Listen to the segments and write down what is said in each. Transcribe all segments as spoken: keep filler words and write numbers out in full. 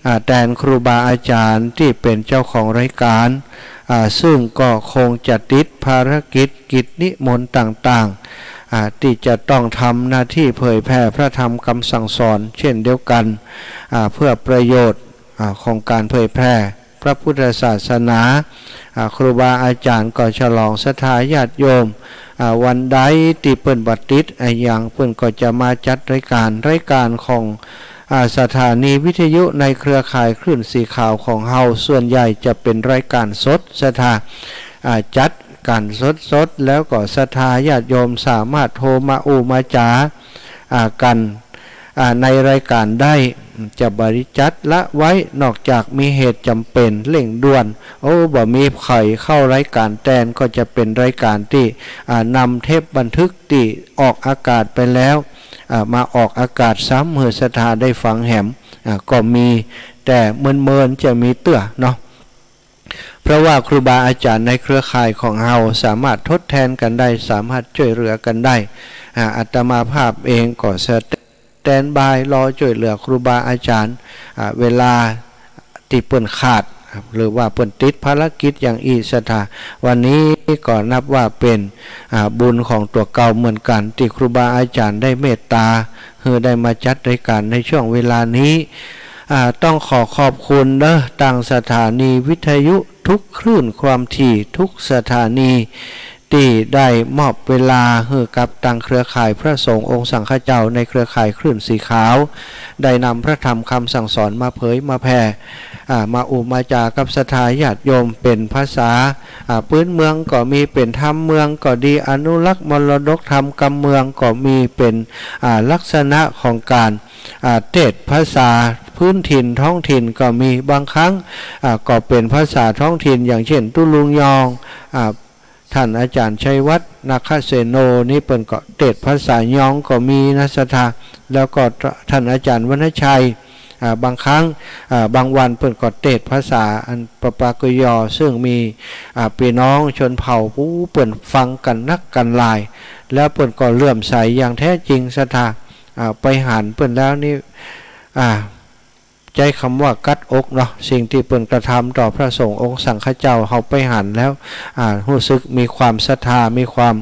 อ่า แตนครูบาอาจ๋ารย์ตี้เป๋นเจ้าของรายก๋าน อ่า ซึ่งก็คงจะติดภารกิจกิจนิมนต์ต่างๆ อ่า ตี้จะต้องทำหน้าตี้เผยแผ่พระธรรมกำสั่งสอนเช่นเดียวกั๋น อ่า เพื่อประโยชน์ อ่า ของก๋านเผยแผ่พระพุทธศาสนา อ่า ครูบาอาจ๋ารย์ก็ฉลองศรัทธาญาติโยม อ่า วันใดตี้เปิ้นบ่ติดอะหยัง เปิ้นก็จะมาจัดรายก๋าน รายก๋านของ อ่า สถานีวิทยุในเครือข่ายคลื่นสีขาวของเฮา ส่วนใหญ่จะเป๋นรายก๋านสด ศรัทธา อ่า จัดก๋านสดๆ แล้วก็ศรัทธาญาติโยมสามารถโทรมาอู้มาจ๋า อ่า กั๋น อ่า ในรายก๋านได้ จะบ่ได้จัดละไว้ นอกจากมีเหตุจ๋ำเป๋นเร่งด่วน โอ้ บ่มีใผเข้ารายก๋านแตน ก็จะเป๋นรายก๋านตี้ อ่า นำเทปบันทึกตี้ออกอากาศไปแล้ว อ่า มาออกอากาศซ้ำหื้อศรัทธาได้ฟังแหม อ่า ก็มี แต่เมินๆ จะมีเตื้อเนาะ เพราะว่าครูบาอาจ๋ารย์ในเครือข่ายของเฮาสามารถทดแทนกั๋นได้ สามารถจ้วยเหลือกั๋นได้ อ่า อาตมาภาพเองก็สแตนบายรอจ้วยเหลือครูบาอาจ๋ารย์ อ่า เวลาตี้เปิ้นขาด หรือว่าเปิ้นติดภารกิจอย่างอี้ ศรัทธา วันนี้ก็นับว่าเป๋น อ่า บุญของตั๋วเก่าเหมือนกั๋น ตี้ครูบาอาจ๋ารย์ได้เมตต๋า หื้อได้มาจัดรายก๋านในช่วงเวลานี้ อ่า ต้องขอขอบคุณเนาะ ตางสถานีวิทยุทุกคลื่นความถี่ ทุกสถานี ตี้ได้มอบเวลาหื้อกับตางเครือข่ายพระสงฆ์องค์สังฆเจ้าในเครือข่ายคลื่นสีขาว ได้นำพระธรรมกำสั่งสอนมาเผยมาแผ่ อ่า มาอู้มาจ๋ากับศรัทธาญาติโยมเป๋นภาษา อ่า ปื๊นเมืองก็มี เป๋นธรรมเมืองก็ดี อนุรักษ์มรดกธรรมกำเมืองก็มี เป๋น อ่า ลักษณะของก๋าน อ่า เตสน์ภาษาพื้นถิ่นท้องถิ่นก็มี บางครั้ง อ่า ก็เป๋นภาษาท้องถิ่น อย่างเช่น ตุ๊ลุงยอง อ่า ต้านอาจ๋ารย์ชัยวัฒน์ นาคเสโน นี่เปิ้นก็เตสน์ภาษายองก็มีนะศรัทธา แล้วก็ต้านอาจ๋ารย์วรรณชัย อ่า บางครั้ง อ่า บางวันเปิ้นก็เตสน์ภาษาอันปะปากุยอ ซึ่งมี อ่า ปี้น้องชนเผ่าผู้เปิ้นฟังกั๋นนักกั๋นหลาย แล้วเปิ้นก็เลื่อมใสอย่างแท้จริงศรัทธา อ่า ไปหันเปิ้นแล้วนี่ อ่า ใจ๊กำว่ากั๊ดอกเนาะ สิ่งตี้เปิ้นกระทำต่อพระสงฆ์องค์สังฆเจ้า เฮาไปหันแล้ว อ่า ฮู้สึกมีความศรัทธา มีความ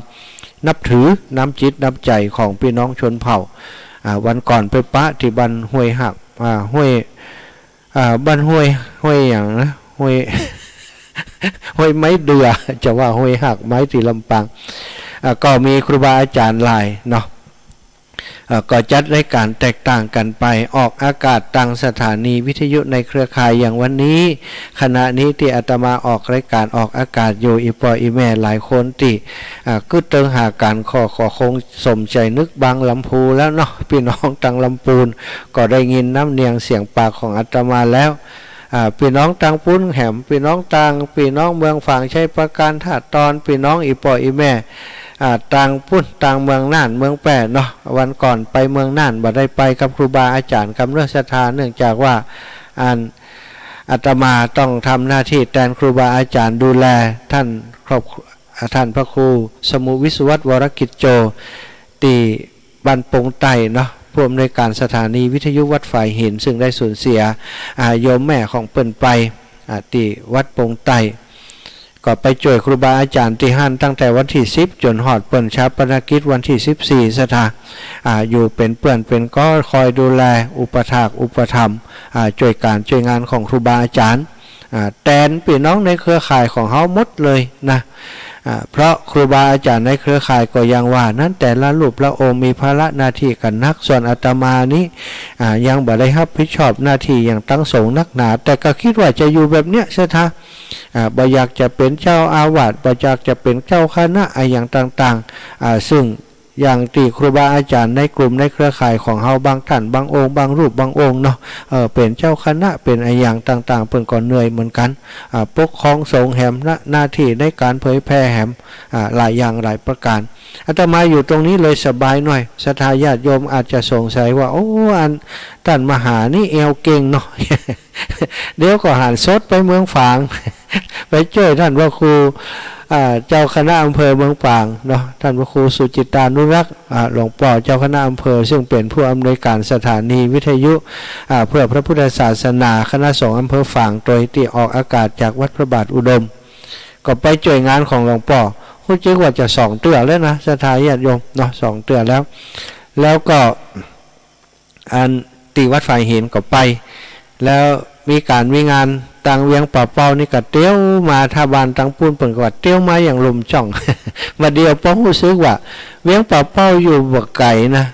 นับถือ น้ำจิตน้ำใจ๋ของปี้น้องชนเผ่า อ่า วันก่อนไปปะตี้บ้านห้วยหัก อ่า ห้วย อ่า บ้านห้วย ห้วยหยังนะ ห้วย ห้วยไม้เดือ จะว่าห้วยหักไม้ตี้ลำปาง อ่า ก็มีครูบาอาจ๋ารย์หลายเนาะ เอ่อ ก็จัดรายก๋านแตกต่างกั๋นไป ออกอากาศตางสถานีวิทยุในเครือข่ายอย่างวันนี้ ขณะนี้ตี้อาตมาออกรายก๋านออกอากาศอยู่ อี่ป้ออี่แม่หลายคนตี้ อ่า กึ๊ดเติงหาก๋านข้อ ก็คงสมใจ๋นึกบางลำพูแล้วเนาะ ปี้น้องตางลำปูนก็ได้ยินน้ำเนียงเสียงปากของอาตมาแล้ว อ่า ปี้น้องตางปูนแหม ปี้น้องตาง ปี้น้องเมืองฝาง ชัยปราการ ท่าตอน ปี้น้องอี่ป้ออี่แม่ อ่า ตางปูน ตางเมืองน่าน เมืองแป้เนาะ วันก่อนไปเมืองน่าน บ่ได้ไปกับครูบาอาจ๋ารย์กำเนิดศรัทธา เนื่องจากว่า อัน อาตมาต้องทำหน้าตี้แตนครูบาอาจ๋ารย์ดูแลต้านครอบ อ่า ต้านพระครูสมุห์วิศวัตร วรกิจโจ ตี้ บ้านปงไต้เนาะ ผู้อำนวยก๋านสถานีวิทยุวัดฝายหิน ซึ่งได้สูญเสีย อ่า โยมแม่ของเปิ้นไป อ่า ตี้วัดปงไต้ ก็ไปจ้วยครูบาอาจ๋ารย์ตี้หั้นตั้งแต่วันตี้สิบ จ๋นฮอดเปิ้นฌาปนกิจวันตี้สิบสี่ ศรัทธา อ่า อยู่เป๋นเปื้อนเป๋นก๊อ คอยดูแล อุปถากอุปถัมภ์ อ่า จ้วยก๋านจ้วยงานของครูบาอาจ๋ารย์ อ่า แตนปี้น้องในเครือข่ายของเฮาหมดเลยนะ อ่า เพราะครูบาอาจ๋ารย์ในเครือข่ายก็อย่างว่านั้น แต่ละรูปละองค์มีภาระหน้าตี้กั๋นนัก ส่วนอาตมานี้ อ่า ยังบ่ได้ฮับผิดชอบหน้าตี้หยังตั้งสงฆ์นักหนา แต่ก็กึ๊ดว่าจะอยู่แบบเนี้ยศรัทธา อ่า บ่อยากจะเป๋นเจ้าอาวาส บ่อยากจะเป๋นเจ้าคณะอะหยังต่างๆ อ่า ซึ่ง อย่างตี้ครูบาอาจ๋ารย์ในกลุ่มในเครือข่ายของเฮาบางต้านบางองค์ บางรูปบางองค์เนาะ เอ่อ เป๋นเจ้าคณะ เป๋นอะหยังต่างๆ เปิ้นก็เหนื่อยเหมือนกั๋น อ่า ปกครองสงฆ์แหม หน้า หน้าตี้ในก๋านเผยแผ่แหม อ่า หลายอย่างหลายประก๋าน อาตมาอยู่ตรงนี้เลยสบายหน่อย ศรัทธาญาติโยมอาจจะสงสัยว่า โอ้ อันต้านมหานี่แอ่วเก่งเนาะ เดี๋ยวก็หันสดไปเมืองฝาง ไปจ้วยต้านพระครู อ่า เจ้าคณะอำเภอเมืองปางเนาะ ท่านพระครูสุจิตตานุรักษ์ อ่า หลวงป้อเจ้าคณะอำเภอ ซึ่งเป๋นผู้อำนวยก๋านสถานีวิทยุ อ่า เพื่อพระพุทธศาสนา คณะสงฆ์อำเภอฝาง โตยตี้ออกอากาศจากวัดพระบาทอุดม ก็ไปจ้วยงานของหลวงป้อ ฮู้จึกว่าจะสองเตื้อแล้วนะ ศรัทธาญาติโยมเนาะ สองเตื้อแล้ว แล้วก็ อันตี้วัดฝายหินก็ไป แล้วมีก๋านมีงานตางเวียงป่าเป้านี่ก็เตียวมา ถ้าบ้านตางปู๊นเปิ้นก็ว่าเตียวมาอย่างลุ่มจ้อง บ่าเดี่ยวป้อฮู้สึกว่าเวียงป่าเป้าอยู่บ่ไก๋นะ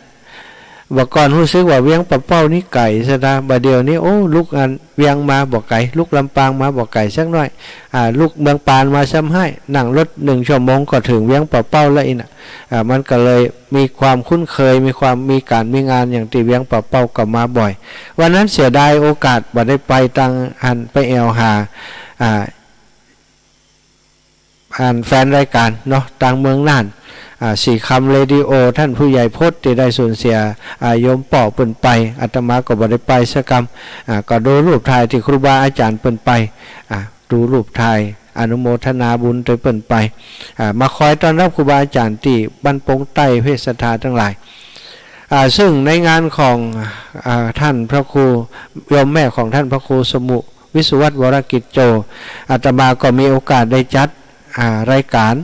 บ่าก่อนฮู้สึกว่าเวียงป่าเป้านี่ไก๋ศรัทธา บ่าเดี่ยวนี้ โอ้ ลุกอันเวียงมาบ่ไก๋ ลุกลำปางมาบ่ไก๋สักหน้อย อ่า ลุกเมืองปานมาซ้ำฮ้าย นั่งรถนึ่งชั่วโมงก็เถิงเวียงป่าเป้าแล้วอี้นะ อ่า มันก็เลยมีความคุ้นเคย มีความ มีก๋านมีงานอย่างตี้เวียงป่าเป้าก็มาบ่อย วันนั้นเสียดายโอกาสบ่ได้ไปตางหั้น ไปแอ่วหา อ่า อันแฟนรายก๋านเนาะ ตางเมืองน่าน อ่า สีคำเรดิโอ ท่านผู้ใหญ่พจน์ตี้ได้สูญเสีย อ่า โยมป้อเปิ้นไป อาตมาก็บ่ได้ไปสักกำ อ่า ก็ดูรูปถ่ายตี้ครูบาอาจ๋ารย์เปิ้นไป อ่า ดูรูปถ่าย อนุโมทนาบุญโตยเปิ้นไป อ่า มาคอยต้อนฮับครูบาอาจ๋ารย์ตี้บ้านปงใต้ เพศศรัทธาตังหลาย อ่า ซึ่งในงานของ อ่า ท่านพระครู โยมแม่ของท่านพระครูสมุ วิศวัตร วรกิจโจ อาตมาก็มีโอกาสได้จัด อ่า รายก๋าน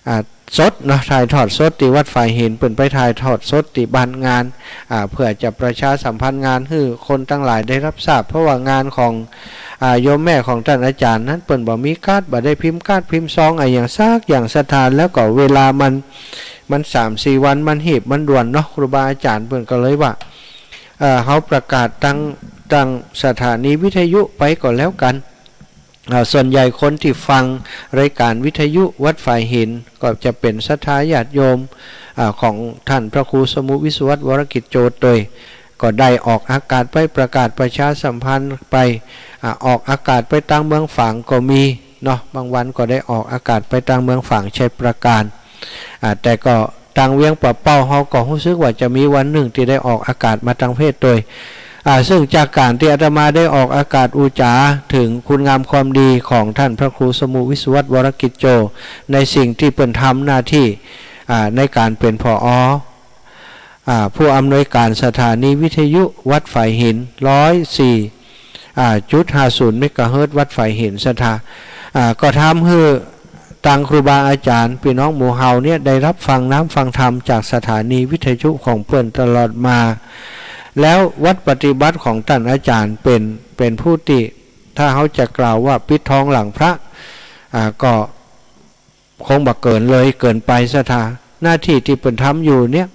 อ่า สดเนาะ ถ่ายทอดสดตี้วัดฝายหิน เปิ้นไปถ่ายทอดสดตี้บ้านงาน อ่า เพื่อจะประชาสัมพันธ์งานหื้อคนตังหลายได้ฮับทราบ เพราะว่างานของ อ่า โยมแม่ของต้านอาจ๋ารย์นั้น เปิ้นบ่มีการ์ด บ่ได้พิมพ์การ์ดพิมพ์ซองอะหยังสักอย่างศรัทธา แล้วก็เวลามัน มันสามสี่วัน มันหีบมันด่วนเนาะ ครูบาอาจ๋ารย์เปิ้นก็เลยว่า เอ่อ เฮาประกาศตาง ตางสถานีวิทยุไปก็แล้วกั๋น อ่า ส่วนใหญ่คนตี้ฟังรายก๋านวิทยุวัดฝายหิน ก็จะเป๋นศรัทธาญาติโยม อ่า ของท่านพระครูสมุ วิศวัตร วรกิจโจ โตย ก็ได้ออกอากาศไป ประกาศประชาสัมพันธ์ไป อ่า ออกอากาศไปตางเมืองฝางก็มีเนาะ บางวันก็ได้ออกอากาศไปตางเมืองฝางชัยปราการ อ่า แต่ก็ตางเวียงป่าเป้าเฮาก็ฮู้สึกว่าจะมีวันนึ่งตี้ได้ออกอากาศมาตางเพจโตย อ่า ซึ่งจากก๋านตี้อาตมาได้ออกอากาศอู้จ๋าเถิงคุณงามความดีของท่านพระครูสมุ วิศวัตร วรกิจโจ ในสิ่งตี้เปิ้นทำหน้าตี้ อ่า ในก๋านเป๋น ผอ. อ่า ผู้อำนวยก๋านสถานีวิทยุวัดฝายหิน ร้อยสี่ อ่า จุดห้าศูนย์ เมกะเฮิรตซ์ วัดฝายหินศรัทธา อ่า ก็ทำหื้อตางครูบาอาจ๋ารย์ ปี้น้องหมู่เฮาเนี่ยได้ฮับฟังน้ำฟังธรรมจากสถานีวิทยุของเปิ้นตลอดมา แล้ววัตรปฏิบัติของต้านอาจ๋ารย์เป๋น เป๋นผู้ตี้ ถ้าเฮาจะกล่าวว่าปิดทองหลังพระ อ่า ก็ คงบ่เกินเลยเกินไปศรัทธา หน้าตี้ตี้เปิ้นทำอยู่เนี่ย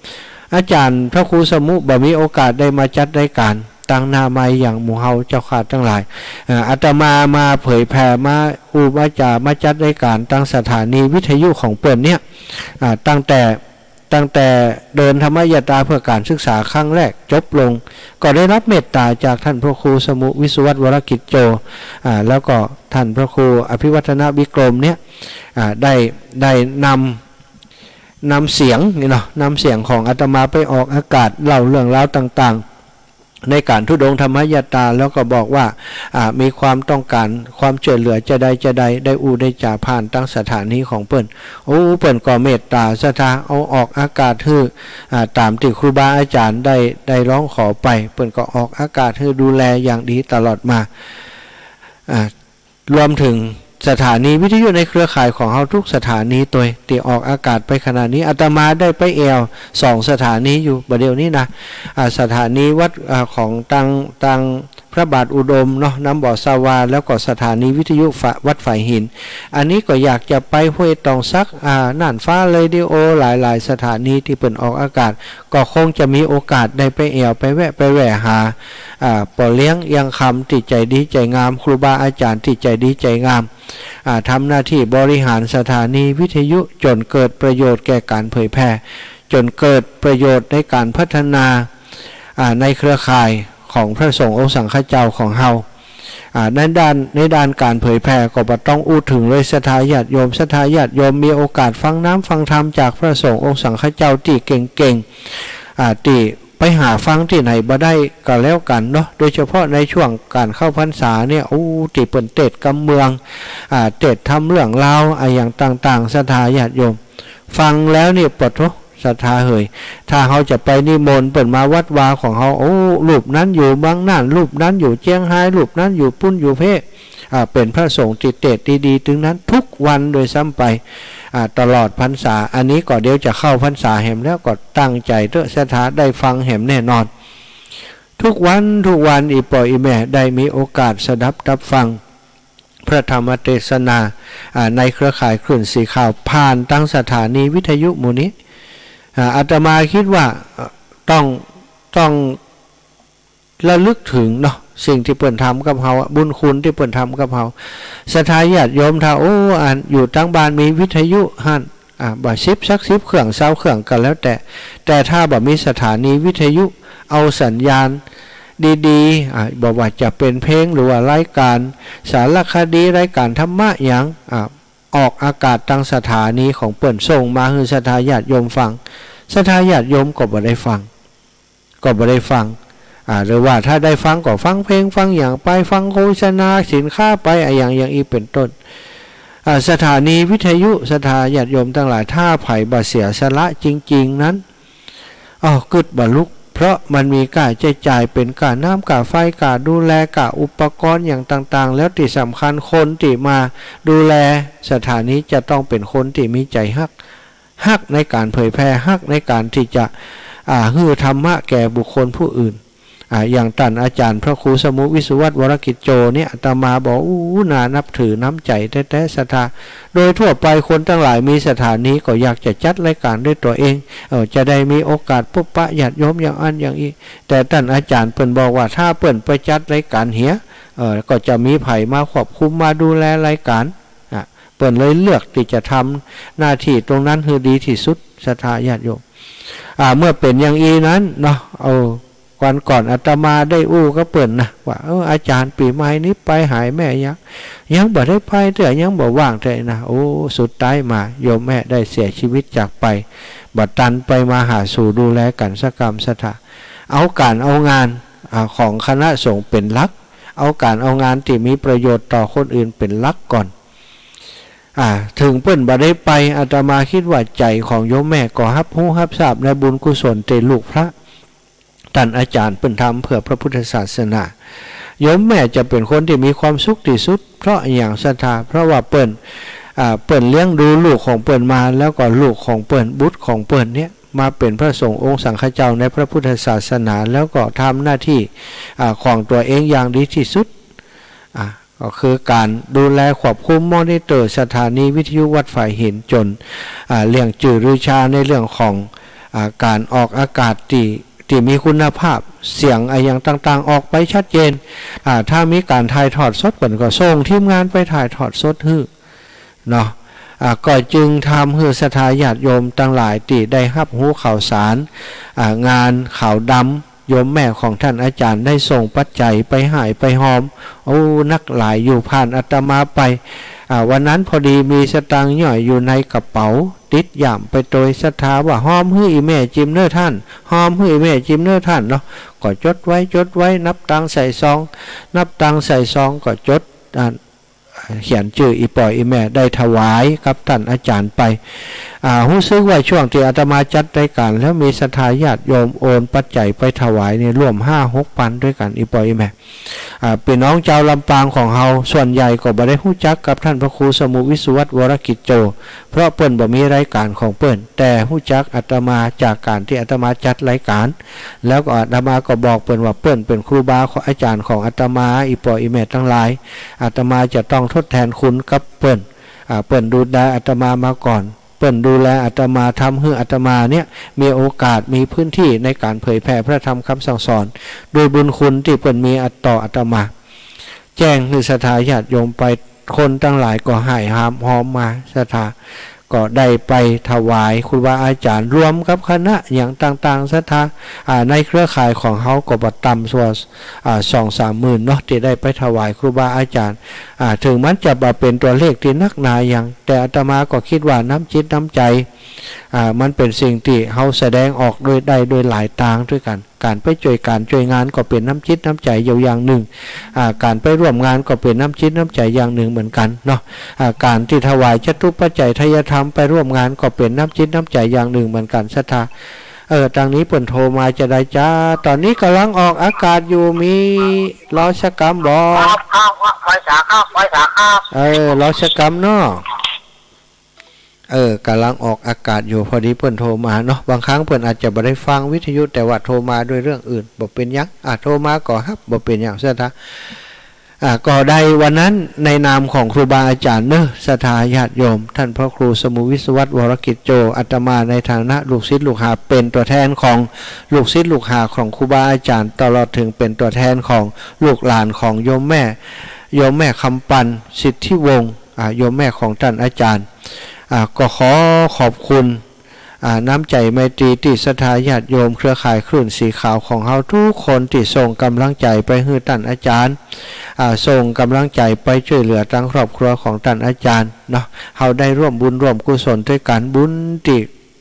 อาจ๋ารย์พระครูสมุบ่มีโอกาสได้มาจัดรายก๋านตางหน้าไมค์อย่างหมู่เฮาเจ้าข้าตังหลาย เอ่อ อาตมามาเผยแผ่ มาอู้มาจ๋า มาจัดรายก๋านตางสถานีวิทยุของเปิ้นเนี่ย อ่า ตั้งแต่ ตั้งแต่เดินธรรมยาตราเพื่อก๋านศึกษาครั้งแรกจบลง ก็ได้ฮับเมตต๋าจากท่านพระครูสมุ วิศวัตร วรกิจโจ อ่า แล้วก็ท่านพระครูอภิวัฒนวิกรมเนี่ย อ่า ได้ ได้นำ นำเสียงนี่เนาะ นำเสียงของอาตมาไปออกอากาศเล่าเรื่องราวต่างๆ ในก๋านธุดงค์ธรรมยาตรา แล้วก็บอกว่า อ่า มีความต้องก๋านความจ้วยเหลือจาใดจาใด ได้อู้ได้จ๋าผ่านตางสถานีของเปิ้น โอ้ เปิ้นก็เมตต๋าศรัทธา เอาออกอากาศหื้อ อ่า ต๋ามตี้ครูบาอาจ๋ารย์ได้ ได้ฮ้องขอไป เปิ้นก็ออกอากาศหื้อดูแลอย่างดีตลอดมา อ่า รวมเถิงสถานีวิทยุในเครือข่ายของเฮากู้สถานีตวย ตี้ออกอากาศไปขณะนี้ อาตมาได้ไปแอ่วสองสถานีอยู่บ่าเดี่ยวนี้นะ อ่า สถานีวัด อ่า ของตาง ตางพระบาทอุดมเนาะ น้ำบ่อสวา แล้วก็สถานีวิทยุฝะ วัดฝายหิน อันนี้ก็อยากจะไปห้วยตองสัก อ่า น่านฟ้าเรดิโอ หลายๆ สถานีตี้เปิ้นออกอากาศ ก็คงจะมีโอกาสได้ไปแอ่ว ไปแวะ ไปแว่หา อ่า ป้อเลี้ยงเอี้ยงคำตี้ใจ๋ดีใจ๋งาม ครูบาอาจ๋ารย์ตี้ใจ๋ดีใจ๋งาม อ่า ทำหน้าตี้บริหารสถานีวิทยุจ๋นเกิดประโยชน์แก่ก๋านเผยแผ่ จ๋นเกิดประโยชน์ในก๋านพัฒนา อ่า ในเครือข่ายของพระสงฆ์องค์สังฆเจ้าของเฮา อ่า ในด้าน ในด้านก๋านเผยแผ่ก็บ่ต้องอู้เถิงเลย ศรัทธาญาติโยม ศรัทธาญาติโยมมีโอกาสฟังน้ำฟังธรรมจากพระสงฆ์องค์สังฆเจ้าตี้เก่งๆ อ่า ตี้ ไปหาฟังตี้ไหนบ่ได้ก็แล้วกั๋นเนาะ โดยเฉพาะในช่วงก๋านเข้าพรรษาเนี่ย โอ้ ตี้เปิ้นเตสน์กำเมือง อ่า เตสน์ทำเรื่องราว อะหยังต่างๆ ศรัทธาญาติโยม ฟังแล้วนี่ ปะโธ่ ศรัทธาเหย ถ้าเฮาจะไปนิมนต์เปิ้นมาวัดวาของเฮา โอ้ รูปนั้นอยู่เมืองน่าน รูปนั้นอยู่เจียงฮาย รูปนั้นอยู่ปู๊นอยู่เพ้ อ่า เป๋นพระสงฆ์ตี้เตสน์ดีๆ ตึงนั้น ทุกวันโดยซ้ำไป อ่า ตลอดพรรษา อันนี้ก็เดี๋ยวจะเข้าพรรษาแหมแล้ว ก็ตั้งใจ๋เต๊อะ ศรัทธาได้ฟังแหมแน่นอน ทุกวัน ทุกวัน อี่ป้ออี่แม่ได้มีโอกาสสดับตับฟังพระธรรมเตสนา อ่า ในเครือข่ายคลื่นสีขาว ผ่านตางสถานีวิทยุหมู่นี้ อ่า อาตมาคิดว่า เอ่อ ต้อง ต้อง ระลึกเถิงเนาะ สิ่งตี้เปิ้นทำกับเฮาอะ บุญคุณตี้เปิ้นทำกับเฮา ศรัทธาญาติโยม ถ้า โอ้ อันอยู่ตางบ้านมีวิทยุหั้น อ่า บ่าสิบ สักสิบเครื่อง ซาวเครื่องก็แล้วแต่ แต่ถ้าบ่มีสถานีวิทยุเอาสัญญาณดีๆ อ่า บ่ว่าจะเป๋นเพลง หรือว่ารายการสารคดี รายการธรรมะหยัง อ่า ออกอากาศตางสถานีของเปิ้น ส่งมาหื้อศรัทธาญาติโยมฟัง ศรัทธาญาติโยมก็บ่ได้ฟัง ก็บ่ได้ฟัง อ่า หรือว่าถ้าได้ฟังก็ฟังเพลงฟังหยังไป ฟังโฆษณาสินค้าไป อะหยังอย่างอี้เป๋นต้น อ่า สถานีวิทยุ ศรัทธาญาติโยมตังหลาย ถ้าใผบ่เสียสละจริงๆ นั้น อ้าว กึ๊ดบ่ลุก เพราะมันมีก้าใจ๊จ่าย เป๋นก้าน้ำก้าไฟ ก้าดูแล ก้าอุปกรณ์หยังต่างๆ แล้วตี้สำคัญคนตี้มาดูแลสถานีจะต้องเป๋นคนตี้มีใจ๋ฮัก ฮักในก๋านเผยแผ่ ฮักในก๋านตี้จะ อ่า หื้อธรรมะแก่บุคคลผู้อื่น อ่า อย่างต้านอาจ๋ารย์พระครูสมุห์ วิศวัตร วรกิจโจเนี่ย อาตมาบอก อู้ น่านับถือน้ำใจ๋แต๊ๆ ศรัทธา โดยทั่วไปคนตังหลายมีสถานีก็อยากจะจัดรายการด้วยตั๋วเอง เออ จะได้มีโอกาสพบปะญาติโยมอย่างอั้นอย่างอี้ แต่ต้านอาจ๋ารย์เปิ้นบอกว่า ถ้าเปิ้นไปจัดรายการเหีย เออ ก็จะมีใผมาควบคุมมาดูแลรายการ อ่ะ เปิ้นเลยเลือกตี้จะทำหน้าตี้ตรงนั้นหื้อดีตี้สุด ศรัทธาญาติโยม อ่า เมื่อเป๋นอย่างอี้นั้นเนาะ เอา วันก่อนอาตมาได้อู้กับเปิ้นนะ ว่า เออ อาจ๋ารย์ ปี๋ใหม่นี้ไปหาแม่ยัง ยังบ่ได้ไปเตื้อ ยังบ่ว่างเตื้อนะ โอ้ สุดท้ายมาโยมแม่ได้เสียชีวิตจากไป บ่ตันไปมาหาสู่ดูแลกั๋นสักกำ ศรัทธา เอาก๋านเอางาน อ่า ของคณะสงฆ์เป๋นหลัก เอาก๋านเอางานตี้มีประโยชน์ต่อคนอื่นเป๋นหลักก่อน อ่า เถิงเปิ้นบ่ได้ไป อาตมาคิดว่าใจ๋ของโยมแม่ก็ฮับฮู้ฮับทราบในบุญกุศลตี้ลูกพระต้านอาจ๋ารย์เปิ้นทำเพื่อพระพุทธศาสนา โยมแม่จะเป๋นคนตี้มีความสุขตี้สุด เพราะอะหยัง ศรัทธา เพราะว่าเปิ้น อ่า เปิ้นเลี้ยงดูลูกของเปิ้นมา แล้วก็ลูกของเปิ้น บุตรของเปิ้นเนี่ย มาเป๋นพระสงฆ์องค์สังฆเจ้าในพระพุทธศาสนา แล้วก็ทำหน้าตี้ อ่า ของตั๋วเองอย่างดีตี้สุด อ่า ก็คือก๋านดูแลควบคุมมอนิเตอร์สถานีวิทยุวัดฝายหิน จ๋น อ่า เลื่องจื้อลือชาในเรื่องของ อ่า ก๋านออกอากาศตี้ ตี้มีคุณภาพ เสียงอะหยังต่างๆ ออกไปชัดเจน อ่า ถ้ามีก๋านถ่ายทอดสด เปิ้นก็ส่งทีมงานไปถ่ายทอดสดหื้อ เนาะ อ่า ก็จึงทำหื้อศรัทธาญาติโยมตังหลายตี้ได้ฮับฮู้ข่าวสาร อ่า งานขาวดำ โยมแม่ของต้านอาจ๋ารย์ได้ส่งปัจจัยไปห้ายไปฮอม โอ้ นักหลายอยู่ ผ่านอาตมาไป อ่า วันนั้นพอดีมีสตางค์ย่อยอยู่ในกระเป๋า ติดย่ามไปโตย ศรัทธาว่า ฮอมหื้ออี่แม่จิมเน่อต้าน ฮอมหื้ออี่แม่จิมเน่อต้านเนาะ ก็จดไว้ จดไว้ นับตังค์ใส่ซอง นับตังค์ใส่ซอง ก็จด อ่า เขียนจื้ออี่ป้ออี่แม่ได้ถวายกับต้านอาจ๋ารย์ไป อ่า ฮู้สึกว่าช่วงตี้อาตมาจัดรายก๋านแล้วมีศรัทธาญาติโยมโอนปัจจัยไปถวายนี่ร่วมห้าหกปันด้วยกั๋น อี่ป้ออี่แม่ อ่า ปี้น้องจาวลำปางของเฮาส่วนใหญ่ก็บ่ได้ฮู้จักกับต้านพระครูสมุห์ วิศวัตร วรกิจโจ เพราะเปิ้นบ่มีรายก๋านของเปิ้น แต่ฮู้จักอาตมาจากก๋านตี้อาตมาจัดรายก๋าน แล้วก็อาตมาก็บอกเปิ้นว่าเปิ้นเป๋นครูบาอาจ๋ารย์ของอาตมา อี่ป้ออี่แม่ตังหลาย อาตมาจะต้องทดแทนคุณกับเปิ้น อ่า เปิ้นดูแลอาตมามาก่อน เปิ้นดูแลอาตมา ทำหื้ออาตมาเนี่ยมีโอกาส มีพื้นตี้ในก๋านเผยแผ่พระธรรมคำสั่งสอน ด้วยบุญคุณตี้เปิ้นมีต่ออาตมา แจ้งหื้อศรัทธาญาติโยมไป คนตังหลายก็ห้ายฮามฮอมมา ศรัทธา ก็ได้ไปถวายครูบาอาจ๋ารย์ รวมกับคณะหยังต่างๆ ศรัทธา อ่า ในเครือข่ายของเฮาก็บ่ต่ำกว่า อ่า สองสามหมื่นเนาะ ตี้ได้ไปถวายครูบาอาจ๋ารย์ อ่า เถิงมันจะบ่เป๋นตั๋วเลขตี้นักหนาหยัง แต่อาตมาก็กึ๊ดว่าน้ำจิตน้ำใจ๋ อ่า มันเป๋นสิ่งตี้เฮาแสดงออกโดย ได้โดยหลายตางด้วยกั๋น ก๋านไปจ้วยก๋านจ้วยงานก็เป๋นน้ำจิตน้ำใจ๋อยู่อย่างนึ่ง อ่า ก๋านไปร่วมงานก็เป๋นน้ำจิตน้ำใจ๋อย่างนึ่งเหมือนกั๋นเนาะ อ่า ก๋านตี้ถวายจตุปัจจัยทายธรรมไปร่วมงานก็เป๋นน้ำจิตน้ำใจ๋อย่างนึ่งเหมือนกั๋น ศรัทธา เออ ตางนี้เปิ้นโทรมาจะใดจ๊ะ ต๋อนนี้ก่ำลังออกอากาศอยู่ มีรอสักกำบ่ ครับ ครับ ครับ ไหว้สาครับ ไหว้สาครับ เออ รอสักกำเนาะ เออ ก่ำลังออกอากาศอยู่ พอดีเปิ้นโทรมาเนาะ บางครั้งเปิ้นอาจจะบ่ได้ฟังวิทยุ แต่ว่าโทรมาด้วยเรื่องอื่น บ่เป๋นหยัง อ่ะ โทรมาก็ฮับ บ่เป๋นหยัง ศรัทธา อ่ะ ก็ได้วันนั้นในนามของครูบาอาจ๋ารย์เนาะ ศรัทธาญาติโยม ต้านพระครูสมุห์วิศวัตร วรกิจโจ อาตมาในฐานะลูกศิษย์ลูกหา เป๋นตั๋วแทนของลูกศิษย์ลูกหาของครูบาอาจ๋ารย์ ตลอดเถิงเป๋นตั๋วแทนของลูกหลานของโยมแม่ โยมแม่คำปัน สิทธิวงศ์ อ่า โยมแม่ของต้านอาจ๋ารย์ อ่า ก็ขอขอบคุณ อ่า น้ำใจ๋ไมตรีตี้ศรัทธาญาติโยมเครือข่ายคลื่นสีขาวของเฮากู้คนตี้ส่งก่ำลังใจ๋ไปหื้อต้านอาจ๋ารย์ อ่า ส่งก่ำลังใจ๋ไปจ้วยเหลือตังครอบครัวของต้านอาจ๋ารย์เนาะ เฮาได้ร่วมบุญร่วมกุศลตวยกั๋น บุญตี้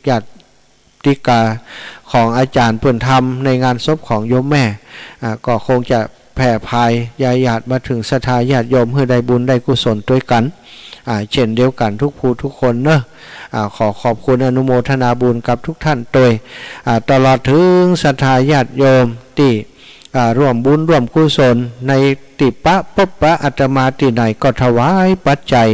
ญาติกาของอาจ๋ารย์เปิ้นทำในงานศพของโยมแม่ อ่า ก็คงจะ แผ่พายยายหยาดมาเถิงศรัทธาญาติโยม หื้อได้บุญได้กุศลตวยกั๋น อ่า เช่นเดียวกั๋นกู้ผู้กู้คนเนาะ อ่า ขอขอบคุณอนุโมทนาบุญกับกู้ต้านตวย อ่า ตลอดเถิงศรัทธาญาติโยมตี้ อ่า ร่วมบุญร่วมกุศลในตี้ปะปบปะอาตมาตี้ไหนก็ถวายปัจจัย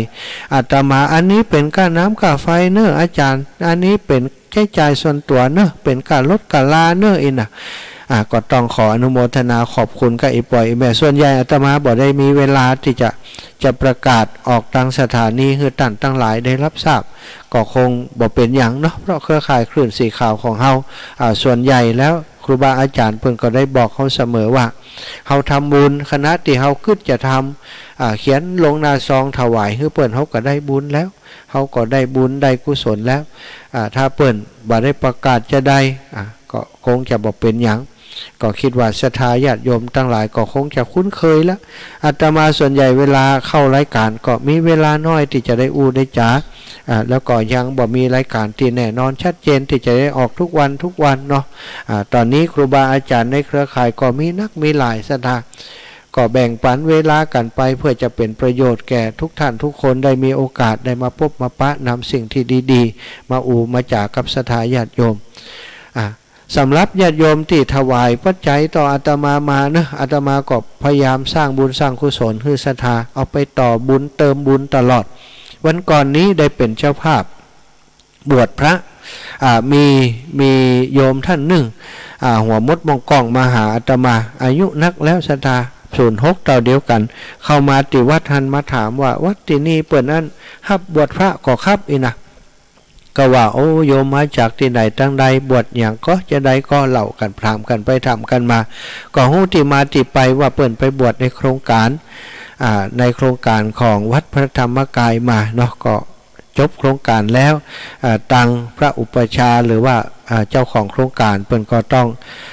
อาตมา อันนี้เป๋นก้าน้ำก้าไฟเนาะอาจ๋ารย์ อันนี้เป๋น ใจ๊จ่ายส่วนตั๋วเนาะ เป๋นก้ารถก้าราเนาะ อี้น่ะ อ่า ก็ต้องขออนุโมทนาขอบคุณกับอี่ป้ออี่แม่ ส่วนใหญ่อาตมาบ่ได้มีเวลาตี้จะ จะประกาศออกตางสถานีหื้อต้านตังหลายได้ฮับทราบ ก็คงบ่เป๋นหยังเนาะ เพราะเครือข่ายคลื่นสีขาวของเฮา อ่า ส่วนใหญ่แล้วครูบาอาจ๋ารย์เปิ้นก็ได้บอกเฮาเสมอว่า เฮาทำบุญขณะตี้เฮากึ๊ดจะทำ อ่า เขียนลงหน้าซองถวายหื้อเปิ้น เฮาก็ได้บุญแล้ว เฮาก็ได้บุญได้กุศลแล้ว อ่า ถ้าเปิ้นบ่ได้ประกาศจะใด อ่า ก็คงจะบ่เป๋นหยัง ก็กึ๊ดว่าศรัทธาญาติโยมตังหลายก็คงจะคุ้นเคยแล้ว อาตมาส่วนใหญ่เวลาเข้ารายการก็มีเวลาน้อยตี้จะได้อู้ได้จ๋า อ่า แล้วก็ยังบ่มีรายการตี้แน่นอนชัดเจนตี้จะได้ออกกู้วันกู้วันเนาะ อ่า ต๋อนนี้ครูบาอาจ๋ารย์ในเครือข่ายก็มีนักมีหลาย ศรัทธา ก็แบ่งปันเวลากั๋นไปเปื้อจะเป๋นประโยชน์แก่กู้ต้านกู้คน ได้มีโอกาสได้มาปบมาปะนำสิ่งตี้ดีๆ มาอู้มาจ๋ากับศรัทธาญาติโยม อ่า สำหรับญาติโยมตี้ถวายปัจจัยต่ออาตมามาเนาะ อาตมาก็พยายามสร้างบุญสร้างกุศลหื้อศรัทธา เอาไปต่อบุญเติมบุญตลอด วันก่อนนี้ได้เป๋นเจ้าภาพ บวชพระ อ่า มี มีโยมต้านนึ่ง อ่า หัวมดม่วงก้องมาหาอาตมา อายุนักแล้วศรัทธา ศูนย์หก เต้าเดียวกั๋น เข้ามาตี้วัดหั้นมาถามว่า วัดตี้นี่เปิ้นอั้นฮับบวชพระก่อครับ อี้น่ะ ก็ว่า โอ้ โยมมาจากตี้ไหนตังใด บวชหยังก่อ จะใดก่อ เล่ากั๋น ถามกั๋นไปถามกั๋นมา ก็ฮู้ตี้มาตี้ไปว่าเปิ้นไปบวชในโครงก๋าน อ่า ในโครงก๋านของวัดพระธรรมกายมาเนาะ ก็ จบโครงก๋านแล้ว อ่า ตังพระอุปัชฌาย์หรือว่า อ่า เจ้าของโครงก๋านเปิ้นก็ต้อง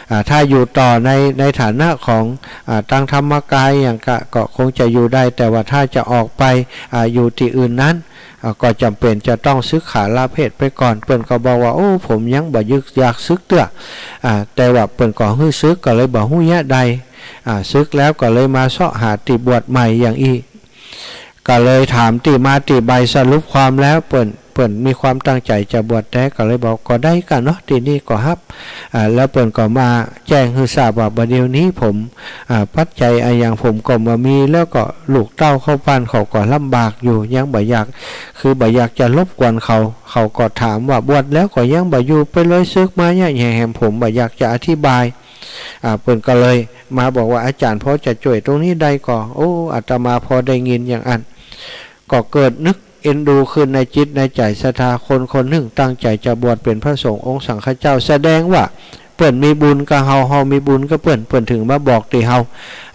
อ่า ถ้าอยู่ต่อใน ในฐานะของ อ่า ตังธรรมกายหยังก็ ก็คงจะอยู่ได้ แต่ว่าถ้าจะออกไป อ่า อยู่ตี้อื่นนั้น อ่า ก็จ๋ำเป๋นจะต้องสึกขาลาเพศไปก่อน เปิ้นก็บอกว่า โอ้ ผมยังบ่ยึกอยากสึกเตื้อ อ่า แต่ว่าเปิ้นก็หื้อสึก ก็เลยบ่ฮู้เยียะใด อ่า สึกแล้วก็เลยมาเซาะหาตี้บวชใหม่อย่างอี้ ก็เลยถามตี้มาตี้ไป สรุปความแล้วเปิ้น เปิ้นมีความตั้งใจ๋จะบวชแต๊ ก็เลยบอก ก็ได้ก่าเนาะ ตี้นี่ก็ฮับ อ่า แล้วเปิ้นก็มาแจ้งหื้อทราบว่า บ่าเดี่ยวนี้ผม อ่า ปัจจัยอะหยังผมก็บ่มี แล้วก็ลูกเต้าเข้าบ้านเขาก็ลำบากอยู่ ยังบ่อยาก คือบ่อยากจะรบกวนเขา เขาก็ถามว่า บวชแล้วก็ยังบ่อยู่ ไปเลย สึกมาเยียะแหม ผมบ่อยากจะอธิบาย อ่า เปิ้นก็เลยมาบอกว่า อาจ๋ารย์พอจะจ้วยตรงนี้ได้ก่อ โอ้ อาตมาพอได้ยินอย่างอั้น ก็เกิดนึกเอ็นดูขึ้นในจิตในใจ๋ศรัทธา คนคนนึ่งตั้งใจ๋จะบวชเป๋นพระสงฆ์องค์สังฆเจ้า แสดงว่าเปิ้นมีบุญกับเฮา เฮามีบุญกับเปิ้น เปิ้นเถิงมาบอกตี้เฮา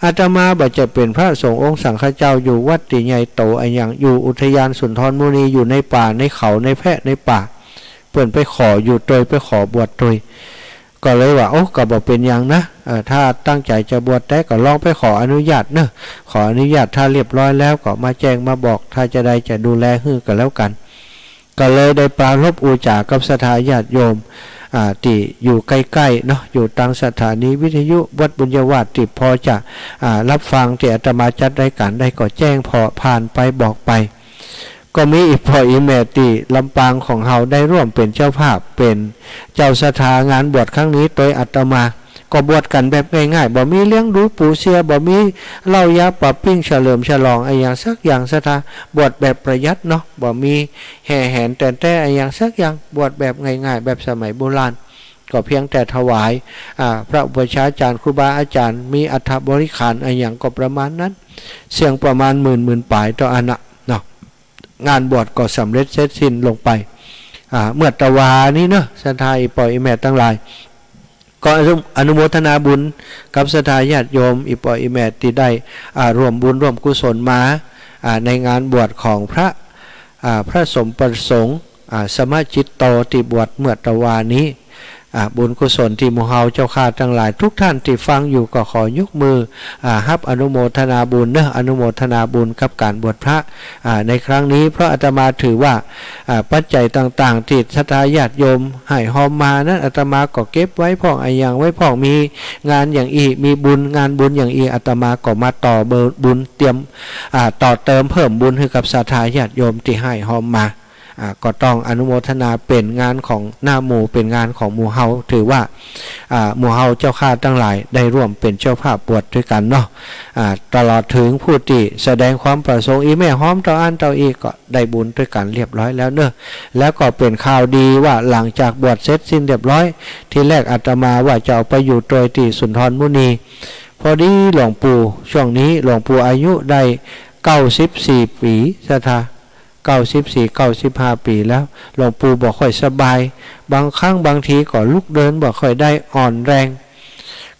อาตมาบ่ใจ้เป๋นพระสงฆ์องค์สังฆเจ้าอยู่วัดตี้ใหญ่โตอะหยัง อยู่อุทยานสุนทรมุนี อยู่ในป่าในเขาในแพะในป่า เปิ้นไปขออยู่ตวย ไปขอบวชตวย ก็เลยว่า โอ้ ก็บ่เป๋นหยังนะ เอ่อ ถ้าตั้งใจ๋จะบวชแต๊ก็ลองไปขออนุญาตเนาะ ขออนุญาต ถ้าเรียบร้อยแล้วก็มาแจ้งมาบอก ถ้าจะใดจะดูแลหื้อก็แล้วกั๋น ก็เลยได้ปรารภอุจจากับศรัทธาญาติโยม อ่า ตี้อยู่ใก้ๆ เนาะ อยู่ตางสถานีวิทยุวัดบุญญาวาสน์ ตี้พอจะ อ่า ฮับฟังตี้อาตมาจัดรายก๋านได้ก็แจ้งผ่อ ผ่านไปบอกไป ก็มีอี่ป้ออี่แม่ตี้ลำปางของเฮาได้ร่วมเป๋นเจ้าภาพ เป๋นเจ้าศรัทธางานบวชครั้งนี้โตยอาตมา ก็บวชกั๋นแบบง่ายๆ บ่มีเลี้ยงดูปูเสีย บ่มีเหล้ายาปาปิ้งเฉลิมฉลองอะหยังสักอย่าง ศรัทธา บวชแบบประหยัดเนาะ บ่มีแห่แหนแต๋นแต๊อะหยังสักอย่าง บวชแบบง่ายๆ แบบสมัยโบราณ ก็เพียงแต่ถวาย อ่า พระอุปัชฌาจารย์ ครูบาอาจารย์ มีอัฐบริขารอะหยังก็ประมาณนั้น เสี้ยงประมาณหมื่น หมื่นป๋ายเต้าอั้นน่ะเนาะ งานบวชก็สำเร็จเสร็จสิ้นลงไป อ่า เมื่อตะวานี้เนาะ ศรัทธาอี่ป้ออี่แม่ตังหลาย ก็อนุ อนุโมทนาบุญกับศรัทธาญาติโยม อี่ป้ออี่แม่ตี้ได้ อ่า ร่วมบุญร่วมกุศลมา อ่า ในงานบวชของพระ อ่า พระสมประสงค์ อ่า สมจิตโต ตี้บวชเมื่อตะวานี้ อ่า บุญกุศลตี้หมู่เฮาเจ้าข้าตังหลายทุกท่านตี้ฟังอยู่ก็ขอยกมือ อ่า ฮับอนุโมทนาบุญเนาะ อนุโมทนาบุญกับก๋านบวชพระ อ่า ในครั้งนี้ เพราะอาตมาถือว่า อ่า ปัจจัยต่างๆ ตี้ศรัทธาญาติโยมให้ฮอมมานั้น อาตมาก็เก็บไว้พ่องอะหยังไว้พ่อง มีงานอย่างอี้ มีบุญงานบุญอย่างอี้ อาตมาก็มาต่อบุญเตรียม อ่า ต่อเติมเพิ่มบุญหื้อกับศรัทธาญาติโยมตี้ให้ฮอมมา อ่า ก็ต้องอนุโมทนาเป๋นงานของหน้าหมู่ เป๋นงานของหมู่เฮา ถือว่า อ่า หมู่เฮาเจ้าข้าตังหลายได้ร่วมเป๋นเจ้าภาพบวชตวยกั๋นเนาะ อ่า ตลอดเถิงผู้ตี้แสดงความประสงค์ อี่แม่ฮอมเต้าอั้นเต้าอี้ ก็ได้บุญตวยกั๋นเรียบร้อยแล้วเนาะ แล้วก็เป๋นข่าวดีว่าหลังจากบวชเสร็จสิ้นเรียบร้อย ทีแรกอาตมาว่าจะเอาไปอยู่ตวยตี้สุนทรมุนี พอดีหลวงปู่ ช่วงนี้หลวงปู่อายุได้เก้าสิบสี่ปี๋ ศรัทธา เก้าสิบสี่ เก้าสิบห้าปี๋แล้ว หลวงปู่บ่ค่อยสบาย บางครั้งบางทีก็ลุกเดินบ่ค่อยได้ อ่อนแรง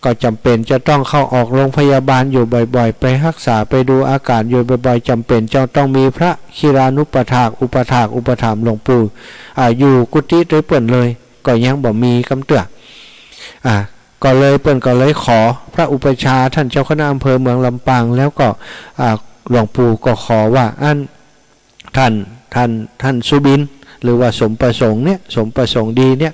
ก็จ๋ำเป๋นจะต้องเข้าออกโรงพยาบาลอยู่บ่อยๆ ไปฮักษาไปดูอาก๋านอยู่บ่อยๆ จ๋ำเป๋นจะต้องมีพระคีรานุปัฏฐาก อุปัฏฐาก อุปถัมภ์หลวงปู่ อ่า อยู่กุฏิตวยเปิ้นเลย ก็ยังบ่มีกำเตื้อ อ่า ก็เลยเปิ้นก็เลยขอพระอุปัชฌาย์ท่านเจ้าคณะอำเภอเมืองลำปาง แล้วก็ อ่า หลวงปู่ก็ขอว่า อั้น ท่าน ท่าน ท่านสุบิน หรือว่าสมประสงค์เนี่ย สมประสงค์ดีเนี่ย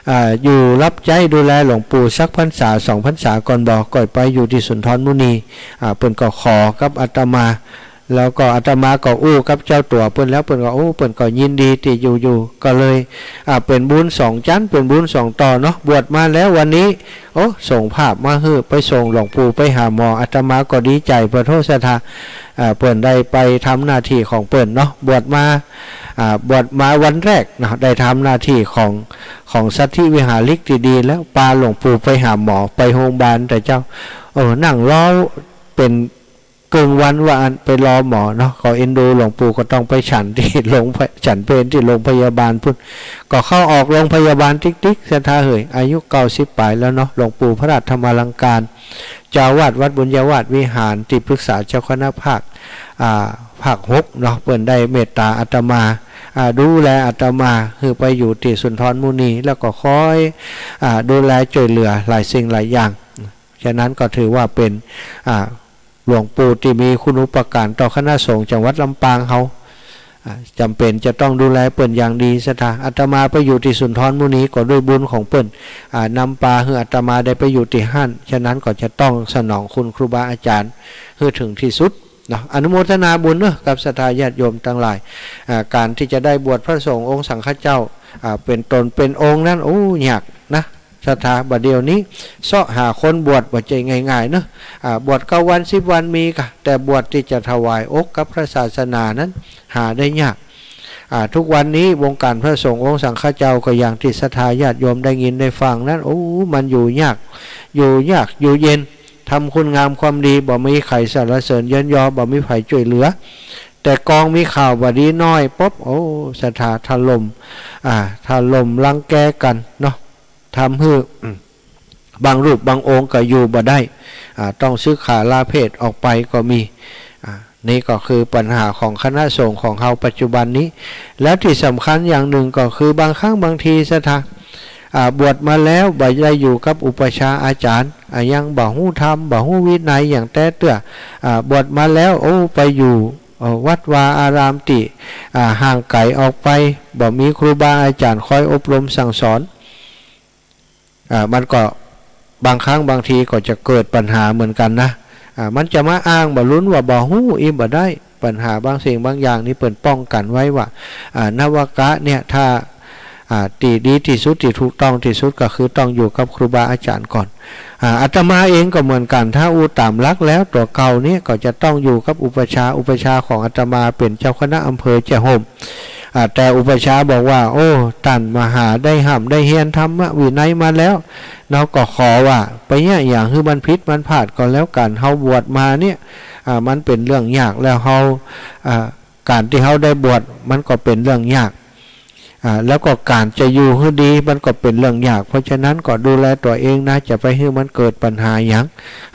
อ่า อยู่ฮับใจ๊ดูแลหลวงปู่สักพรรษาสองพรรษาก่อนบ่ ก่อยไปอยู่ตี้สุนทรมุนี อ่า เปิ้นก็ขอกับอาตมา แล้วก็อาตมาก็อู้กับเจ้าตั๋วเปิ้นแล้ว เปิ้นก็ โอ้ เปิ้นก็ยินดีตี้อยู่ อยู่ ก็เลย อ่า เป๋นบุญสองจั๊น เป๋นบุญสองต่อเนาะ บวชมาแล้ววันนี้ โอ้ ส่งภาพมาหื้อ ไปส่งหลวงปู่ไปหาหมอ อาตมาก็ดีใจ๋ ปะโถศรัทธา อ่า เปิ้นได้ไปทำหน้าตี้ของเปิ้นเนาะ บวชมา อ่า บวชมาวันแรกเนาะ ได้ทำหน้าตี้ของ ของสัตถิวิหาริกตี้ดีแล้ว ปาหลวงปู่ไปหาหมอ ไปโฮงบาล แต่เจ้า เออ นั่งรอเป๋น เกิ่งวันว่าอั้น ไปรอหมอเนาะ ก็เอ็นดูหลวงปู่ ก็ต้องไปฉันตี้โรงพย- ฉันเพลตี้โรงพยาบาลปู๊น ก็เข้าออกโรงพยาบาลติ๊กๆ ศรัทธาเหย อายุเก้าสิบป๋ายแล้วเนาะ หลวงปู่พระราชธรรมาลังการ เจ้าอาวาสวัดบุญญาวาสวิหาร ตี้ปรึกษาเจ้าคณะภาค อ่า ภาคหกเนาะ เปิ้นได้เมตตาอาตมา อ่า ดูแลอาตมา หื้อไปอยู่ตี้สุนทรมุนี แล้วก็คอย อ่า ดูแลจ้วยเหลือหลายสิ่งหลายอย่าง ฉะนั้นก็ถือว่าเป๋น อ่า หลวงปู่ตี้มีคุณูปการต่อคณะสงฆ์จังหวัดลำปางเฮา อ่า จ๋ำเป๋นจะต้องดูแลเปิ้นอย่างดี ศรัทธา อาตมาไปอยู่ตี้สุนทรมุนีก็ด้วยบุญของเปิ้น อ่า นำปาหื้ออาตมาได้ไปอยู่ตี้หั้น ฉะนั้นก็จะต้องสนองคุณครูบาอาจ๋ารย์หื้อเถิงตี้สุดเนาะ อนุโมทนาบุญเนาะ กับศรัทธาญาติโยมตังหลาย อ่า ก๋านตี้จะได้บวชพระสงฆ์องค์สังฆเจ้า อ่า เป๋นต๋นเป๋นองค์นั้น โอ้ ยากนะ ศรัทธา บ่าเดี่ยวนี้เซาะหาคนบวชบ่ใจ้ง่ายๆ เนาะ อ่า บวชเก้าวันสิบวันมีก่ะ แต่บวชตี้จะถวายอกกับพระศาสนานั้นหาได้ยาก อ่า ทุกวันนี้วงก๋านพระสงฆ์องค์สังฆเจ้าก็อย่างตี้ศรัทธาญาติโยมได้ยินได้ฟังนั้น โอ้ มันอยู่ยาก อยู่ยาก อยู่เย็น ทำคุณงามความดี บ่มีใผสรรเสริญเยินยอ บ่มีใผจ้วยเหลือ แต่กองมีข่าวบ่ดีน้อยปุ๊บ โอ้ ศรัทธาถล่ม อ่า ถล่มรังแกกั๋นเนาะ ทำหื้อ อืม บางรูปบางองค์ก็อยู่บ่ได้ อ่า ต้องสึกขาลาเพศออกไปก็มี อ่า นี่ก็คือปัญหาของคณะสงฆ์ของเฮาปัจจุบันนี้ แล้วตี้สำคัญอย่างนึ่งก็คือบางครั้งบางทีศรัทธา อ่า บวชมาแล้วบ่ได้อยู่กับอุปัชฌาย์อาจ๋ารย์ อ่า ยังบ่ฮู้ธรรม บ่ฮู้วินัยอย่างแต๊เตื้อ อ่า บวชมาแล้ว โอ้ ไปอยู่ เอ่อ วัดวาอารามตี้ อ่า ห่างไก๋ออกไป บ่มีครูบาอาจ๋ารย์คอยอบรมสั่งสอน อ่า มันก็บางครั้งบางทีก็จะเกิดปัญหาเหมือนกั๋นนะ อ่า มันจะมาอ้างบ่าลุนว่าบ่ฮู้อี้บ่ได้ ปัญหาบางสิ่งบางอย่างนี่เปิ้นป้องกั๋นไว้ว่า อ่า นวกะเนี่ยถ้า อ่า ตี้ดีตี้สุดตี้ถูกต้องตี้สุดก็คือต้องอยู่กับครูบาอาจ๋ารย์ก่อน อ่า อาตมาเองก็เหมือนกั๋น ถ้าอู้ต๋ามหลักแล้วตั๋วเก่าเนี่ยก็จะต้องอยู่กับอุปัชฌาย์ อุปัชฌาย์ของอาตมาเป๋นเจ้าคณะอำเภอแจ้ห่ม อ่า แต่อุปัชฌาย์บอกว่า โอ้ ต้านมหาได้ฮ่ำได้เฮียนธรรมวินัยมาแล้ว เฮาก็ขอว่าไปเยียะหยังหื้อมันผิดมันพลาดก็แล้วกั๋น เฮาบวชมาเนี่ย อ่า มันเป๋นเรื่องยากแล้วเฮา อ่า ก๋านตี้เฮาได้บวชมันก็เป๋นเรื่องยาก อ่า แล้วก็ก๋านจะอยู่หื้อดีมันก็เป๋นเรื่องยาก เพราะฉะนั้นก็ดูแลตั๋วเองนะ จะไปหื้อมันเกิดปัญหาหยัง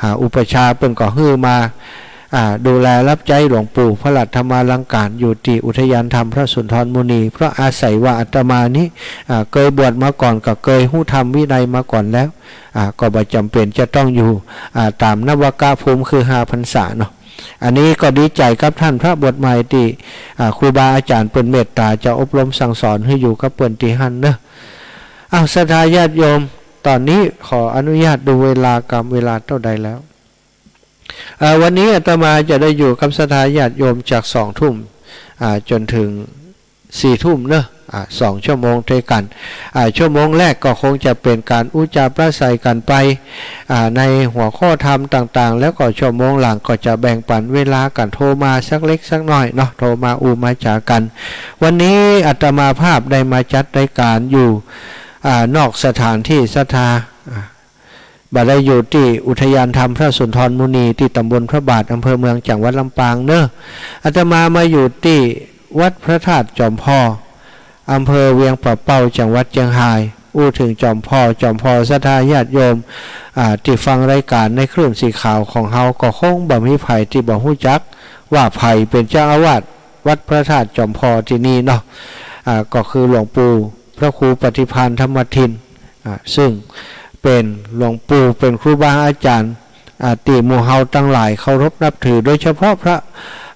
อ่า อุปัชฌาย์เปิ้นก็หื้อมา อ่า ดูแลรับใจ๊หลวงปู่พระหลักธรรมาลังก๋ารอยู่ตี้อุทยานธรรมพระสุนทรมุนี เพราะอาศัยว่าอาตมานี้ อ่า เกยบวชมาก่อน ก็เกยฮู้ธรรมวินัยมาก่อนแล้ว อ่า ก็บ่จ๋ำเป๋นจะต้องอยู่ อ่า ต๋ามนวกะภูมิคือห้าพรรษาเนาะ อันนี้ก็ดีใจ๋กับต้านพระบวชใหม่ตี้ อ่า ครูบาอาจ๋ารย์เปิ้นเมตต๋าจะอบรมสั่งสอนหื้ออยู่กับเปิ้นตี้หั้นเนาะ อ้าว ศรัทธาญาติโยม ต๋อนนี้ขออนุญาตดูเวลากำ เวลาเต้าใดแล้ว เอ่อ วันนี้อาตมาจะได้อยู่กับศรัทธาญาติโยมจากสองทุ่ม อ่า จ๋นเถิงสี่ทุ่มเนาะ อ่า สองชั่วโมงตวยกั๋น อ่า ชั่วโมงแรกก็คงจะเป๋นก๋านอู้จ๋าปราศรัยกั๋นไป อ่า ในหัวข้อธรรมต่างๆ แล้วก็ชั่วโมงหลังก็จะแบ่งปั๋นเวลากั๋นโทรมาสักเล็กสักน้อยเนาะ โทรมาอู้มาจ๋ากั๋น วันนี้อาตมาภาพได้มาจัดรายก๋านอยู่ อ่า นอกสถานตี้ศรัทธา อ่า บ่ได้อยู่ตี้อุทยานธรรมพระสุนทรมุนีตี้ต๋ำบลพระบาท อำเภอเมือง จังหวัดลำปางเนาะ อาตมามาอยู่ตี้วัดพระธาตุจอมผ่อ อำเภอเวียงป่าเป้า จังหวัดเจียงฮาย อู้เถิงจอมผ่อ จอมผ่อศรัทธาญาติโยม อ่า ตี้ฟังรายก๋านในคลื่นสีขาวของเฮาก็คงบ่มีใผตี้บ่ฮู้จักว่าใผเป๋นเจ้าอาวาสวัดพระธาตุจอมผ่อตี้นี่เนาะ อ่า ก็คือหลวงปู่พระครูปฏิภาณธรรมทิน อ่า ซึ่งเป๋นหลวงปู่ เป๋นครูบาอาจ๋ารย์ อ่า ตี้หมู่เฮาตังหลายเคารพนับถือ โดยเฉพาะพระ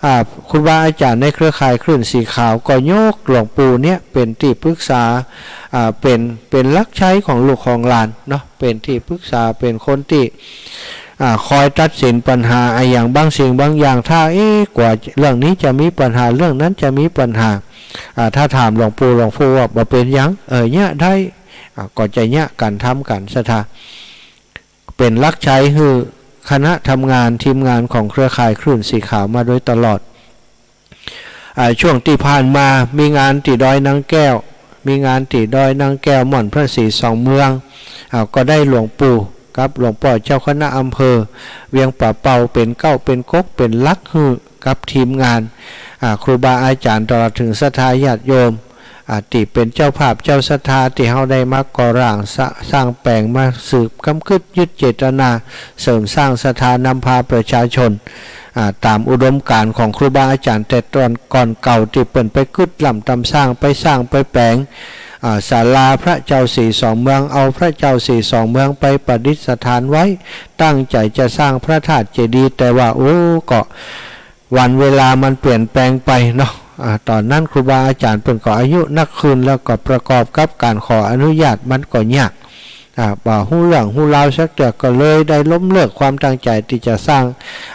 อ่า ครูบาอาจ๋ารย์ในเครือข่ายคลื่นสีขาวก็ยกหลวงปู่เนี่ยเป๋นตี้ปรึกษา อ่า เป๋น เป๋นหลักใจ๊ของลูกของหลานเนาะ เป๋นตี้ปรึกษา เป๋นคนตี้ อ่า คอยตัดสินปัญหาอะหยังบางสิ่งบางอย่าง ถ้า เอ๊ะ กว่าเรื่องนี้จะมีปัญหา เรื่องนั้นจะมีปัญหา อ่า ถ้าถามหลวงปู่ หลวงปู่ว่าบ่เป๋นหยัง เออ เยียะได้ อ่า ก็จะเยียะกั๋นทำกั๋นศรัทธา เป๋นหลักใจ๊หื้อคณะทำงาน ทีมงานของเครือข่ายคลื่นสีขาวมาโดยตลอด อ่า ช่วงตี้ผ่านมามีงานตี้ดอยนางแก้ว มีงานตี้ดอยนางแก้วหม่อนพระศรีสองเมือง อ่า ก็ได้หลวงปู่กับหลวงป้อเจ้าคณะอำเภอเวียงป่าเป้าเป๋นเก๊าเป๋นก๊กเป๋นหลักหื้อกับทีมงาน อ่า ครูบาอาจ๋ารย์ตลอดเถิงศรัทธาญาติโยม อ่า ตี้เป๋นเจ้าภาพเจ้าศรัทธาตี้เฮาได้มาก่อร่างสร้าง สร้างแป๋งมาสืบกำกึ๊ดยึดเจตนา เสริมสร้างศรัทธานำพาประชาชน อ่า ต๋ามอุดมก๋ารณ์ของครูบาอาจ๋ารย์แต่ต๋อนก่อนเก่าตี้เปิ้นไปกึ๊ดล้ำต๋ำสร้าง ไปสร้างไปแป๋ง อ่า ศาลาพระเจ้าศรีสองเมือง เอาพระเจ้าศรีสองเมืองไปประดิษฐานไว้ ตั้งใจ๋จะสร้างพระธาตุเจดีย์ แต่ว่า โอ้ ก็ วันเวลามันเปลี่ยนแปลงไปเนาะ อ่า ต๋อนนั้นครูบาอาจ๋ารย์เปิ้นก็อายุนักขึ้น แล้วก็ประกอบกับก๋านขออนุญาตมันก็ยาก อ่า บ่ฮู้เรื่องฮู้ราวสักเตื้อ ก็เลยได้ล้มเลิกความตั้งใจ๋ตี้จะสร้าง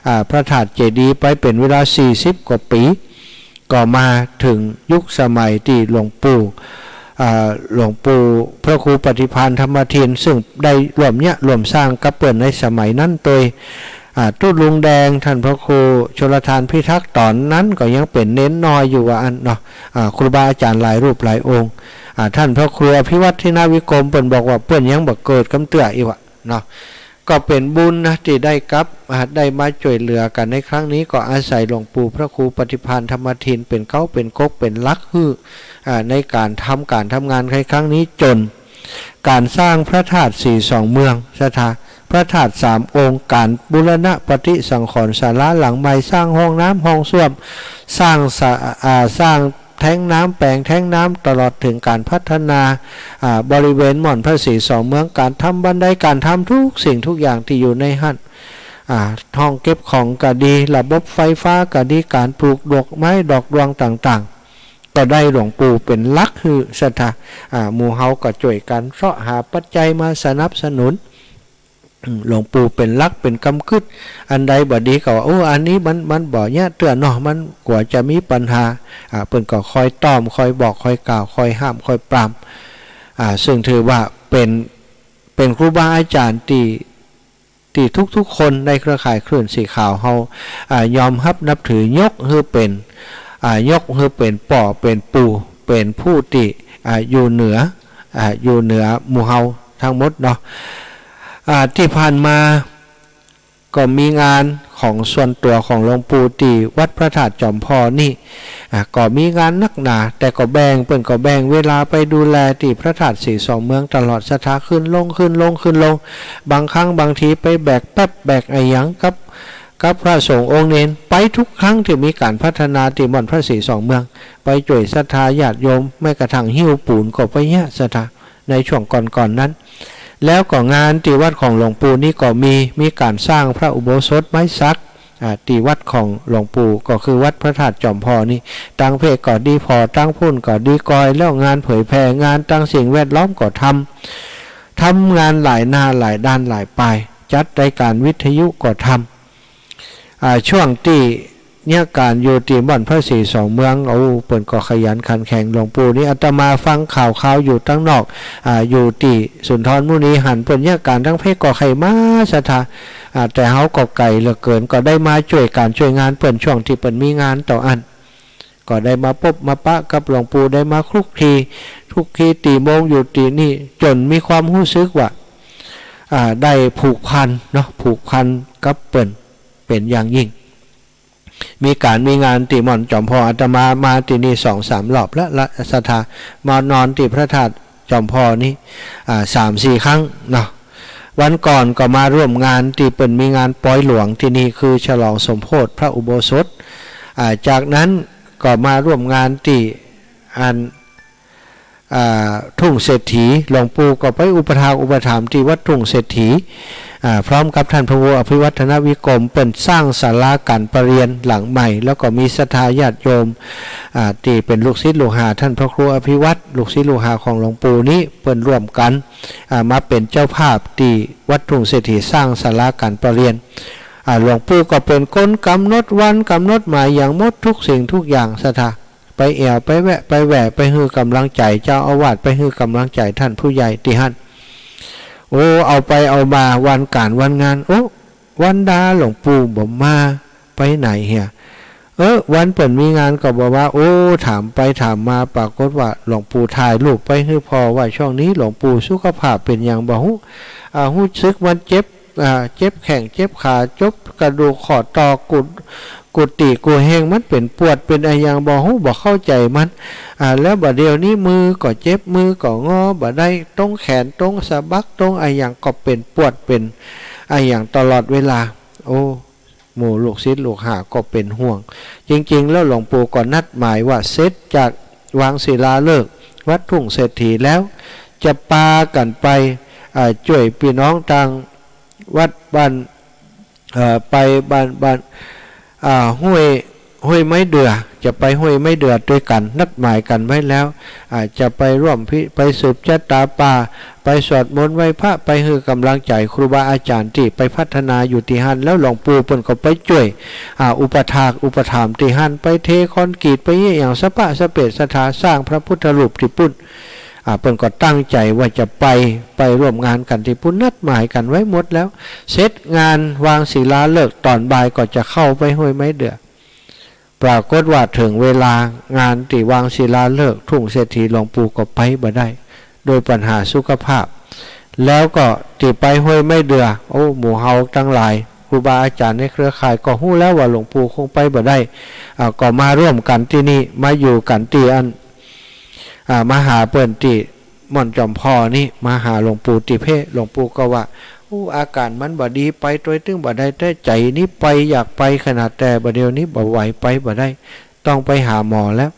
อ่า พระธาตุเจดีย์ไปเป๋นเวลาสี่สิบกว่าปี๋ ก็มาเถิงยุคสมัยตี้หลวงปู่ อ่า หลวงปู่พระครูปฏิภาณธรรมทิน ซึ่งได้ร่วมเยียะร่วมสร้างกับเปิ้นในสมัยนั้นตวย อ่า ตุ๊ลุงแดง ต้านพระครูชลทานพิทักษ์ ต๋อนนั้นก็ยังเป๋นเณรน้อยอยู่ว่าอั้นเนาะ อ่า ครูบาอาจ๋ารย์หลายรูปหลายองค์ อ่า ต้านพระครูอภิวัฒนวิกรม เปิ้นบอกว่าเปิ้นยังบ่เกิดกำเตื้ออี้ว่าเนาะ ก็เป๋นบุญนะตี้ได้กับ อ่า ได้มาจ้วยเหลือกั๋นในครั้งนี้ ก็อาศัยหลวงปู่พระครูปฏิภาณธรรมทินเป๋นเก๊าเป๋นก๊กเป๋นหลักหื้อ อ่า ในก๋านทำก๋านทำงานในครั้งนี้ จ๋นก๋านสร้างพระธาตุศรีสองเมืองศรัทธา พระธาตุสามองค์ ก๋านบูรณะปฏิสังขรณ์ศาลาหลังใหม่ สร้างห้องน้ำห้องส้วม สร้างสะ อ่า สร้างแท้งน้ำ แป๋งแท้งน้ำ ตลอดเถิงก๋านพัฒนา อ่า บริเวณหม่อนพระศรีสองเมือง ก๋านทำบันได ก๋านทำทุกสิ่งทุกอย่างตี้อยู่ในหั้น อ่า ห้องเก็บของก็ดี ระบบไฟฟ้าก็ดี ก๋านปลูกดอกไม้ดอกดวงต่างๆ ก็ได้หลวงปู่เป๋นหลักหื้อศรัทธา อ่า หมู่เฮาก็จ้วยกั๋นเซาะหาปัจจัยมาสนับสนุน อืม หลวงปู่เป๋นหลักเป๋นกำกึ๊ด อันใดบ่ดีก็ว่า โอ้ อันนี้มัน มันบ่เยียะเตื้อเนาะ มันกั๋วจะมีปัญหา อ่า เปิ้นก็คอยต้อม คอยบอก คอยกล่าว คอยห้าม คอยปราม อ่า ซึ่งถือว่าเป๋น เป๋นครูบาอาจ๋ารย์ตี้ ตี้ทุกๆ คนในเครือข่ายคลื่นสีขาวเฮา อ่า ยอมฮับนับถือ ยกหื้อเป๋น อ่า ยกหื้อเป๋นป้อเป๋นปู่ เป๋นผู้ตี้ อ่า อยู่เหนือ อ่า อยู่เหนือหมู่เฮาตึงหมดเนาะ อ่า ตี้ผ่านมาก็มีงานของส่วนตั๋วของหลวงปู่ตี้วัดพระธาตุจอมผ่อนี่ อ่า ก็มีงานนักหนา แต่ก็แบ่ง เปิ้นก็แบ่งเวลาไปดูแลตี้พระธาตุสีสองเมืองตลอด ศรัทธาขึ้นลง ขึ้นลง ขึ้นลง บางครั้งบางทีไปแบกแป๊บแบกอะหยังกับ กับพระสงฆ์องค์เณร ไปทุกครั้งตี้มีก๋านพัฒนาตี้ม่อนพระสีสองเมือง ไปจ้วยศรัทธาญาติโยม แม้กระทั่งหิ้วปูนก็ไปเยียะศรัทธา ในช่วงก่อนๆ นั้น แล้วก็งานตี้วัดของหลวงปู่นี่ก็มี มีก๋านสร้างพระอุโบสถไม้สัก อ่า ตี้วัดของหลวงปู่ก็คือวัดพระธาตุจอมผ่อนี่ ตางเพกก็ดีผ่อ ตางพุ้นก็ดีกอย แล้วงานเผยแผ่ งานตางสิ่งแวดล้อมก็ทำ ทำงานหลายหน้าหลายด้านหลายปาย จัดรายก๋านวิทยุก็ทำ อ่า ช่วงตี้เยียะก๋านอยู่ตี้ม่อนพระสีสองเมือง โอ้ เปิ้นก็ขยันขันแข็ง หลวงปู่นี่ อาตมาฟังข่าวคราวอยู่ตึงนอก อ่า อยู่ตี้สุนทรมุนีหั้น เปิ้นเยียะก๋านตางเพกก็ใค่มาศรัทธา อ่า แต่เฮาก็ไก๋เหลือเกิ๋น ก็ได้มาจ้วยก๋านจ้วยงานเปิ้นช่วงตี้เปิ้นมีงานเต้าอั้น ก็ได้มาปบมาปะกับหลวงปู่ ได้มาคลุกคลี คลุกคลีตี้มงอยู่ตี้นี่ จ๋นมีความฮู้สึกว่า อ่า ได้ผูกพันเนาะ ผูกพันกับเปิ้นเป๋นอย่างยิ่ง มีก๋านมีงานตี้ม่อนจอมผ่อ อาตมามาตี้นี่สองสามรอบแล้วละ ศรัทธา มานอนตี้พระธาตุจอมผ่อนี่ อ่า สามสี่ครั้งเนาะ วันก่อนก็มาร่วมงานตี้เปิ้นมีงานปอยหลวงตี้นี่ คือฉลองสมโภชพระอุโบสถ อ่า จากนั้นก็มาร่วมงานตี้อัน อ่า ทุ่งเศรษฐี หลวงปู่ก็ไปอุปถากอุปถัมภ์ตี้วัดทุ่งเศรษฐี อ่า พร้อมกับต้านพระครูอภิวัฒนวิกรม เปิ้นสร้างศาลาก๋านประเรียนหลังใหม่ แล้วก็มีศรัทธาญาติโยม อ่า ตี้เป๋นลูกศิษย์ลูกหาต้านพระครูอภิวัฒน์ ลูกศิษย์ลูกหาของหลวงปู่นี่ เปิ้นร่วมกั๋น อ่า มาเป๋นเจ้าภาพตี้วัดทุ่งเศรษฐีสร้างศาลาก๋านประเรียน อ่า หลวงปู่ก็เป๋นคนก๋ำหนดวันก๋ำหนดหมายหยังหมดทุกสิ่งทุกอย่าง ศรัทธา ไปแอ่วไปแวะไปแหว่ไปหื้อก๋ำลังใจ๋เจ้าอาวาส ไปหื้อก๋ำลังใจ๋ต้านผู้ใหญ่ตี้หั้น โอ้ เอาไปเอามาวันก๋านวันงาน โอ้ วันดาหลวงปู่บ่มา ไปไหนเหีย เออ วันเปิ้นมีงานก็บ่ว่า โอ้ ถามไปถามมา ปรากฏว่าหลวงปู่ถ่ายรูปไปหื้อผ่อว่าช่วงนี้หลวงปู่สุขภาพเป๋นหยังบ่ฮู้ อ่า ฮู้สึกมันเจ็บ อ่า เจ็บแข้งเจ็บขา เจ็บกระดูกข้อต่อ กุด กุฏิกู้เฮงมันเป๋นปวดเป๋นอะหยังบ่ฮู้ บ่เข้าใจ๋มัน อ่า แล้วบ่าเดี่ยวนี้มือก็เจ็บ มือก็งอบ่ได้ ตรงแขน ตรงสะบัก ตรงอะหยังก็เป๋นปวดเป๋นอะหยังตลอดเวลา โอ้ หมู่ลูกศิษย์ลูกหาก็เป๋นห่วง จริงๆ แล้วหลวงปู่ก็นัดหมายว่าเสร็จจากวางศิลาฤกษ์วัดทุ่งเศรษฐีแล้ว จะปากั๋นไป อ่า จ้วยปี้น้องตางวัดบ้าน เอ่อ ไปบ้าน บ้าน อ่า ห้วย ห้วยไม้เดือ จะไปห้วยไม้เดือตวยกั๋น นัดหมายกั๋นไว้แล้ว อ่า จะไปร่วมพิ ไปสืบจะต๋าป่า ไปสวดมนต์ไหว้พระ ไปหื้อก๋ำลังใจ๋ครูบาอาจ๋ารย์ตี้ไปพัฒนาอยู่ตี้หั้น แล้วหลวงปู่เปิ้นก็ไปจ้วย อ่า อุปถากอุปถัมภ์ตี้หั้น ไปเทคอนกรีต ไปเยียะหยังสะปะสะเปะ ศรัทธาสร้างพระพุทธรูปตี้ปุ้น อ่า เปิ้นก็ตั้งใจ๋ว่าจะไป ไปร่วมงานกั๋นตี้ปุ้น นัดหมายกั๋นไว้หมดแล้ว เสร็จงานวางศิลาฤกษ์ต๋อนบ่ายก็จะเข้าไปห้วยไม้เดือ ปรากฏว่าเถิงเวลางานตี้วางศิลาฤกษ์ทุ่งเศรษฐี หลวงปู่ก็ไปบ่ได้ โดยปัญหาสุขภาพ แล้วก็ตี้ไปห้วยไม้เดือ โอ้ หมู่เฮาตังหลาย ครูบาอาจ๋ารย์ในเครือข่ายก็ฮู้แล้วว่าหลวงปู่คงไปบ่ได้ อ่า ก็มาร่วมกั๋นตี้นี่ มาอยู่กั๋นตี้อัน อ่า มาหาเปิ้นตี้ม่อนจอมผ่อนี่ มาหาหลวงปู่ตี้เพ หลวงปู่ก็ว่า อู้ อาก๋ารมันบ่ดี ไปตวยตึงบ่ได้แต๊ ใจ๋นี่ไป อยากไปขนาด แต่บ่าเดี่ยวนี้บ่ไหว ไปบ่ได้ ต้องไปหาหมอแล้ว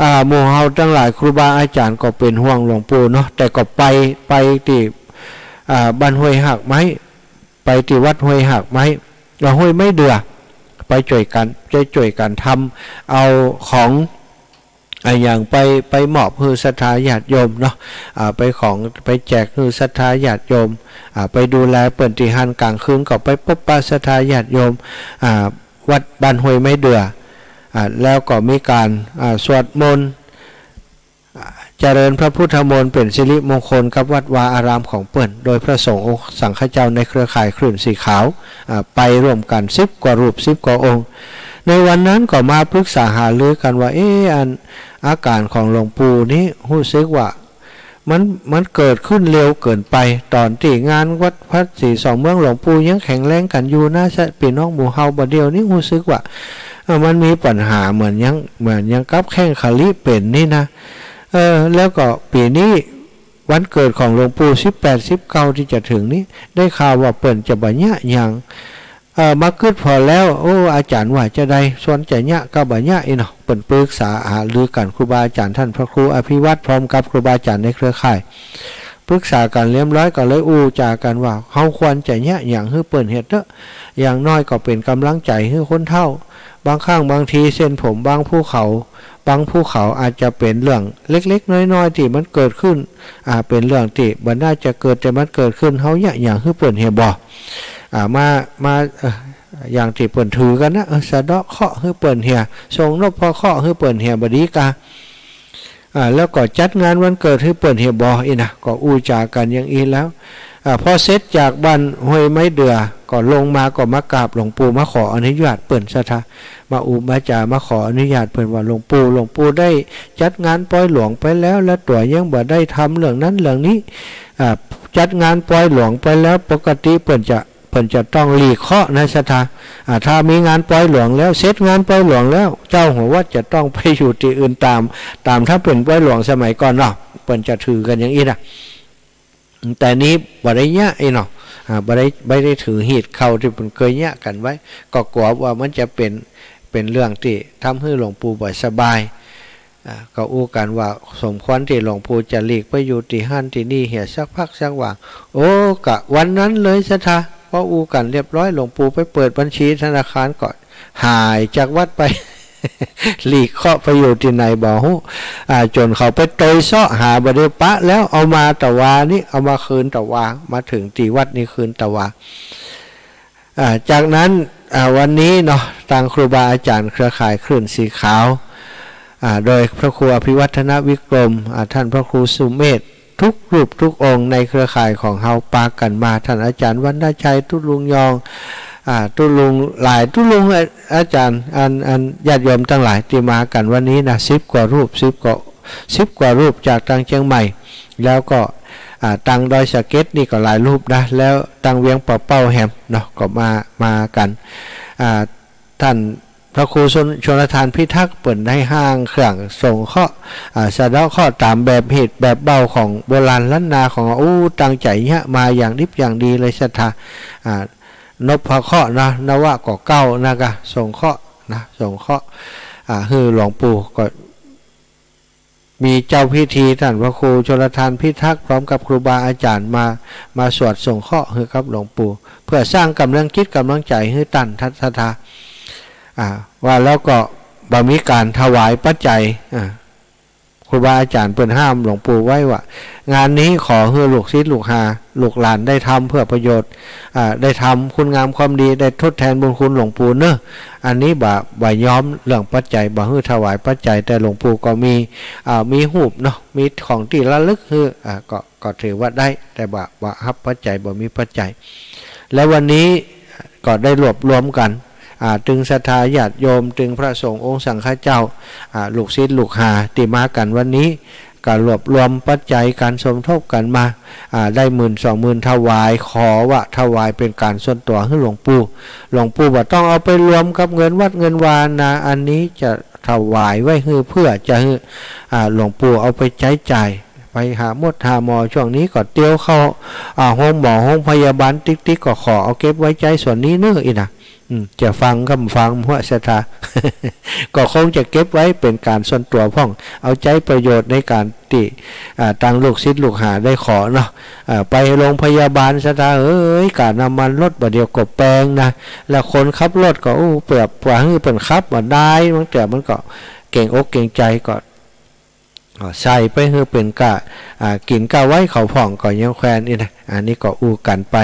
อ่า หมู่เฮาตังหลายครูบาอาจ๋ารย์ก็เป๋นห่วงหลวงปู่เนาะ แต่ก็ไป ไปตี้ อ่า บ้านห้วยหากไม้ ไปตี้วัดห้วยหากไม้ อ่า ห้วยไม้เดือ ไปจ้วยกั๋น ไปจ้วยกั๋นทำเอาของ อ่า อย่างไป ไปมอบหื้อศรัทธาญาติโยมเนาะ อ่า ไปของ ไปแจกหื้อศรัทธาญาติโยม อ่า ไปดูแลเปิ้นตี้หั้น ก๋างคืนก็ไปปบปะศรัทธาญาติโยม อ่า วัดบ้านห้วยไม้เดื่อ อ่า แล้วก็มีก๋าน อ่า สวดมนต์ อ่า เจริญพระพุทธมนต์เป๋นสิริมงคลกับวัดวาอารามของเปิ้น โดยพระสงฆ์องค์สังฆเจ้าในเครือข่ายคลื่นสีขาว อ่า ไปร่วมกั๋นสิบกว่ารูป สิบกว่าองค์ ในวันนั้นก็มาปรึกษาหารือกั๋นว่า เอ๊ะ อันอาก๋ารของหลวงปู่นี้ฮู้สึกว่า มัน มันเกิดขึ้นเร็วเกินไป ต๋อนตี้งานวัดพระศรีสองเมืองหลวงปู่ยังแข็งแรงกั๋นอยู่นะ ปี้น้องหมู่เฮาบ่าเดี่ยวนี้ฮู้สึกว่า เออ มันมีปัญหาเหมือนยัง เหมือนยังกับแข้งขลิเป๋นนี่นะ เออ แล้วก็ปี๋นี้วันเกิดของหลวงปู่สิบแปด สิบเก้าตี้จะเถิงนี้ ได้ข่าวว่าเปิ้นจะบ่เยียะหยัง เอ่อ มากึ๊ดผ่อแล้ว โอ้ อาจ๋ารย์ว่าจาใด ส่วนจะเยียะกับบ่เยียะอี้เนาะ เปิ้นปรึกษาหารือกั๋น ครูบาอาจ๋ารย์ต้านพระครูอภิวัฒน์ พร้อมกับครูบาอาจ๋ารย์ในเครือข่าย ปรึกษากั๋นเรียบร้อยก็เลยอู้จ๋ากั๋นว่า เฮาควรจะเยียะหยังหื้อเปิ้นเฮ็ดเต๊อะ อย่างน้อยก็เป๋นก๋ำลังใจ๋หื้อคนเฒ่า บางครั้งบางทีเส้นผมบางภูเขา บางภูเขาอาจจะเป๋นเรื่องเล็กๆ น้อยๆ ตี้มันเกิดขึ้น อ่า เป๋นเรื่องตี้บ่น่าจะเกิด แต่มันเกิดขึ้น เฮาเยียะหยังหื้อเปิ้นเหียบ่ อ่า มา มา เอ่อ อย่างตี้เปิ้นถือกั๋นนะ เออ สะเดาะเคราะห์หื้อเปิ้นเหีย ส่งนพเคราะห์หื้อเปิ้นเหีย บ่ดีกา อ่า แล้วก็จัดงานวันเกิดหื้อเปิ้นเหียบ่ อี้นะ ก็อู้จ๋ากั๋นอย่างอี้แล้ว อ่า พอเสร็จจากบ้านห้วยไม้เดื่อ ก็ลงมาก็มากราบหลวงปู่ มาขออนุญาตเปิ้นศรัทธา มาอู้มาจ๋า มาขออนุญาตเปิ้นว่า หลวงปู่ หลวงปู่ได้จัดงานปอยหลวงไปแล้ว แล้วตั๋วยังบ่ได้ทำเรื่องนั้นเรื่องนี้ อ่า จัดงานปอยหลวงไปแล้ว ปกติเปิ้นจะ เปิ้นจะต้องหลีกเคราะห์นะศรัทธา อ่า ถ้ามีงานปอยหลวงแล้ว เสร็จงานปอยหลวงแล้ว เจ้าหัววัดจะต้องไปอยู่ตี้อื่นต๋าม ต๋ามถ้าเป๋นปอยหลวงสมัยก่อนเนาะ เปิ้นจะถือกั๋นอย่างอี้นะ แต่นี้บ่ได้เยียะอี้เนาะ อ่า บ่ได้ บ่ได้ถือฮีตเค้าตี้เปิ้นเกยเยียะกั๋นไว้ ก็กั๋วว่ามันจะเป๋น เป๋นเรื่องตี้ทำหื้อหลวงปู่บ่สบาย อ่า ก็อู้กั๋นว่าสมควรตี้หลวงปู่จะหลีกไปอยู่ตี้หั้นตี้นี่เหียสักพักสักหว่าง โอ้ กะวันนั้นเลยศรัทธา พออู้กั๋นเรียบร้อย หลวงปู่ไปเปิดบัญชีธนาคารก็หายจากวัดไป หลีกเคราะห์ไปอยู่ตี้ไหนบ่ฮู้ อ่า จ๋นเขาไปตวยเซาะหาบ่ได้ปะแล้ว เอามาตะวานี้ เอามาคืนตะวา มาเถิงตี้วัดนี้คืนตะวา อ่า จากนั้น อ่า วันนี้เนาะ ตางครูบาอาจ๋ารย์เครือข่ายคลื่นสีขาว อ่า โดยพระครูอภิวัฒนวิกรม อ่า ต้านพระครูสุเมธ ทุกรูปทุกองค์ในเครือข่ายของเฮาปากั๋นมา ต้านอาจ๋ารย์วรรณชัย ตุ๊ลุงยอง อ่า ตุ๊ลุงหลาย ตุ๊ลุง อา อาจ๋ารย์ อัน อันญาติโยมตังหลายตี้มากั๋นวันนี้นะ สิบกว่ารูป สิบกว่า สิบกว่ารูปจากตางเจียงใหม่ แล้วก็ อ่า ตางดอยสะเก็ดนี่ก็หลายรูปนะ แล้วตางเวียงป่าเป้าแหมเนาะ ก็มา มากั๋น อ่า ต้านพระครูชล ชลทานพิทักษ์เปิ้นได้ฮ้างเครื่องสงเคราะห์ อ่า สะเดาะเคราะห์ต๋ามแบบฮีตแบบเบ้าของโบราณล้านนาของ อู้ ตั้งใจ๋เยียะมาอย่างดิบอย่างดีเลยศรัทธา อ่า นพเคราะห์นะ นวะก็เก้านะกะ สงเคราะห์นะ สงเคราะห์ อ่า หื้อหลวงปู่ก็ มีเจ้าพิธีต้านพระครูชลทานพิทักษ์พร้อมกับครูบาอาจ๋ารย์มา มาสวดสงเคราะห์หื้อกับหลวงปู่ เพื่อสร้างก๋ำลังจิตก๋ำลังใจ๋หื้อต้านศรัทธา อ่า ว่าแล้วก็บ่มีก๋านถวายปัจจัย อ่า ครูบาอาจ๋ารย์เปิ้นห้ามหลวงปู่ไว้ว่า งานนี้ขอหื้อลูกศิษย์ลูกหา ลูกหลานได้ทำเพื่อประโยชน์ อ่า ได้ทำคุณงามความดี ได้ทดแทนบุญคุณหลวงปู่เนาะ อันนี้บ่ บ่ยอมเรื่องปัจจัย บ่หื้อถวายปัจจัย แต่หลวงปู่ก็มี อ่า มีฮูปเนาะ มีของตี้ระลึกหื้อ อ่า ก็ ก็ถือว่าได้ แต่บ่ บ่ฮับปัจจัย บ่มีปัจจัย และวันนี้ก็ได้รวบรวมกั๋น อ่า ตึงศรัทธาญาติโยม ตึงพระสงฆ์องค์สังฆเจ้า อ่า ลูกศิษย์ลูกหาตี้มากั๋นวันนี้ ก็รวบรวมปัจจัยกั๋นสมทบกั๋นมา อ่า ได้หมื่นสองหมื่นถวาย ขอว่าถวายเป๋นก๋านส่วนตั๋วหื้อหลวงปู่ หลวงปู่บ่ต้องเอาไปรวมกับเงินวัดเงินวานะ อันนี้จะถวายไว้หื้อเพื่อจะหื้อ อ่า หลวงปู่เอาไปใจ๊จ่าย ไปหาหมดหาหมอ ช่วงนี้ก็เตียวเข้า อ่า โฮงหมอโฮงพยาบาลติ๊กๆ ก็ขอเอาเก็บไว้ใจ๊ส่วนนี้เนาะ อี้นะ อืม จะฟังก็บ่ฟัง หัวศรัทธา ก็คงจะเก็บไว้เป๋นก๋านส่วนตั๋วพ่อง เอาใจ๊ประโยชน์ในก๋านตี้ อ่า ตางลูกศิษย์ลูกหาได้ขอเนาะ อ่า ไปโฮงพยาบาลศรัทธาเอ๋ย ก๋าน้ำมันรถบ่าเดี่ยวก็แปงนะ แล้วคนขับรถก็ โอ้ เปื้อ เปื้อหื้อเปิ้นขับบ่ได้ บางเตื้อมันก็เกรงอกเกรงใจ๋ ก็ อ่า ใส่ไปหื้อเป๋นก้า อ่า กิ๋นก้าไว้เขาพ่องก็ยังแควนอี้นะ อันนี้ก็อู้กั๋นไป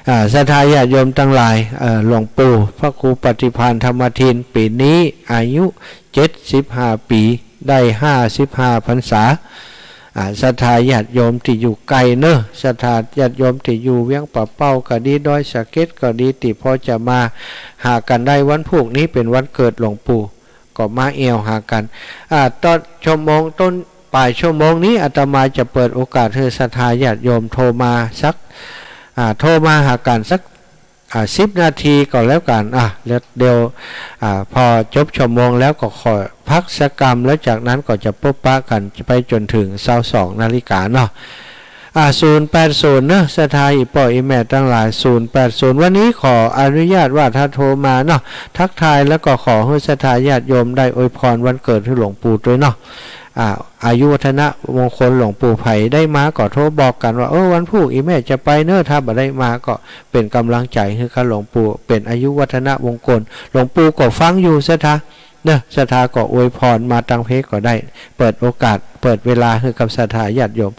อ่า ศรัทธาญาติโยมตังหลาย เอ่อ หลวงปู่พระครูปฏิภาณธรรมทิน ปี๋นี้อายุเจ็ดสิบห้าปี๋ ได้ห้าสิบห้าพรรษา อ่า ศรัทธาญาติโยมตี้อยู่ไก๋เนาะ ศรัทธาญาติโยมตี้อยู่เวียงป่าเป้าก็ดี ดอยสะเก็ดก็ดี ตี้พอจะมาหากั๋นได้ วันพูกนี้เป๋นวันเกิดหลวงปู่ ก็มาแอ่วหากั๋น อ่า ต๋อนชั่วโมงต้น บ่ายชั่วโมงนี้อาตมาจะเปิดโอกาสหื้อศรัทธาญาติโยมโทรมาสัก อ่า โทรมาหากั๋นสัก อ่า สิบนาทีก็แล้วกั๋น อ่ะ แล้วเดี๋ยว อ่า พอจบชั่วโมงแล้วก็ขอพักสักกำ แล้วจากนั้นก็จะปบปะกั๋นไปจ๋นเถิงซาวสองนาฬิกาเนาะ อ่า ศูนย์แปดศูนย์ เนาะ ศรัทธาอี่ป้ออี่แม่ตังหลาย ศูนย์แปดศูนย์ วันนี้ขออนุญาตว่าถ้าโทรมาเนาะ ทักทายแล้วก็ขอหื้อศรัทธาญาติโยมได้อวยพรวันเกิดหื้อหลวงปู่ตวยเนาะ อ่า อายุวัฒนมงคลหลวงปู่ ใผได้มาก็โทรบอกกั๋นว่า เออ วันพูกอี่แม่จะไปเนาะ ถ้าบ่ได้มาก็เป๋นก๋ำลังใจ๋หื้อข้าหลวงปู่ เป๋นอายุวัฒนมงคล หลวงปู่ก็ฟังอยู่ศรัทธา เนาะ ศรัทธาก็อวยพรมาตางเพจก็ได้ เปิดโอกาส เปิดเวลาหื้อกับศรัทธาญาติโยม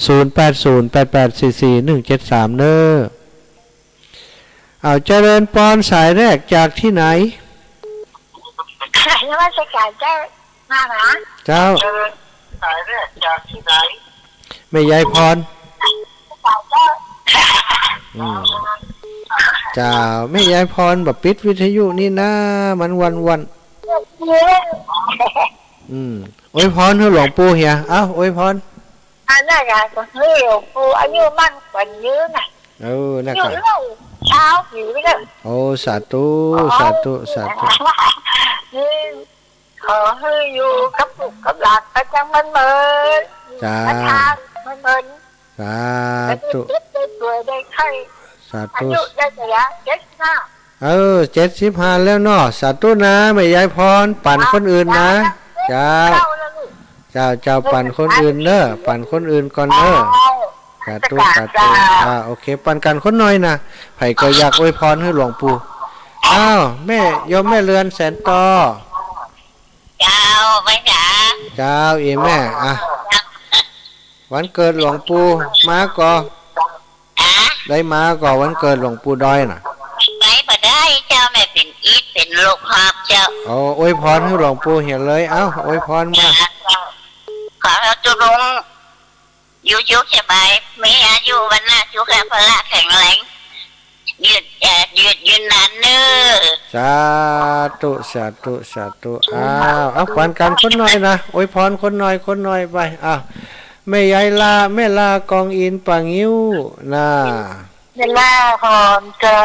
ศูนย์แปดศูนย์ แปดแปดสี่สี่ หนึ่งเจ็ดสาม เนาะ อ้าว เจริญปอน สายแรกจากตี้ไหน นมัสก๋านเจ้า มาหา เจ้า เจริญ สายแรกจากตี้ไหน แม่ยายพร เจ้า อืม เจ้า แม่ยายพรบ่ปิดวิทยุนี่นา มันวันๆ อืม อวยพรหื้อหลวงปู่เหีย เอ้า อวยพร อันนั้นก็ขอหื้อหลวงปู่อายุมั่นขวัญยืนน่ะ เออ นะ อยู่ ก็ เล่าเช้าอยู่เล่า โอ้ สาธุ อ๋อ สาธุ สาธุ นี่ ขอหื้ออยู่กับลูกกับหลานไปจังมันเมิน จ้า มาทางมันเมิน สาธุ ได้เจ็บได้ป่วยได้ไข้ สาธุ อายุได้เท่าไหร่ เจ็ดสิบห้า เออ เจ็ดสิบห้าแล้วเนาะ สาธุนะ แม่ยายพร ปั๋นคนอื่นนะ เจ้า เจ้า เจ้า เจ้า ปั๋นคนอื่นเนาะ ปั๋นคนอื่นก่อนเนาะ เจ้า สาธุ สาธุ เจ้า อ่า โอเค ปั๋นกั๋นคนหน่อยนะ ใผก็อยากอวยพรหื้อหลวงปู่ อ้าว แม่ โยมแม่เรือนแสนตอ เจ้า แม่จ๋า เจ้า อี่แม่ อ่ะ วันเกิดหลวงปู่มาก่อ ฮะ ได้มาก่อวันเกิดหลวงปู่ดอยน่ะ ไปบ่ได้เจ้า แม่เป๋นอีดเป๋นโรคหอบเจ้า โอ้ อวยพรหื้อหลวงปู่เหียเลย เอ้า อวยพรมา ขอหื้อตุ๊ลุง อยู่สุขสบาย มีอายุวรรณะสุขะพละแข็งแรง ยืน เอ่อ ยืน ยืนนานเน้อ สาธุ สาธุ สาธุ อ้าว เอา ปั๋นกั๋นคนหน่อยนะ อวยพรคนหน่อย คนหน่อยไป อ้าว แม่ยายลา แม่ลากองอินป่างิ้วนะ แม่ลาพรเจ้า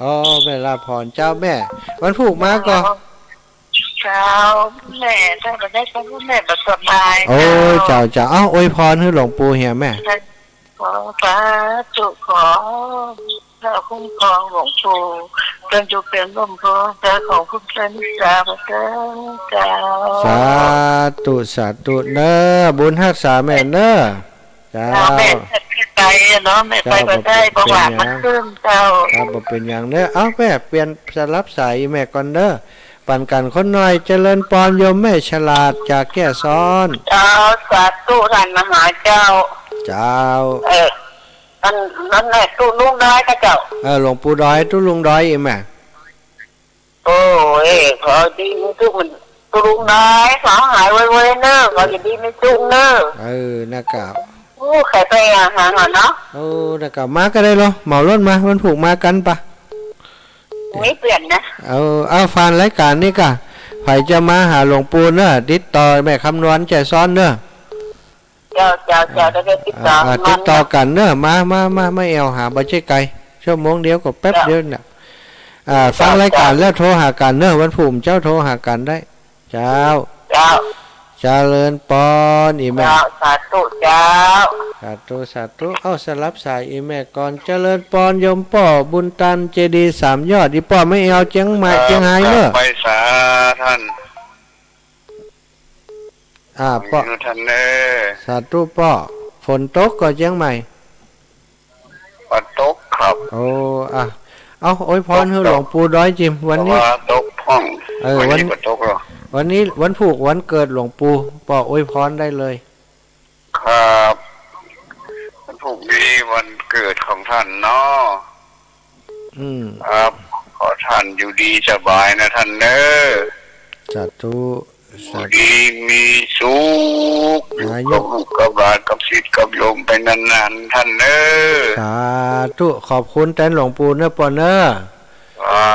อ๋อ แม่ลาพรเจ้า แม่ วันพูกมาก่อ เจ้า แม่ ถ้าบ่ได้ก็แม่บ่สบาย โอ้ เจ้า เจ้า เจ้า เอ้า อวยพรหื้อหลวงปู่เหียแม่ ขอสาธุ ขอพระคุ้มครองหลวงปู่ จงอยู่เป๋นร่มโพธิ์ของคุณพระนิสาพระเจ้า เจ้า สาธุ สาธุเน้อ บุญฮักษาแม่เน้อ เจ้า เจ้า แม่ไปเนาะ แม่ไปบ่ได้ เจ้า บ่เป็นหยัง เบาหวานมันขึ้นเจ้า ครับ บ่เป็นหยังเน้อ เอ้า แม่เปลี่ยนสลับสายแม่ก่อนเน้อ ปั๋นกั๋นคนหน่อย เจริญปอนโยมแม่ฉลาดจากแก้ซ้อน เจ้า สาธุท่านมหาเจ้า เจ้า เออ นั่น นั่นแหละตุ๊ลุงดอยก็เจ้า เออ หลวงปู่ดอย ตุ๊ลุงดอยอีแม่ โอ้ย ขอดีมีสุขมัน ตุ๊ลุงดอย ขอหายไวๆเน้อ ขออยู่ดีมีสุขเน้อ เออ นะกะ โอ้ ใครไปอ่ะ หาหน่อยเนาะ โอ้ นะกะ มาก็ได้เหรอ เหมารถมา วันพูกมากั๋นปะ ไม่เปลี่ยนนะ เอา เอา ฟังรายก๋านนี่กะ ใผจะมาหาหลวงปู่เน้อ ติดต่อแม่คำนวณแก้ซ้อนเน้อ เจ้า เจ้า เจ้า ได้ ได้ติดต่อ อ่า อ่า มัน ติดต่อกั๋นเน้อ มา มา มา มาแอ่วหา บ่ใจ้ไก๋ ชั่วโมงเดียวก็แป๊บเดียวน่ะ เจ้า อ่า ฟังรายก๋าน เจ้า แล้วโทรหากั๋นเน้อ วันพูกเจ้าโทรหากั๋นได้ เจ้า เจ้า เจริญปอนอีแม่ เจ้า สาธุเจ้า สาธุ สาธุ เอ้า สลับสายอีแม่ก่อน เจริญปอนโยมป้อบุญตัน เจดีย์สามยอด อีป้อแม่แอ่วเจียงใหม่ เจียงฮายเน้อ ไปสาท่าน อ่า ป้อ อยู่ท่านเน้อ สาธุป้อ ฝนตกก่อเจียงใหม่ ฝนตกครับ โอ้ อ่ะ เอา อวยพรหื้อหลวงปู่ดอยจิม วันนี้ แต่ว่าตกฝ ห้อง เออ วันนี้ วัน บ่ตกหรอก วันนี้วันผูกวันเกิดหลวงปู่ ป้ออวยพรได้เลย ครับ วันผูกนี้วันเกิดของท่านเนาะ อืม ครับ ขอท่านอยู่ดีสบายนะท่านเน้อ สาธุ อยู่ดีมีสุข อายุ อยู่กับลูกกับหลานกับศิษย์กับโยมไปนานๆ ท่านเน้อ สาธุ ขอบคุณแตนหลวงปู่เน้อป้อเน้อ สา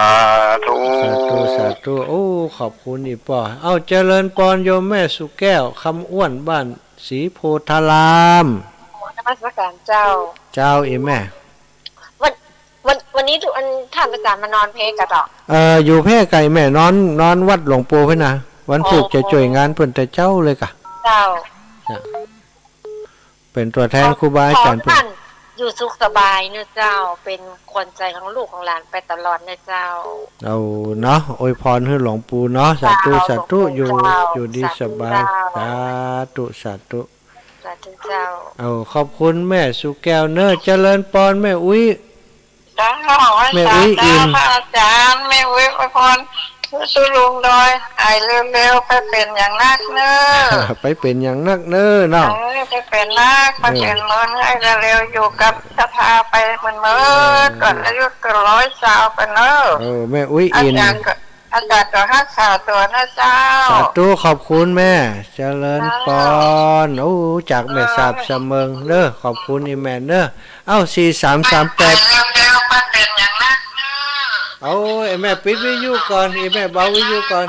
ธุ สาธุ สาธุ โอ้ ขอบคุณอีป้อ เอ้า เจริญปอนโยมแม่สุแก้ว คำอ้วน บ้านศรีโพธาราม นมัสการเจ้า เจ้า อีแม่ วัน วัน วันนี้ดูอันท่านอาจารย์มานอนเพกะเจ้า เอ่อ อยู่เพกะ อีแม่ นอน นอนวัดหลวงปู่เพิ่นนะ วันผูก อ๋อ จะจ้วยงานเปิ้นแต่เจ๊าเลยกะ เจ้า จ้ะ เป๋นตั๋วแทนครูบาอาจ๋ารย์เปิ้น ขอ ขอท่านอยู่สุขสบายเน้อเจ้า เป๋นขวัญใจของลูกของหลานไปตลอดเน้อเจ้า เอาเนาะ อวยพรหื้อหลวงปู่เนาะ สาธุ เจ้า สาธุ หลวงปู่ อยู่ เจ้า อยู่ดีสบาย สาธุเจ้า สาธุ สาธุ สาธุเจ้า เอา ขอบคุณแม่สุแก้วเน้อ เจริญปอนแม่อุ๊ย เจ้า แม่อุ๊ย เจ้า อิ่ม พระอาจารย์ แม่อุ๊ยอวยพร สู้ๆ ลุงดอย หายเร็วๆ ไปเป๋นอย่างนักเน้อ ไปเป๋นอย่างนักเน้อเนาะ เออ ไปเป๋นนัก ไปเป๋นเมิน เออ หื้อเร็วๆ อยู่กับศรัทธาไปเมินๆ เออ ก่อนอายุเกินร้อยซาวไปเน้อ เออ แม่อุ๊ย อาจารย์ก็ อาจารย์ก็ฮักษาตั๋วนะเจ้า สาธุ ขอบคุณแม่ เจริญปอน เจ้า โอ้ จากแม่สาบสะเมิงเน้อ ขอบคุณอีแม่เน้อ เอ้า สี่สามสามแปด เอ้า ไอ้แม่ปิดวิทยุก่อน ไอ้แม่เบาวิทยุก่อน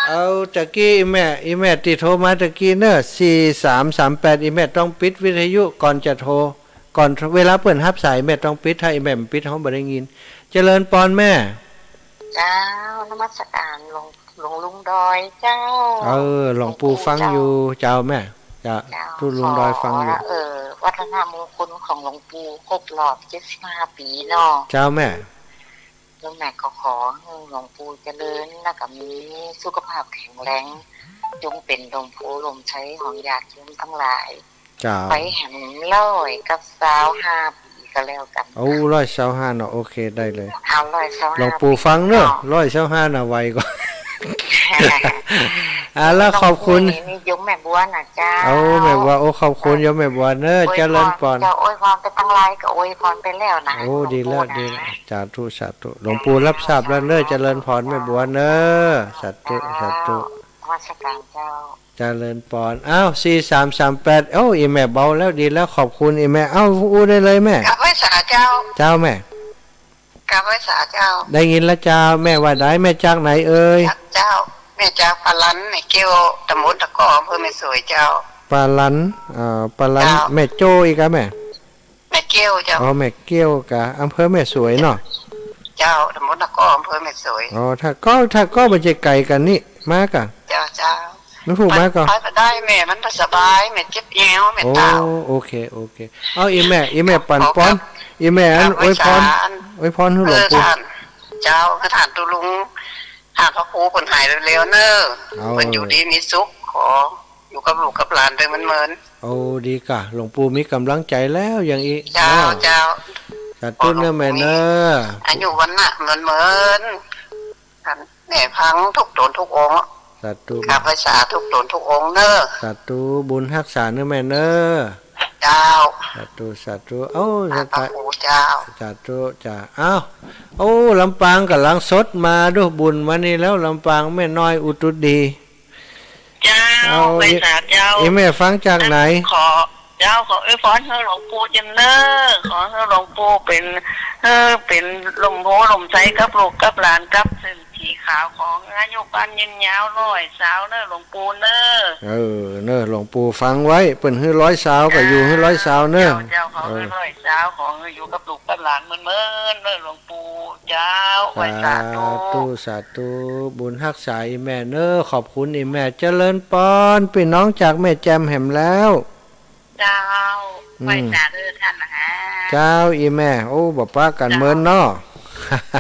เอ้า ตะกี้ไอ้แม่ ไอ้แม่ตี้โทรมาตะกี้เน้อ สี่สามสามแปด ไอ้แม่ต้องปิดวิทยุก่อนจะโทร ก่อนเวลาเปิ้นฮับสาย ไอ้แม่ต้องปิด ถ้าไอ้แม่บ่ปิด เฮาบ่ได้ยิน เจริญปอนแม่ เจ้า นมัสการหลวง หลวงลุงดอยเจ้า เออ หลวงปู่ฟังอยู่ เจ้าแม่ เจ้า เจ้า ตุ๊ลุงดอยฟังอยู่ ขอ เอ่อ วัฒนมงคลของหลวงปู่ครบรอบเจ็ดสิบห้าปี๋เนาะ เจ้าแม่ แล้วแม่ก็ขอหื้อหลวงปู่เจริญ แล้วก็มีสุขภาพแข็งแรง จงเป๋นลมโพธิ์ลมไทรของญาติโยมตังหลาย เจ้า ไปแหมร้อยกับซาวห้าปี๋ก็แล้วกั๋น โอ้ ร้อยซาวห้าเนาะ โอเค ได้เลย เอาร้อยซาวห้า หลวงปู่ฟังเน้อ เนาะ ร้อยซาวห้าน่ะ ไวกว่า อ่า แล้วขอบคุณ นี่ นี่โยมแม่บัวนะเจ้า โอ้ แม่บัว โอ้ ขอบคุณ เออ โยมแม่บัวเน้อ อวยพร เจริญปอน เจ้า อวยพรไปตังหลายก็อวยพรไปแล้วนะ โอ้ ดีแล้ว หลวงปู่นะ ดีแล้ว สาธุ สาธุ หลวงปู่รับทราบแล้วเน้อ เจ้า เจริญปอนแม่บัวเน้อ สาธุ เจ้า สาธุ นมัสการเจ้า เจริญปอน อ้าว สี่สามสามแปด โอ้ อีแม่เบาแล้ว ดีแล้ว ขอบคุณอีแม่ เอ้า อู้ได้เลยแม่ กราบไหว้สาเจ้า เจ้าแม่ กราบไหว้สาเจ้า ได้ยินแล้วเจ้า แม่ว่าใด แม่จากไหนเอ่ย เจ้า แม่จากป่าลัน แม่เกี้ยว ตำบลตะก้อ อำเภอแม่สวยเจ้า ป่าลัน เอ่อ ป่าลัน เจ้า แม่โจ้อีกอะแม่ แม่เกี้ยวเจ้า อ๋อ แม่เกี้ยวกะ อำเภอแม่สวยเนาะ เจ้า ตำบลตะก้อ อำเภอแม่สวย อ๋อ ตะก้อ ตะก้อบ่ใจ้ไก๋กั๋นนี่ มากะ เจ้า เจ้า มันผูกมากะ ไปบ่ได้แม่ มันบ่สบาย แม่เจ็บแอว แม่ โอ้ ตาว โอเค โอเค เอา อีแม่ อีแม่ปั๋นปอน ขอ อีแม่อัน ขอ อวยพร อวยพร อวยพรหื้อหลวงปู่ เออ ท่าน เจ้า หื้อท่านตุ๊ลุง ท่านพระครูเปิ้นหายเร็วๆ เน้อ เอา เปิ้นอยู่ดีมีสุข ขออยู่กับลูกกับหลานไปเมินๆ โอ้ ดีกะ หลวงปู่มีก๋ำลังใจ๋แล้วอย่างอี้ เจ้า เนาะ เจ้า สาธุเน้อแม่เน้อ อายุวรรณะเมินๆ ท่านแม่ฟังทุกต๋นทุกองค์ สาธุ กราบไหว้สาทุกต๋นทุกองค์เน้อ สาธุ บุญฮักษาเน้อแม่เน้อ เจ้า สาธุ สาธุ เอ้า สาธุ สาธุ เจ้า สาธุจ้า เอ้า โอ้ ลำปางก่ำลังสดมาดูบุญมานี่แล้ว ลำปางแม่น้อยอุตุดี เจ้า เอา ไหว้สาเจ้า อีแม่ฟังจากไหน ขอ เจ้า ขออวยพรหื้อหลวงปู่เจ้าเน้อ ขอหื้อหลวงปู่เป๋น เออ เป๋นลมโพธิ์ลมไทรกับลูกกับหลานกับเศรษฐีขาว ขอหื้ออายุปานยืนยาว ร้อยซาวเน้อหลวงปู่เน้อ เออ เน้อ หลวงปู่ฟังไว้ เปิ้นหื้อร้อยซาวก็อยู่หื้อร้อยซาวเน้อ เจ้า เจ้า ขอหื้อ เออ ร้อยซาว ขอหื้ออยู่กับลูกกับหลานเมินๆ เน้อหลวงปู่เจ้า ไหว้สาธุ สาธุ สาธุ บุญฮักษาอีแม่เน้อ ขอบคุณอีแม่ เจริญปอน ปี้น้องจากแม่แจ่มแหมแล้ว เจ้า อืม ไหว้สาเด้อท่านนะฮะ เจ้า อีแม่ โอ้ บ่ปะกั๋นเมินเนาะ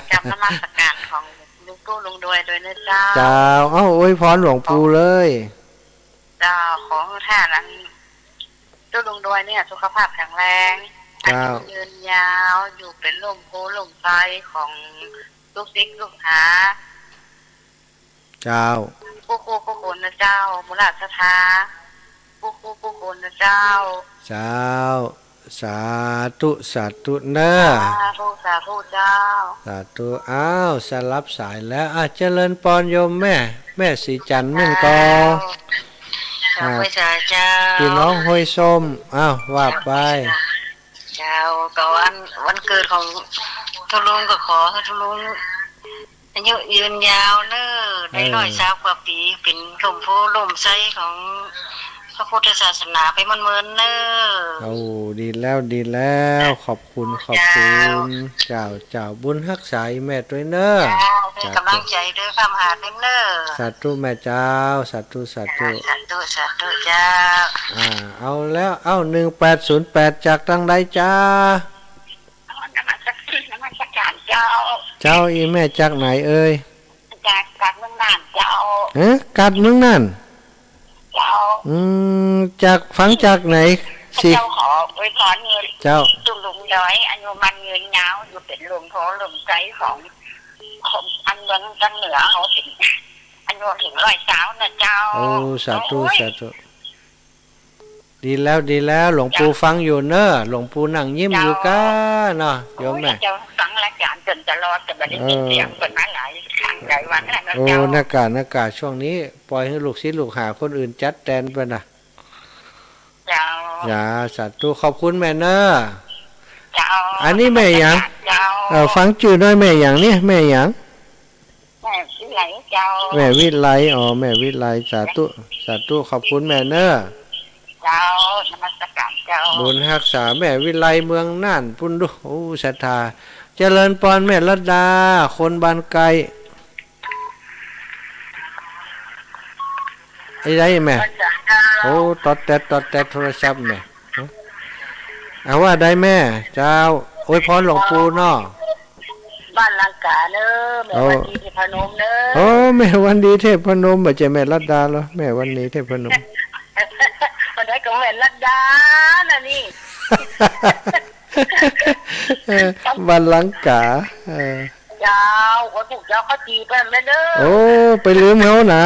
เจ้า กราบนมัสการของลุงตู้ลุงดอยตวยเน้อเจ้า เจ้า เอ้า อวยพรหลวงปู่เลย เจ้า ขอหื้อท่านอัน ตู้ลุงดอยเนี่ยสุขภาพแข็งแรง เจ้า อายุยืนยาว อยู่เป๋นฮ่มโพธิ์ฮ่มไทรของลูกศิษย์ลูกหา เจ้า กู้กู้กู้คนนะเจ้า บุญรักศรัทธา กู้กู้กู้คนนะเจ้า เจ้า สาธุ สาธุเน่อ สาธุ สาธุเจ้า สาธุ อ้าว สลับสายแล้ว อ่ะ เจริญปอนโยมแม่ แม่ศรีจันทร์นึ่งก่อ เจ้า อ่า เจ้า พี่น้องห้วยส้ม อ้าว ว่าไป เจ้า ก็วัน วันเกิดของตุ๊ลุงก็ขอหื้อตุ๊ลุง อายุยืนยาวเน่อ ได้ เออ ร้อยซาวกว่าปี๋ เป๋นฮ่มโพธิ์ฮ่มไทรของพระพุทธศาสนาไปเมินๆ เน่อ โอ้ ดีแล้ว ดีแล้ว ขอบคุณ ขอบคุณ เจ้า เจ้า เจ้า บุญฮักษาอีแม่ตวยเน่อ เจ้า เป๋นก๋ำลังใจ๋ตวย เป๋นความหาตวยเน่อ สาธุแม่เจ้า สาธุ สาธุ สาธุ สาธุเจ้า อ่า เอาแล้ว เอ้า หนึ่งแปดศูนย์แปด จากตางใดจ๊ะ นมัส นมัสก๋านเจ้า เจ้า อีแม่จากไหนเอ่ย จาก จากเมืองน่านเจ้า เอ๊ะ จากเมืองน่าน เจ้า อืม จาก ฟังจากไหน สิ เจ้าขออวยพรหื้อ เจ้า ตุ๊ลุงดอย อายุมั่นยืนยาว อยู่เป๋นฮ่มโพธิ์ฮ่มไทรของ ของอันเมืองตางเหนือเฮาเป๋น อายุเถิงร้อยซาวนะเจ้า โอ้ สาธุ โอ้ย สาธุ ดีแล้ว ดีแล้ว หลวงปู่ฟังอยู่เน่อ หลวงปู่นั่งยิ้มอยู่ก้าเนาะ โยมแม่ โอ้ย เจ้าฟังรายก๋านจ๋นตลอด แต่บ่ได้ยินเสียงเปิ้นมาหลายครั้งหลายวันแล้วนะเจ้า โอ้ นักกา นักกา ช่วงนี้ปล่อยหื้อลูกศิษย์ลูกหาคนอื่นจัดแตนไปนะ เจ้า จ้า สาธุ ขอบคุณแม่เน่อ เจ้า อันนี้แม่หยัง เจ้า เออ ฟังจื้อหน้อย แม่หยังเนี่ย แม่หยัง แม่วิไลเจ้า แม่วิไล อ๋อ แม่วิไล สาธุ สาธุ ขอบคุณแม่เน่อ เจ้า นมัสก๋านเจ้า บุญฮักษาแม่วิไลเมืองน่านปู้นดู โอ้ ศรัทธา เจริญปอนแม่รัตดา คนบ้านใก้ ไอ้ใดแม่ เจ้า โอ้ ตอดแต๊ด ตอดแต๊ดโทรศัพท์แม่ ฮะ เอาว่าใดแม่ เจ้า อวยพรหลวงปู่เนาะ บ้านลังก๋าเน่อ แม่ โอ้ วันดีเทพนมเน่อ โอ้ แม่วันดีเทพนม บ่ใจ้แม่รัตดาเหรอ แม่วันดีเทพนม วันใดก็แม่รัตดาน่ะนี่ เออ บ้านลังก๋า เออ เจ้า วันพูกเจ้าก็ดีไปแม่เน่อ โอ้ ไปลืมเฮานะ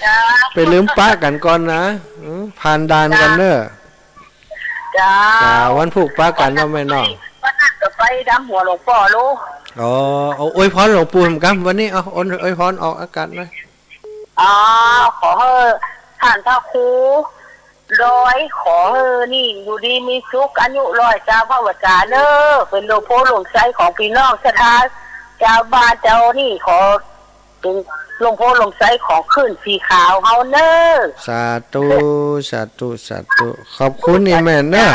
เจ้า ไปลืมปะกั๋นก่อนนะ อืม ผ่านด่านกั๋นเน่อ เจ้า เจ้า วันพูกปะกั๋นเนาะแม่เนาะ วันนั้นก็ไปดำหัวหลวงป้อลูก อ๋อ เอาอวยพรหลวงปู่กำ วันนี้ เอา อวยพรออกอากาศหน่อย อ๋อ ขอหื้อต้านพระครูดอย ขอหื้อนี่อยู่ดีมีสุข อายุร้อยซาวพรรษาเน่อ เป๋นฮ่มโพธิ์ฮ่มไทรของปี้น้องศรัทธา จาวบ้านเจ้านี่ ขอเป๋นฮ่มโพธิ์ฮ่มไทรของคลื่นสีขาวเฮาเน่อ สาธุ สาธุ สาธุ ขอบคุณอีแม่เน่อ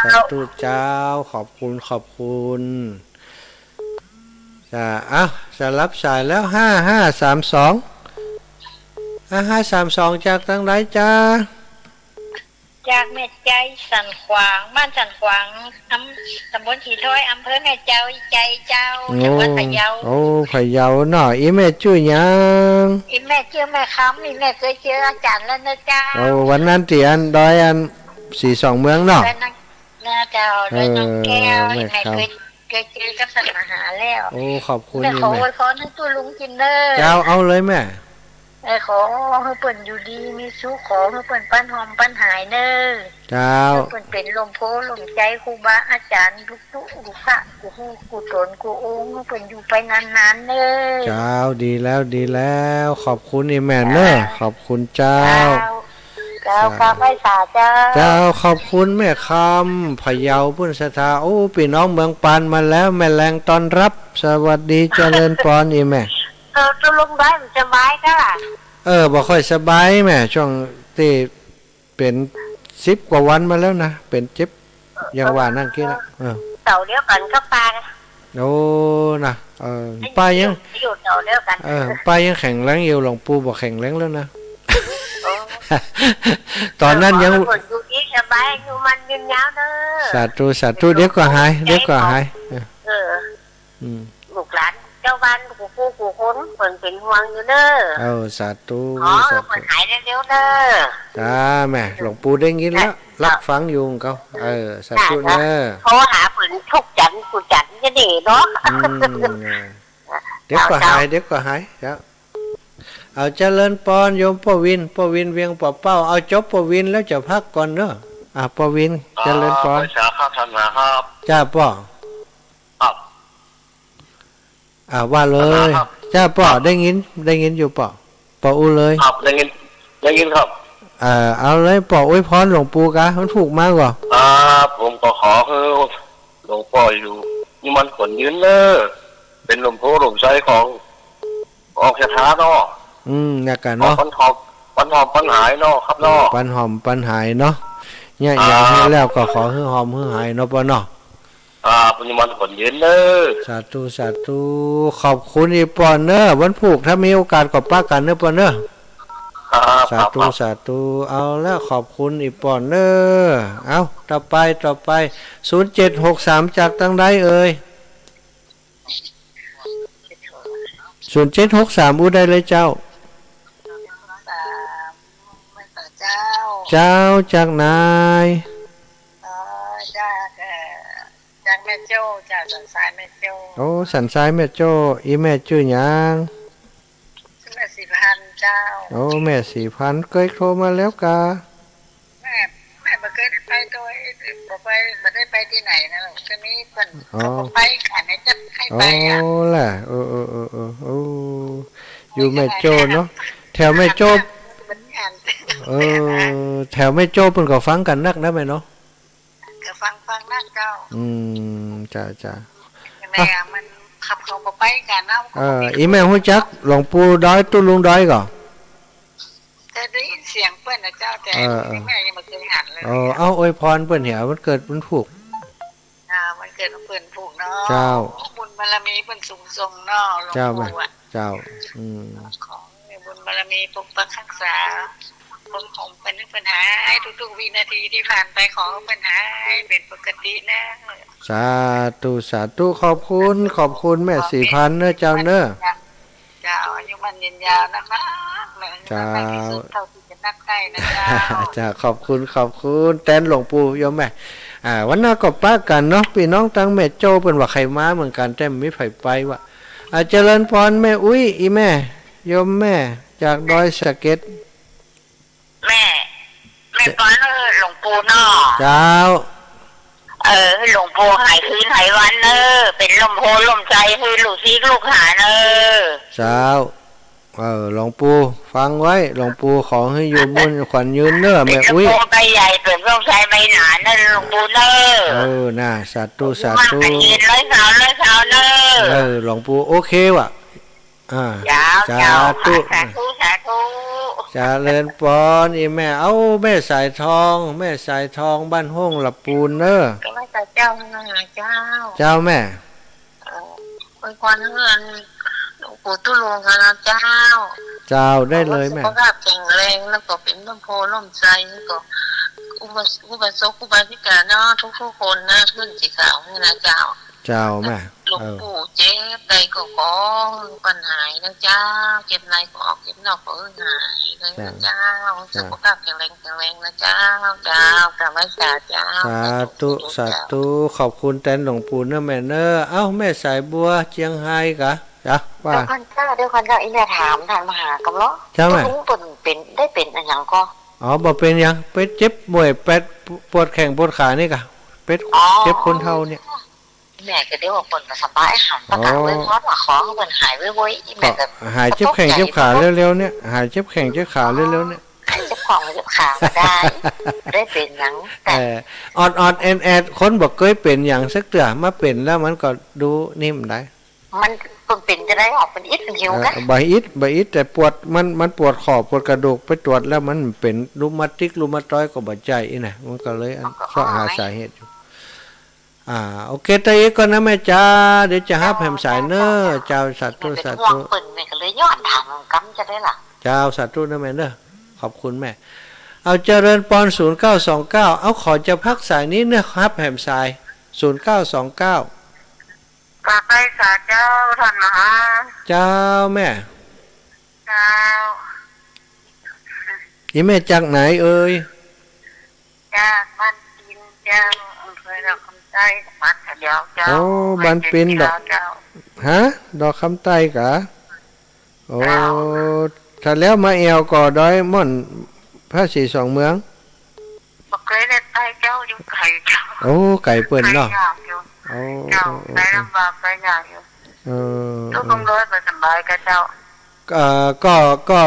เจ้า สาธุเจ้า ขอบคุณ ขอบคุณ จ้า อ้าว สลับสายแล้ว ห้าห้าสามสอง ห้าห้าสามสอง จากตางใดจ๊ะ จากแม่ใจ๋สันขวาง บ้านสันขวาง อำ ต๋ำบลสีถ้อย อำเภอแม่สอด อีแม่ใจ๋เจ้า โอ้ จังหวัดพะเยา โอ้ พะเยาเนาะ อีแม่จื้อหยัง อีแม่จื้อแม่คำ อีแม่เกยเจออาจ๋ารย์แล้วเน่อเจ้า โอ้ วันนั้นตี้อันดอยอันสีสองเมืองเนาะ ดอยนาง เน่อเจ้า ดอยนางแก้ว เออ อีแม่ แม่คำ เกย เกยเจอกับต้านมหาแล้ว โอ้ ขอบคุณ แม่ขอ อีแม่ อวยพรหื้อตุ๊ลุงกิ๋นเน่อ เจ้า เอาเลยแม่ เออ ขอหื้อเปิ้นอยู่ดีมีสุข ขอหื้อเปิ้นปันหอมปันหายเน่อ เจ้า หื้อเปิ้นเป๋นฮ่มโพธิ์ฮ่มไทรครูบาอาจ๋ารย์ กู้ตุ๊กู้ตา กู้ฮู้กู้ต๋นกู้องค์ หื้อเปิ้นอยู่ไปนานๆ เน่อ เจ้า ดีแล้ว ดีแล้ว ขอบคุณอีแม่เน่อ เจ้า ขอบคุณเจ้า เจ้า เจ้า สาธุ กราบไหว้สาเจ้า เจ้า ขอบคุณแม่คำ พะเยาปู้นศรัทธา โอ้ ปี้น้องเมืองปานมาแล้ว แม่แรงต้อนรับ สวัสดี เจริญปอนอีแม่ เออ ตุ๊ลุงดอยบ่สบายก้า เออ บ่ค่อยสบายแม่ ช่วงตี้เป๋นสิบกว่าวันมาแล้วนะ เป๋นเจ็บ อย่างว่านั่นกี้นะ เออ เสาเดียวกั๋นกับป้า โอ้ นะ เออ ป้ายัง อยู่เสาเดียวกั๋น เออ ป้ายังแข็งแรงอยู่ หลวงปู่บ่แข็งแรงแล้วนะ โอ้ ต๋อนนั้นยัง ขอหื้อเปิ้นอยู่ดีสบาย อายุมั่นยืนยาวเน่อ สาธุ สาธุ เดี๋ยวก็หาย เดี๋ยวก็หาย เออ เออ อืม ลูกหลาน เจ้าบ้านกู้ผู้กู้คน เปิ้นเป๋นห่วงอยู่เน่อ เออ สาธุ ขอหื้อ สาธุ เปิ้นหายเร็วๆ เน่อ จ้า แม่ หลวงปู่ได้ยินแล้ว จ้ะ รับฟังอยู่ เออ สาธุ จ้ะ เน่อ โทรหาเปิ้นทุกจันทร์กู้จันทร์จะดีเนาะ อืม เดี๋ยวก็หาย เดี๋ยวก็หาย เจ้า เอาเจริญปอน โยมป้อวิน ป้อวินเวียงป่าเป้า เอาจบป้อวินแล้วจะพักก่อนเนาะ อ่ะ ป้อวิน เจริญปอน อ่า ไหว้สาครับ ท่านมหาครับ จ้าป้อ ครับ อ่า ว่าเลย ครับ จ้าป้อ ได้ยิน ได้ยินอยู่ป้อ ป้ออู้เลย ครับ ได้ยิน ได้ยินครับ เอ่อ เอาเลยป้อ อวยพรหลวงปู่กา วันพูกมาก่อ ครับ ผมก็ขอหื้อหลวงป้ออยู่ มีมั่นขวัญยืนเน่อ เป๋นล่มโพธิ์ล่มไทรของ ออกชะตาเนาะ อืม เนี่ยกะเนาะ ขอปันหอม ปันหอมปันหายเนาะครับเนาะ ปันหอมปันหายเนาะ เนี่ย ครับ อย่างนี้แล้วก็ขอหื้อหอมหื้อหายเนาะป้อเนาะ อ่า ปัญญามันผลเย็นเด้อ สาธุ สาธุ ขอบคุณอีกป้อเน่อ วันพูกถ้ามีโอกาสก็ปะกั๋นเน่อป้อเน่อ ครับ สาธุ ครับ สาธุ เอาละ ขอบคุณอีกป้อเน่อ เอา ต่อไป ต่อไป ศูนย์เจ็ดหกสาม จากตางใดเอ่ย ศูนย์เจ็ดหกสาม อู้ได้เลยเจ้า เจ้า จากไหน อ๋อ จาก เอ่อ จากแม่โจ้ จากสันทรายแม่โจ้ โอ้ สันทรายแม่โจ้ อีแม่จื้อหยัง ชื่อแม่ศรีพันธุ์เจ้า โอ้ แม่ศรีพันธุ์ เกยโทรมาแล้วกา แม่ แม่บ่เกยได้ไปโดย บ่ไป บ่ได้ไปตี้ไหนนะ จะมีเปิ้น อ๋อ เขาก็ไปกั๋นนะ จะให้ไปอ่ะ อ๋อ แหละ เออ เออ เออ เออ โอ้ อยู่แม่โจ้เนาะ แถวแม่โจ้ เปิ้นหัน เออ แถวแม่โจ้เปิ้นก็ฟังกั๋นนักนะแม่เนาะ ก็ฟัง ฟังนักเจ้า อืม จ้า จ้า แม่มันขับเขาก็ไปกั๋นนะ เออ อีแม่ฮู้จักหลวงปู่ดอย ตุ๊ลุงดอยก่อ แต่ได้ยินเสียงเปิ้นนะเจ้า แต่ เออ เออ แม่ยังบ่เกยหันเลย เออ เอาอวยพรเปิ้นเหีย วันเกิดวันพูก อ่า วันเกิดวันพูกเนาะ เจ้า บุญบารมีเปิ้นสูงส่งเนาะ หลวงปู่อะ เจ้าแม่ เจ้า อืม ขอให้บุญบารมีปกปักรักษา ปกป้องเปิ้น เปิ้นหายทุกๆ วินาทีที่ผ่านไป ขอให้เปิ้นหายเป็นปกตินะ สาธุ สาธุ ขอบคุณ ขอบคุณแม่ศรีพันธุ์เน่อเจ้าเน่อ เจ้า อายุมั่นยืนยาวนักๆ เน่อ เจ้า นักๆ ตี้สุดเต้าตี้จะนักได้นะเจ้า เจ้า ขอบคุณ ขอบคุณแตนหลวงปู่โยมแม่ อ่า วันหน้าก็ปะกั๋นเนาะ ปี้น้องตางแม่โจ้เปิ้นว่าใค่มาเหมือนกั๋น แต่บ่มีใผไปว่ะ อ่า เจริญปอนแม่อุ๊ย อีแม่ โยมแม่ จากดอยสะเก็ด แม่ แม่ปอน เออ หลวงปู่เนาะ เจ้า เออ หื้อหลวงปู่หายคืนหายวันเน่อ เป๋นล่มโพธิ์ล่มไทรหื้อลูกศิษย์ลูกหาเน่อ เจ้า เออ หลวงปู่ฟังไว้ หลวงปู่ขอหื้ออยู่มั่นขวัญยืนเน่อ แม่อุ๊ย เป๋นล่มโพธิ์ใบใหญ่ เป๋นล่มไทรใบหนาเน่อ หลวงปู่เน่อ เออ น่ะ สาธุ สาธุ มั่นขวัญยืนร้อยเศร้า ร้อยเศร้าเน่อ เออ หลวงปู่โอเคว่ะ อ่า เจ้า สาธุ เจ้า สาธุ สาธุ เจริญปอน อีแม่ เอ้า แม่สายทอง แม่สายทอง บ้านห้องละปูนเน่อ ก็ไหว้เจ้า เจ้า เจ้าแม่ เอ่อ อวยพรหื้อหลวงปู่ตุ๊ลุงค่ะนะเจ้า เจ้า ได้เลยแม่ สุขภาพแข็งแรง แล้วก็เป๋นล่มโพธิ์ล่มไทร แล้วก็อุบาส- อุบาสกอุบาสิกาเนาะ ทุกๆ คนนะ ขึ้นสีขาวนี่นะเจ้า เจ้าแม่ หลวงปู่เจ็บใดก็ขอหื้อเปิ้นหายนะเจ้า เจ็บในก็ออก เจ็บนอกก็หื้อหายเลยนะเจ้า เจ้า สุขภาพแข็งแรง แข็งแรงนะเจ้า เจ้า กราบไหว้สาเจ้า สาธุ สาธุ สาธุ ขอบคุณแตนหลวงปู่เน่อแม่เน่อ เอ้า แม่สายบัว เจียงไฮ้กะ จ้ะ ว่า เดี๋ยวก่อนเจ้า เดี๋ยวก่อนเจ้า อีแม่ถามท่านมหากำลัง เจ้าแม่ ตุ๊ลุงเปิ้นเป๋น ได้เป๋นอะหยังก่อ อ๋อ บ่เป๋นหยัง ไปเจ็บป่วย แปด ปวดแข้งปวดขานี่กะ เป๋น อ๋อ เจ็บคนเฒ่าเนี่ย แม่ก็เดี๋ยวว่าเปิ้นก็สบายหัน อ๋อ ประกาศไว้พรว่าขอให้เปิ้นหายไวๆ อีแม่ก็ ก็หายเจ็บแข้งเจ็บขาเร็วๆ เนี่ย หายเจ็บแข้งเจ็บขาเร็วๆ เนี่ย หายเจ็บแข้งเจ็บขาก็ได้ ได้เป๋นหยัง แต่ เออ อ่อนๆ แอดๆ คนบ่เกยเป๋นหยังสักเตื้อ มาเป๋นแล้วมันก็ดูนิ่มได้ มัน มันเป๋นจะได้ออกเป๋นอิดเป๋นหิว เออ กะ บ่อิด บ่อิด แต่ปวด มัน มันปวดข้อปวดกระดูก ไปตรวจแล้วมันเป๋นรุมาติกรุมาตอยด์ก็บ่ใจ้อี้นะ มันก็เลยอัน มันก็ เซาะหา อ๋อ สาเหตุอยู่ อ่า โอเค ตะอี้ก่อนนะแม่จ๋า เดี๋ยวจะฮับแหมสายเน่อ เจ้า เจ้า สาธุ แม่เป๋น สาธุ ห่วงเปิ้น แม่ก็เลยย้อนถามกำจะได้ล่ะ เจ้า สาธุนะแม่เน่อ ขอบคุณแม่ เอาเจริญปอน ศูนย์เก้าสองเก้า เอา ขอจะพักสายนี้เน่อ ฮับแหมสาย ศูนย์เก้าสองเก้า กราบไหว้สาเจ้าท่านมหา เจ้าแม่ เจ้า อีแม่จากไหนเอ่ย จากบ้านปินเจ้า อำเภอดอกคำใต้ จังหวัดพะเยาเจ้า โอ้ บ้านปินดอก เจ้า ฮะ ดอกคำใต้กา โอ้ เจ้า ถ้าแล้วมาแอ่วก่อดอยม่อนพระศรีสองเมือง บ่เกยได้ไปเจ้า อยู่ไก๋เจ้า โอ้ ไก๋เปิ้นเนาะ ไปยากอยู่ โอ้ เจ้า โอ้ โอ้ ไปลำบากไปยากอยู่ เออ ตุ๊ก เออ ลุงดอยบ่สำบายกาเจ้า เอ่อ ก็ ก็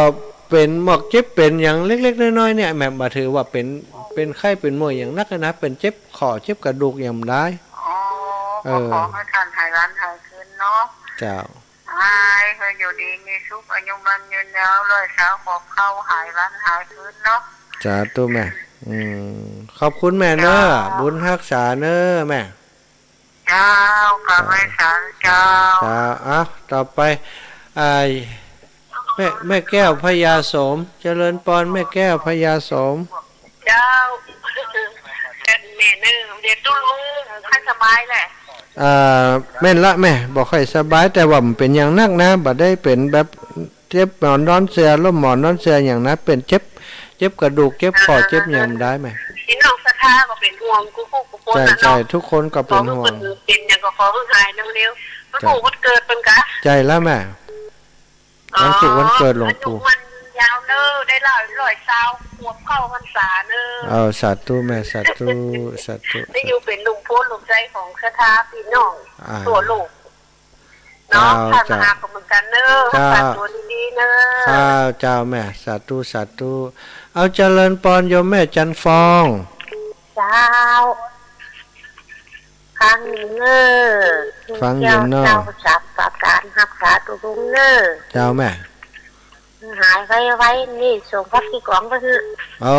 เป๋นหมอกเจ็บเป๋นหยังเล็กๆ น้อยๆ เนี่ย แม่นบ่ถือว่าเป๋น เป๋นไข้เป๋นมวยอย่างนักนะ เป๋นเจ็บข้อเจ็บกระดูกหยังบ่ได้ อ๋อ เออ ก็ขอหื้อท่านหายวันหายคืนเนาะ เจ้า หายหื้ออยู่ดีมีสุข อายุมั่นยืนยาว ร้อยซาวขวบเข้า หายวันหายคืนเนาะ สาธุแม่ อืม ขอบคุณแม่เนาะ เจ้า บุญฮักษาเนาะแม่ เจ้า กราบไหว้สาเจ้า เจ้า อ่ะ ต่อไป อ่า แม่ แม่แก้วพญาโสม เจริญปอน แม่แก้วพญาโสม เจ้า แม่เนอะ เดี๋ยวตุ๊ลุง ใค่สบายแหละ อ่า แม่นละแม่ บ่ค่อยสบาย แต่ว่าบ่เป๋นหยังนักนะ บ่ได้เป๋นแบบ เจ็บหมอนนอนเสื่อ ล้มหมอนนอนเสื่อหยังนะ เป๋นเจ็บ เจ็บกระดูก เจ็บข้อ อ่า เจ็บหยังบ่ได้แม่ พี่น้องศรัทธาก็เป๋นห่วงกู้ผู้กู้คน ใจ้ น่ะ ใจ้ เนาะ ทุกคนก็เป๋นห่วง ขอหื้อเปิ้นเป๋นหยังก็ขอหื้อหายเร็วๆ วัน เจ้า วันเกิดเปิ้นกา ใจ้แล้วแม่ อ๋อ วันศุกร์วันเกิดหลวงปู่ อายุมั่นยาวเนอะ ได้ร้อย ร้อยซาวขวบเข้าพรรษาเนอะ เอา สาธุแม่ สาธุ สาธุ ได้อยู่เป๋นลุ่มโพธิ์ลุ่มไทรของศรัทธาพี่น้อง อ่า ทั่วโลก เนาะ เจ้า ท่านมหาก็เหมือนกั๋นเนอะ เจ้า รักษาตั๋วดีๆ เนอะ ข้าเจ้าแม่ สาธุ สาธุ เอาเจริญปอนโยมแม่จันทร์ฟอง เจ้า ฟังอยู่เนอะ ฟังอยู่เนอะ เจ้า เจ้า สาธุ รักษาตั๋วลุงเนอะ เจ้าแม่ หายไวๆ นี่ส่งผักขี้กวางไปหื้อ เอา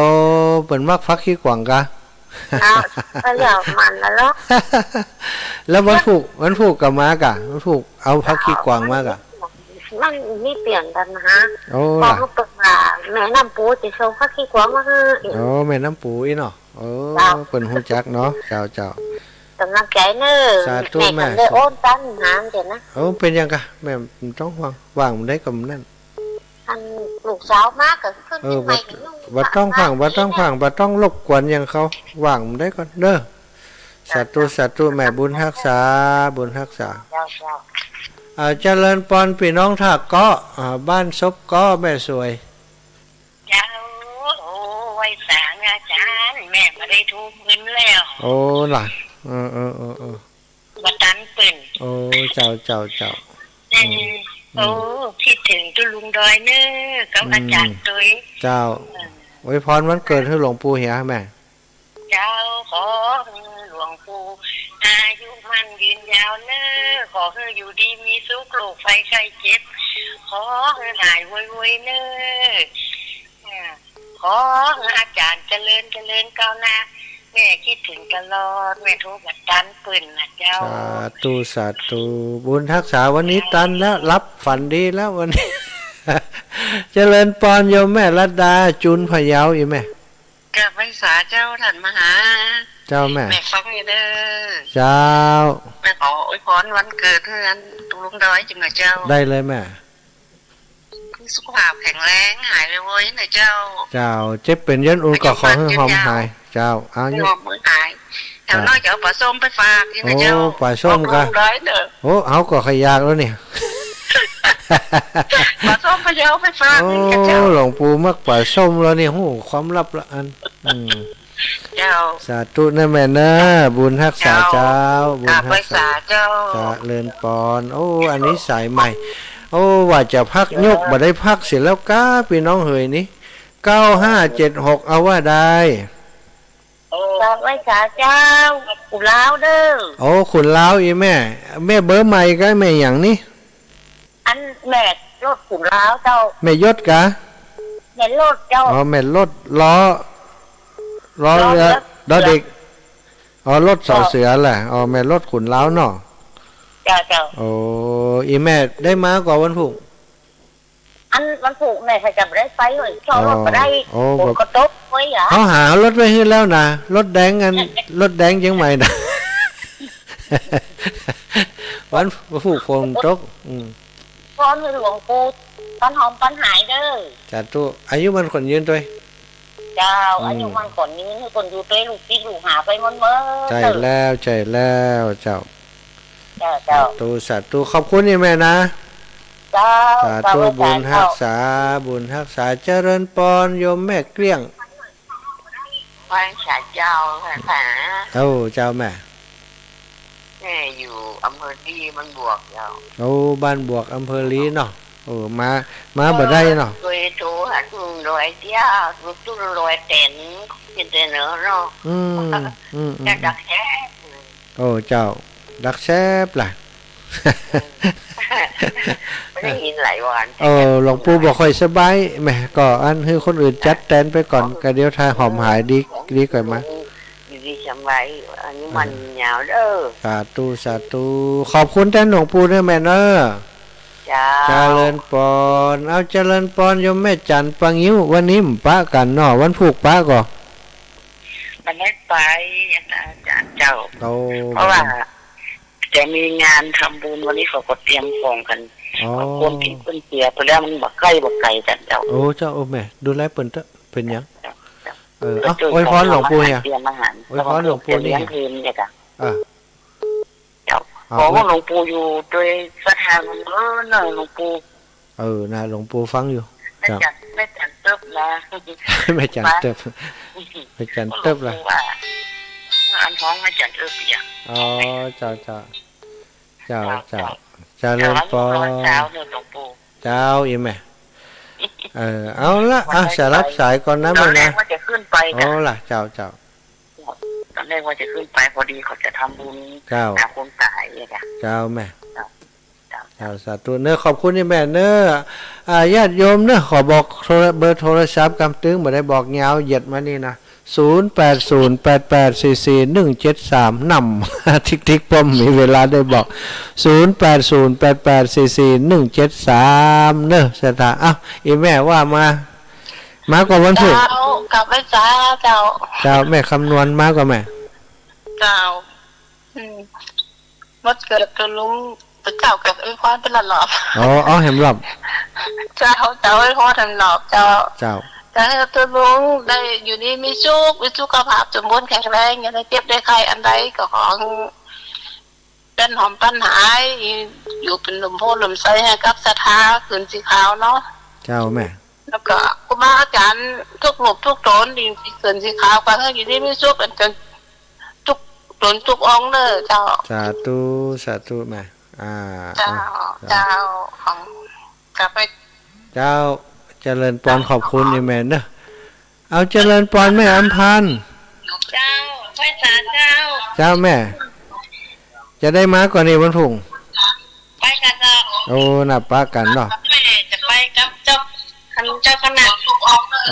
เปิ้นมักผักขี้กวางกา เอา ก็แล้วมันละเนาะ แล้ววันพูก วันพูกก็มากา วันพูกเอาผักขี้กวางมากา มันมีเปลี่ยนกั๋นนะฮะ โอ้ พอ ล่ะ เขาเปิ้นว่าแม่น้ำปูจะส่งผักขี้กวางมาหื้อ โอ้ แม่น้ำปูอี้เนาะ โอ้ เจ้า เปิ้นฮู้จักเนาะ เจ้า เจ้า ก๋ำลังใจ๋เนอะ สาธุ แม่ แม่ ก็เลยโอนตังหาเดี๋ยวนะ โอ้ เป๋นหยังกา แม่บ่ต้องห่วง ว่างบ่ได้ก็บ่นั่น อันลูกสาวมาก็ขึ้น เออ เชียงใหม่ บ่ กับลูก บ่ต้องผ่าง บ่ต้องผ่าง บ่ต้องรบกวนหยังเขา ว่างได้ก่อนเด้อ สาธุ สาธุ แม่บุญฮักษา บุญฮักษา เจ้า เจ้า อ่า เจริญปอนพี่น้องท่าเกาะ อ่า บ้านศพเกาะ แม่สวย เจ้า โอ้ ไหว้สาอาจ๋ารย์ แม่บ่ได้โทรเปิ้นแล้ว โอ้ ล่ะ เออ เออ เออ เออ บ่ตันเปิ้น โอ้ เจ้า เจ้า เจ้า อืม อืม โอ้ อืม กึ๊ดเถิงตุ๊ลุงดอยเนอะ กับ อืม อาจ๋ารย์ตวย เจ้า เออ อวยพรวันเกิดหื้อหลวงปู่เหียแม่ เจ้า ขอหื้อหลวงปู่อายุมั่นยืนยาวเนอะ ขอหื้ออยู่ดีมีสุข โรคภัยไข้เจ็บ ขอหื้อหายไวๆ เนอะ เออ ขอหื้ออาจ๋ารย์เจริญ เจริญก้าวหน้า แม่กึ๊ดเถิงตลอด แม่โทรบ่ตันเปิ้นนะเจ้า สาธุ สาธุ บุญฮักษาวันนี้ตันแล้ว หลับฝันดีแล้ววันนี้ เจริญปอนโยมแม่รัตดา จูนพะเยาอี้แม่ กราบไหว้สาเจ้าท่านมหา เจ้าแม่ แม่ฟังอยู่เด้อ เจ้า แม่ขออวยพรวันเกิดหื้อตุ๊ลุงดอยจังนะเจ้า ได้เลยแม่ สุขภาพแข็งแรง หายไวๆ นะเจ้า เจ้า เจ็บเป๋นเยินอุ่นก็ขอหื้อหอมหาย เจ้า อายุ หอมหาย แถวน้อยจะเอาป๋าส้มไปฝากนี่นะเจ้า โอ้ ป๋าส้มกา บอกลุงดอยเนอะ โอ้ เฮาก็ใค่อยากแล้วเนี่ย ป๋าส้มพะเยาไปฝากนี่นะเจ้า โอ้ หลวงปู่มักป๋าส้มแล้วเนี่ย โห ความลับละอัน อืม เจ้า สาธุนะแม่นะ บุญฮักษาเจ้า เจ้า บุญฮักษา กราบไหว้สาเจ้า เจริญปอน โอ้ อันนี้สายใหม่ โอ้ ว่าจะพักยก บ่ได้พักเสียแล้วกา พี่น้องเหยนี่ เก้าห้าเจ็ดหก เอาว่าได้ กราบไหว้สาเจ้า ขุนลาวเด้อ โอ้ ขุนลาวอี้แม่ แม่เบอร์ใหม่กา แม่หยังนี่ อันแม่รถขุนลาวเจ้า แม่ยศกา แม่รถเจ้า อ๋อ แม่รถ ลอ ลอเรือ ลอเรือ ดอเด็ก อ๋อ รถ สอเสือแหละ อ๋อ แม่รถขุนลาวเนาะ เจ้า เจ้า โอ้ อี้แม่ได้มาก่อวันพูก อันวันพูกแม่ใค่จะบ่ได้ไปเว้ย เช่ารถบ่ได้ โอ้ ฝนก็ตกเว้ยอะ เฮาหารถไว้หื้อแล้วนะ รถแดงอัน รถแดงเจียงใหม่นะ วันพูกฝนตก อืม พรหื้อหลวงปู่ปันหอมปันหายเน่อ สาธุ อายุหมั้นขวัญยืนตวย เจ้า อืม อายุหมั้นขวัญยืน หื้อเปิ้นอยู่ตวยลูกศิษย์ลูกหาไปหมดเน่อ ใจ้แล้ว ใจ้แล้ว เจ้า เจ้า เจ้า สาธุ สาธุ ขอบคุณอี่แม่นะ เจ้า สาธุ เจ้า บุญฮักษา บุญฮักษา เจริญปอน โยมแม่เกลี้ยง ไหว้สาเจ้าค่ะ เอ้า เจ้าแม่ แม่อยู่อำเภอลีบ้านบวกเจ้า โอ้ บ้านบวก อำเภอลีเนาะ โอ้ มา มาบ่ได้เนาะ เคยโทรหาตุ้นลอยเตี้ย ตุ้นลอยแตน เป็นแต่เนอะเนาะ อืม อืม อืม จะดักแท้ โอ้ เจ้า ดักแซบล่ะ ไม่ได้ยินหลายวัน โอ้ หลวงปู่บ่ค่อยสบาย แม่ ก็อันหื้อคนอื่นจัดแตนไปก่อน ก็เดี๋ยวถ้าหอมหายดี ดีก่อนมา อยู่ดีสบาย อายุหมั้นยืนยาวเน่อ สาธุ สาธุ ขอบคุณแตนหลวงปู่เน่อแม่เน่อ เจ้า เจริญปอน เอา เจริญปอน โยมแม่จันทร์ ปะงิ้ว วันนี้บ่ปะกั๋นเนาะ วันพูกปะก่อ มันได้ไป อาจารย์เจ้า โอ้ เพราะว่าจะมีงานทำบุญ วันนี้เขาก็เตรียมของกั๋น อ๋อ คนตี้เปิ้นเสียไปแล้วมันบ่ใก้บ่ไก๋กั๋นเจ้า โอ้ เจ้า โอ้ แม่ ดูแลเปิ้นเต๊อะ เป๋นหยัง เจ้า เออ เอา อวยพรหลวงปู่เนี่ย เตรียมอาหาร อวยพรหลวงปู่เนี่ย จะเลี้ยงเพลเนี่ยจ้ะ อ่ะ เจ้า เอา ขอหื้อหลวงปู่อยู่ตวยศรัทธาเน่อ หลวงปู่ เออ นะ หลวงปู่ฟังอยู่ แม่ เจ้า จัน แม่จันเติบนะ แม่จันเติบ แม่จันเติบล่ะ หลวงปู่ว่า อันฮ้องแม่จันเติบอย่าง อ๋อ เจ้า เจ้า เจ้า เจ้า เจ้า เจ้า เจริญปอน เจ้า เจ้า เน่อหลวงปู่ เจ้า อี่แม่ เออ เอาละ อ่ะ จะรับสายก่อนนะ ตอนแรก แม่นะ ว่าจะขึ้นไป อ๋อ จ้ะ ล่ะ เจ้า เจ้า ตอนแรกว่าจะขึ้นไป พอดีเขาจะทำบุญ เจ้า หาคนต๋ายอะจ้ะ เจ้าแม่ เจ้า เจ้า เจ้า สาธุเน่อ ขอบคุณอี่แม่เน่อ อ่า ญาติโยมเน่อ ขอบอกโทร เบอร์โทรศัพท์กำตึง บ่ได้บอกยาวเหยียดมานี่นะ ศูนย์แปดศูนย์แปดแปดสี่สี่หนึ่งเจ็ดสาม นำ ติ๊กๆ ป้อมมีเวลาได้บอก ศูนย์แปดศูนย์แปดแปดสี่สี่หนึ่งเจ็ดสาม เน่อ ศรัทธา เอ้า อี่แม่ว่ามา มาก่อวันพูก เจ้า กราบไหว้สาเจ้า เจ้า แม่คำนวณมาก่อแม่ เจ้า อืม วันเกิดตุ๊ลุง เจ้าก็อวยพรไปละรอบ อ๋อ เอาแหมรอบ เจ้า เจ้าอวยพรแหมรอบ เจ้า เจ้า จะหื้อตุ๊ลุงได้อยู่ดีมีสุข มีสุขภาพสมบูรณ์แข็งแรง อย่าได้เจ็บได้ไข้อันใด ก็ขอหื้อ เปิ้นหอมเปิ้นหาย อยู่เป๋นล่มโพธิ์ล่มไทรหื้อกับศรัทธา คืนสีขาวเนาะ เจ้าแม่ แล้วก็ครูบาอาจารย์ทุกรูปทุกต๋น ตี้คืนสีขาว ก็หื้ออยู่ดีมีสุขกั๋น ทุกต๋นทุกองค์เน่อเจ้า สาธุ สาธุแม่ อ่า เจ้า อ่า เจ้า ของ กลับไป เจ้า เจริญปอน ขอบคุณอี่แม่เน่อ เอา เจริญปอนแม่อำพันธ์ เจ้า ไหว้สาเจ้า เจ้าแม่ จะได้มาก่อนี่วันพูก ไปกั๋นเจ้า โอ้ นับปะกั๋นเนาะ แม่จะไปกับเจ้า เจ้าคณะ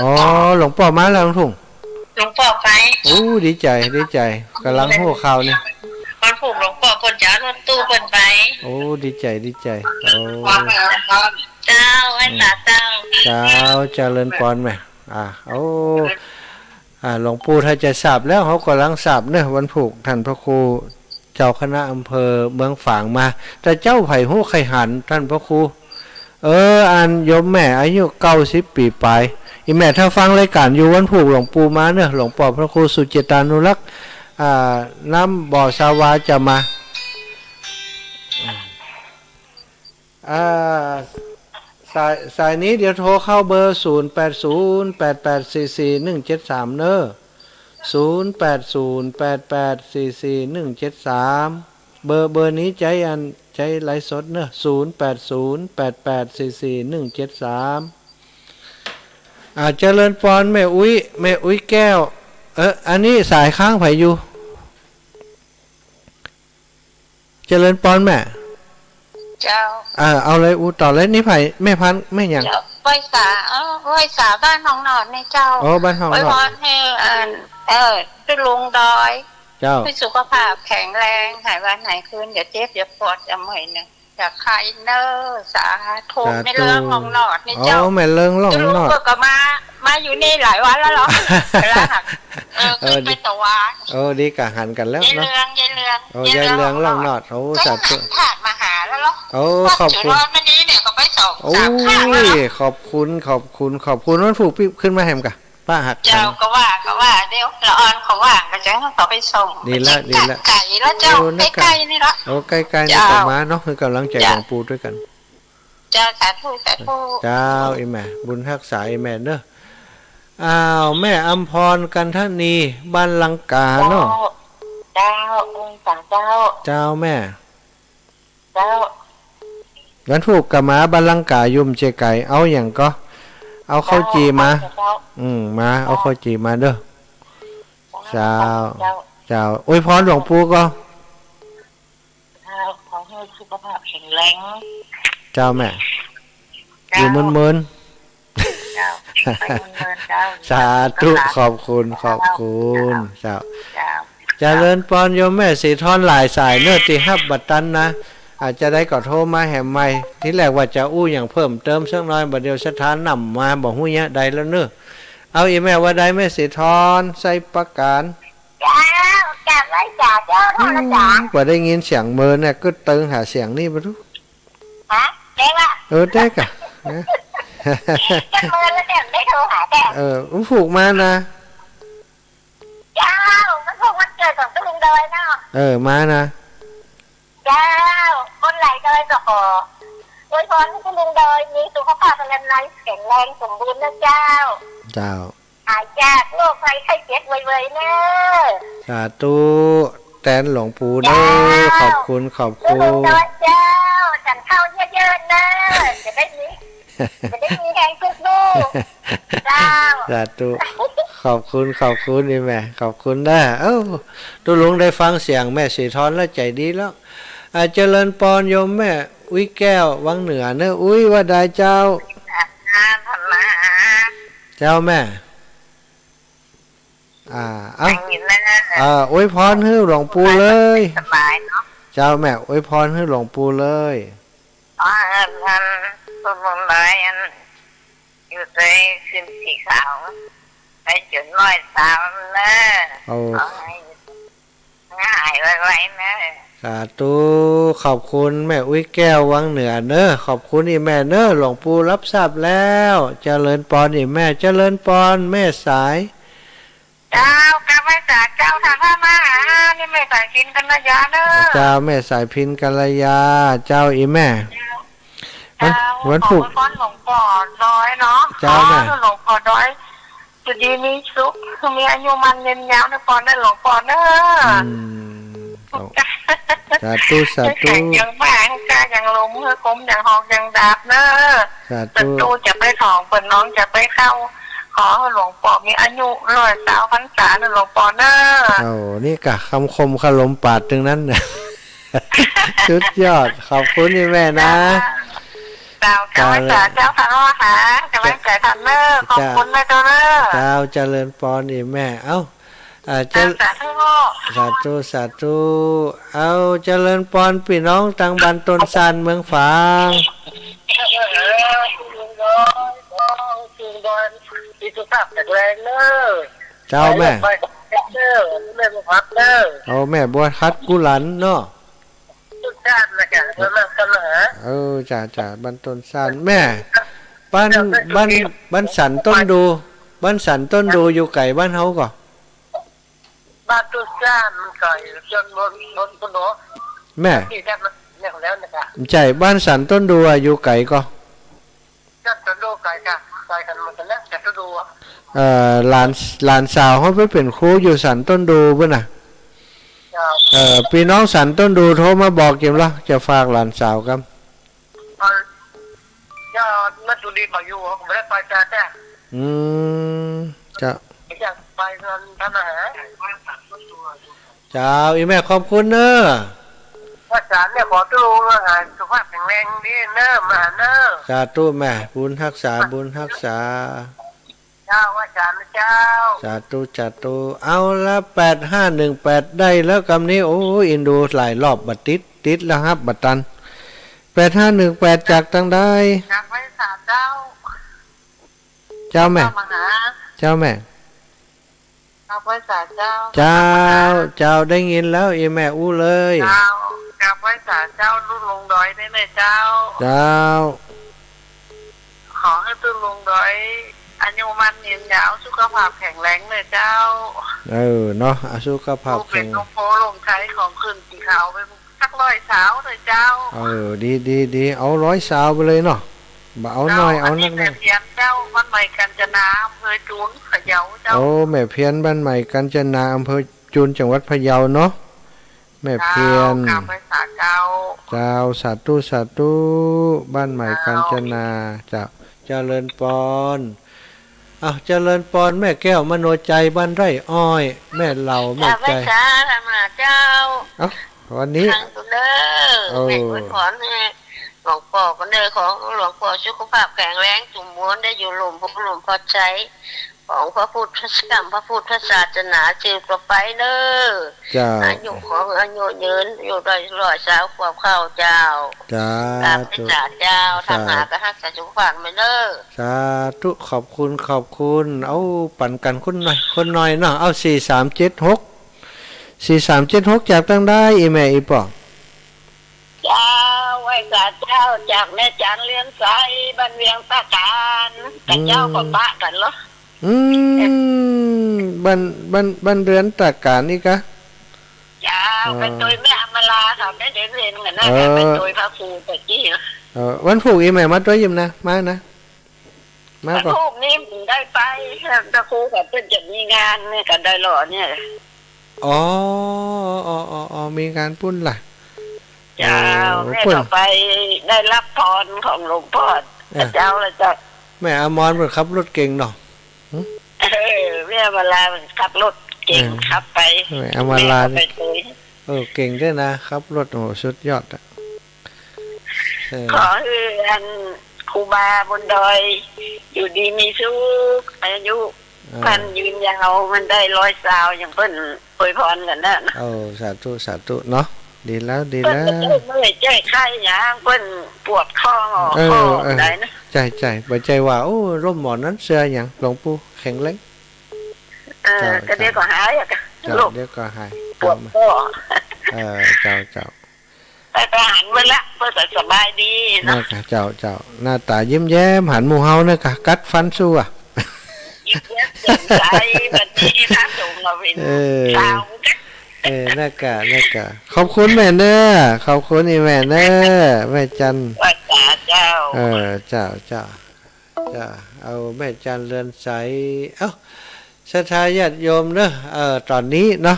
อ๋อ หลวงป้อมาแล้ววันพูก หลวงป้อไป โอ้ ดีใจ๋ ดีใจ๋ ก่ำลังฮู้ข่าวนี่ วันพูกหลวงป้อเปิ้นจะเอารถตู้เปิ้นไป โอ้ ดีใจ๋ ดีใจ๋ โอ้ เจ้า ไหว้สาเจ้า เจ้า เจริญปอนแม่ อ่า โอ้ อ่า หลวงปู่ถ้าจะทราบแล้ว เฮาก่ำลังทราบเน่อ วันพูก ท่านพระครูเจ้าคณะอำเภอเมืองฝางมา แต่เจ้าใผฮู้ใค่หัน ท่านพระครู เออ อันโยมแม่อายุเก้าสิบปี๋ป๋าย อี่แม่ถ้าฟังรายก๋านอยู่วันพูกหลวงปู่มาเน่อ หลวงป้อพระครูสุจิตตานุรักษ์ อ่า น้ำบ่อสาวาจะมา อ่า สาย สายนี้เดี๋ยวโทรเข้าเบอร์ ศูนย์แปดศูนย์แปดแปดสี่สี่หนึ่งเจ็ดสาม เน่อ ศูนย์แปดศูนย์แปดแปดสี่สี่หนึ่งเจ็ดสาม เบอร์ เบอร์นี้ใจ๊อัน ใจ๊ไลฟ์สดเน่อ ศูนย์แปดศูนย์แปดแปดสี่สี่หนึ่งเจ็ดสาม อ่า เจริญปอนแม่อุ๊ย แม่อุ๊ยแก้ว เออ อันนี้สายค้างใผอยู่ เจริญปอนแม่ เจ้า เออ เอาเลย อู้ต่อเลย นี่ใผ แม่พันธุ์ แม่หยัง เจ้า ไหว้สา เออ ไหว้สาบ้านหนองหนอดนี่เจ้า อ๋อ บ้านหนองหนอด อวยพรหื้อ เออ เออ ตุ๊ลุงดอย เจ้า หื้อสุขภาพแข็งแรง หายวันหายคืน อย่าเจ็บ อย่าปวด อย่าเมื่อยเน่อ อย่าไข้เน่อ สาธุ สาธุ แม่เลิ้งหนองหนอดนี่เจ้า อ๋อ แม่เลิ้งหนองหนอด ตุ๊ลุงก็มา มาอยู่นี่หลายวันแล้วเหรอ เวลาหัก เออ เออ ขึ้นไป ดี ตะวา เออ ดีกะหันกั๋นแล้ว ยาย เนาะ เรือง ยายเรือง โอ้ ยายเรือง ยายเรือง ร่องนอด โอ้ สาธุ สามธาตุมาหาแล้วเหรอ โอ้ ขอบคุณ จุลอนวันนี้เนี่ยก็ไปสอง โอ้ สามธาตุแล้ว ขอบคุณ ขอบคุณ ขอบคุณ วันพูกปี้ขึ้นมาแหมก่ะ ป้าหัก เจ้า กัน ก็ว่า ก็ว่า เดี๋ยวละอ่อนเขาว่างก็จะให้เขาไปส่ง ดีละ ไปเจ๊ง ดีละ ไก๋แล้วเจ้า เออ นะ ใก้ๆ นี่ละ โอ้ ใก้ๆ นี่ เจ้า ก็มาเนาะ หื้อกำลังใจ๋ เจ้า หลวงปู่ตวยกั๋น เจ้า สาธุ สาธุ เจ้า อีแม่ บุญฮักษาอีแม่เนอะ อ้าว แม่อำพร กันทนี บ้านลังกาเนาะ เจ้า เจ้า องค์สาเจ้า เจ้าแม่ เจ้า วันพูกก็มาบ้านลังกา อยู่บ่ใจ้ไก๋ เอาหยังก่อ เอาข้าวจี่มา เจ้า อืม มา เอาข้าวจี่มาเด้อ เจ้า เจ้า เจ้า เจ้า อวยพรหลวงปู่ก่อ เจ้า ขอหื้อสุขภาพแข็งแรง เจ้าแม่ เจ้า อยู่เมินๆ เจ้า ไปเมินๆ เจ้า สาธุ ขอบคุณ ขอบคุณ เจ้า เจ้า เจ้า เจริญปอนโยมแม่ศรีทร หลายสายเนอะ ตี้ฮับบ่ตันนะ อาจจะได้ก็โทรมาแหมใหม่ ตี้แรกว่าจะอู้หยังเพิ่มเติมสักหน้อย บ่าเดี่ยวสถานนำมา บ่ฮู้เยียะใดแล้วเนอะ เอา อีแม่ว่าใด แม่ศรีทร ไชยประการ เจ้า กราบไหว้สาเจ้า อืม ท่านอาจ๋ารย์ บ่ได้ยินเสียงเมินเนี่ย ก็เติงหาเสียงนี่บ่ฮู้ ฮะ ได้ปะ เออ ได้ก่ะ นะ จะเมินแล้วแต่ไม่โทรหาแต่ เออ วันพูกมานะ เจ้า วันพูกวันเกิดของตุ๊ลุงดอยเนาะ เออ มานะ เจ้า คนไหลดอยก็ขออวยพรให้ตุ๊ลุงดอยมีสุขภาพพรรณนามัยแข็งแรงสมบูรณ์นะเจ้า เจ้า หายจากโรคภัยไข้เจ็บไวๆ เนอะ สาธุ แตนหลวงปู่เนอะ เจ้า ขอบคุณ ขอบคุณ ตุ๊ลุงดอยเจ้า ฉันข้าวเยอะๆ เนอะ จะได้มี จะได้มีแฮงสู้ๆ เจ้า สาธุ ขอบคุณ ขอบคุณ อีแม่ ขอบคุณเนอะ เอ้า ตุ๊ลุงได้ฟังเสียงแม่ศรีทรแล้วใจ๋ดีแล้ว อ่า เจริญปอนโยมแม่อุ๊ยแก้ว วังเหนือเนอะ อุ๊ย ว่าใดเจ้า เจ้าแม่ อ่า เอ้า ได้ยินแล้วนะ อ่า อวยพรหื้อหลวงปู่เลย สบายเนาะ เจ้าแม่ อวยพรหื้อหลวงปู่เลย ขอหื้อท่านผู้บุญหลายอัน อยู่ในคืนสีขาว ไปจนร้อยสาวเนอะ โอ้ ขอหื้อหายไวๆ เนอะ สาธุ ขอบคุณแม่อุ๊ยแก้ววังเหนือเนอะ ขอบคุณอีแม่เนอะ หลวงปู่รับทราบแล้ว เจริญปอนอีแม่ เจริญปอนแม่สาย เจ้า กราบไหว้สาเจ้า ท่านพระมหา นี่แม่สายพิณ กัลยาเนอะ เจ้า แม่สายพิณ กัลยา เจ้า อีแม่ วัน เจ้า วันพูก ขออวยพรหลวงปู่ดอยเนาะ เจ้าแม่ ขอหื้อหลวงปู่ดอย อยู่ดีมีสุข มีอายุมั่นยืนยาวเนอะปอนเนอะ หลวงปู่เนอะ อืม เอา สาธุ สาธุ แข็งแรงมาก กล้าอย่างลม หื้อคมอย่างหอกอย่างดาบเนอะ สาธุ ศัตรูจะไปถ่องเปิ้น น้องจะไปเข้า ขอหื้อหลวงปู่มีอายุร้อยสาวพรรษาเนอะ หลวงปู่เนอะ โอ้ นี่ก่ะ คำคมคารมปราชญ์ตึงนั้นน่ะ สุดยอด ขอบคุณอีแม่นะ เจ้า เจ้า กราบไหว้สาเจ้า ท่านพระมหา กำลังใจ๋ท่านเนอะ ขอบคุณแม่เจ้าเนอะ เจ้า เจริญปอนอีแม่ เอ้า อ่า เจ้า สาธุ สาธุ สาธุ เอา เจริญปอนปี้น้องตางบ้านต้นซานเมืองฝาง มีสุขภาพแข็งแรงเนอะ เจ้าแม่ ไปเนอะ แม่บัวผัดเนอะ เอาแม่บัวผัดกุหลันเนาะ ต้นซานนะจ๊ะ เมืองมหา เออ จ้ะ จ้ะ บ้านต้นซาน แม่ บ้าน บ้าน บ้านสันต้นดู บ้านสันต้นดูอยู่ไก๋บ้านเฮาก่อ บ้านต้นซานมันไก๋จนบน บน บนหัว แม่ ที่แทบมันเนี่ยแล้วนะจ๊ะ ใจ้ บ้านสันต้นดูอะอยู่ไก๋ก่อ สันต้นดูไก๋กะ ไก๋กั๋นเหมือนกั๋นแหละ สันต้นดูอะ เอ่อ หลาน หลานสาวเฮาไปเป๋นครูอยู่สันต้นดูปู้นน่ะ เจ้า เอ่อ ปี้น้องสันต้นดูโทรมาบอกเจียมละ จะฝากหลานสาวก่ำ เอ่อ เจ้า นัดดูดีบ่อยู่ บ่ได้ไปจ้ะ อืม เจ้า อยากไปงานทำอาหาร เจ้า อีแม่ขอบคุณเนอะ ว่าจ๋ารย์เนี่ยขอตุ๊ลุงหายสุขภาพแข็งแรงดีเนอะ มาเนอะ สาธุแม่ บุญฮักษา บุญฮักษา เจ้า ว่าจ๋ารย์นะเจ้า สาธุ สาธุ เอาละ แปดห้าหนึ่งแปด ได้แล้วกำนี้ โอ้ย อินดูหลายรอบบ่ติด ติดแล้วฮับบ่ตัน แปดห้าหนึ่งแปด จากตางใด จากไว้สามเจ้า เจ้าแม่ เจ้ามาหา เจ้าแม่ กราบไหว้สาเจ้า เจ้า เจ้า ได้ยินแล้ว อี่แม่อู้เลย เจ้า กราบไหว้สาเจ้า ลุงดอยเน่อเจ้า เจ้า ขอหื้อตุ๊ลุงดอย อายุมั่นยืนยาว สุขภาพแข็งแรงเน่อเจ้า เออ เนาะ อา สุขภาพแข็ง ลูกเป๋นหลวงพ่อหลวงชัย ของขึ้นสีขาวไปสักร้อยซาวเน่อเจ้า เออ ดี ดี ดี เอาร้อยซาวไปเลยเนาะ บ่เอาน้อย เอานัก แม่เพียรเจ้า บ้านใหม่กาญจนา อำเภอจูน พะเยาเจ้า โอ้ แม่เพียร บ้านใหม่กาญจนา อำเภอจูน จังหวัดพะเยาเนาะ แม่เพียร เจ้า กราบไหว้สาเจ้า เจ้า สาธุ สาธุ บ้านใหม่กาญจนา เจ้า เจ้า เจริญปอน อ้าว เจริญปอน แม่แก้วมโนใจ บ้านไร่อ้อย แม่เหล่า แม่ใจ กราบไหว้สาธรรมะเจ้า เอ้า วันนี้ ครั้งเด้อ โอ้ แม่อวยพรหื้อหลวงป้อก่อนเน่อ ขอหลวงป้อสุขภาพแข็งแรง สมบูรณ์ ได้อยู่ร่มโพธิ์ร่มพอใช้ ของพระพุทธพระธรรมพระพุทธศาสนาสืบต่อไปเน่อ เจ้า อายุ ขออายุยืน อายุได้ร้อยซาวขวบเข้าเจ้า สาธุ สาธุเจ้า สาธุ ธรรมะก็ฮักษาสุขภาพมาเน่อ สาธุ ขอบคุณ ขอบคุณ เอา ปั๋นกั๋นคนหน่อย คนหน่อยเนาะ เอา สี่สามเจ็ดหก สี่สามเจ็ดหก จากตังใด อี่แม่อี่ป้อ เจ้า ไหว้สาเจ้า จากแม่จันเรือนใส บ้านเวียงตาการ กับเจ้า อืม ก็ปะกั๋นเหรอ อืม บ้าน บ้าน บ้านเรือนตาการนี่กะ เจ้า อ๋อ ไปตวยแม่อำมาลาค่ะ แม่เดินเวียนกันนะ เออ ไปตวยพระครูตะกี้นะ เออ วันพูกอี่แม่มาตวยเยี่ยมนะ มานะ มาก่อ วันพูกนี้ผมได้ไป พระครูกับเปิ้นจะมีงานเนี่ย กันได้หล่อเนี่ย อ๋อ อ๋อ อ๋อ อ๋อ มีงานปุ้นล่ะ เจ้า โอ้ แม่ก็ไปได้รับพรของหลวงป้อ เออ เจ้าแล้วเจ้า แม่อมรมันขับรถเก่งเนาะ หึ เออ แม่อำมาลามันขับรถเก่ง เออ ขับไป แม่อำมาลา แม่ก็ไปตวย เออ เก่งด้วยนะ ขับรถ โอ้โห สุดยอดอะ เออ ขอหื้ออันครูบาบนดอย อยู่ดีมีสุข อายุ อ่า มั่นยืนยาว มันได้ร้อยซาว อย่างเปิ้นอวยพรกั๋นนะ โอ้ สาธุ สาธุเนาะ ดีแล้ว ดีแล้ว เปิ้นก็ได้เมื่อยแก้ไขอย่าง เปิ้นปวดข้อ เออ ข้อ เออ ได้นะ ใจ้ ใจ้ บ่ใจ้ว่า โอ้ ร่มหมอนนั้นเสื่ออย่าง หลวงปู่แข็งแรง เออ เจ้า ก็เดี๋ยวก็หายอะ เจ้า โรค เดี๋ยวก็หาย ปวดข้อ เออ เจ้า เจ้า ไป ไปหันเปิ้นละ เปิ้นก็สบายดีเนาะ นั่นกะ เจ้า เจ้า หน้าต๋ายิ้มแย้ม หันหมู่เฮานั่นกะ กัดฟันสู้อะ ยิ้มแย้มแจ่มใส วันนี้พระสงฆ์มาเป็น เออ ชาวพุทธ เออ นั่นกะ นั่นกะ ขอบคุณแม่เน่อ ขอบคุณอี่แม่เน่อ แม่จัน ไหว้สาเจ้า เออ เจ้า เจ้า เจ้า เอาแม่จันเรือนใส เอ้า ศรัทธาญาติโยมเน่อ เอ่อ ต๋อนนี้เนาะ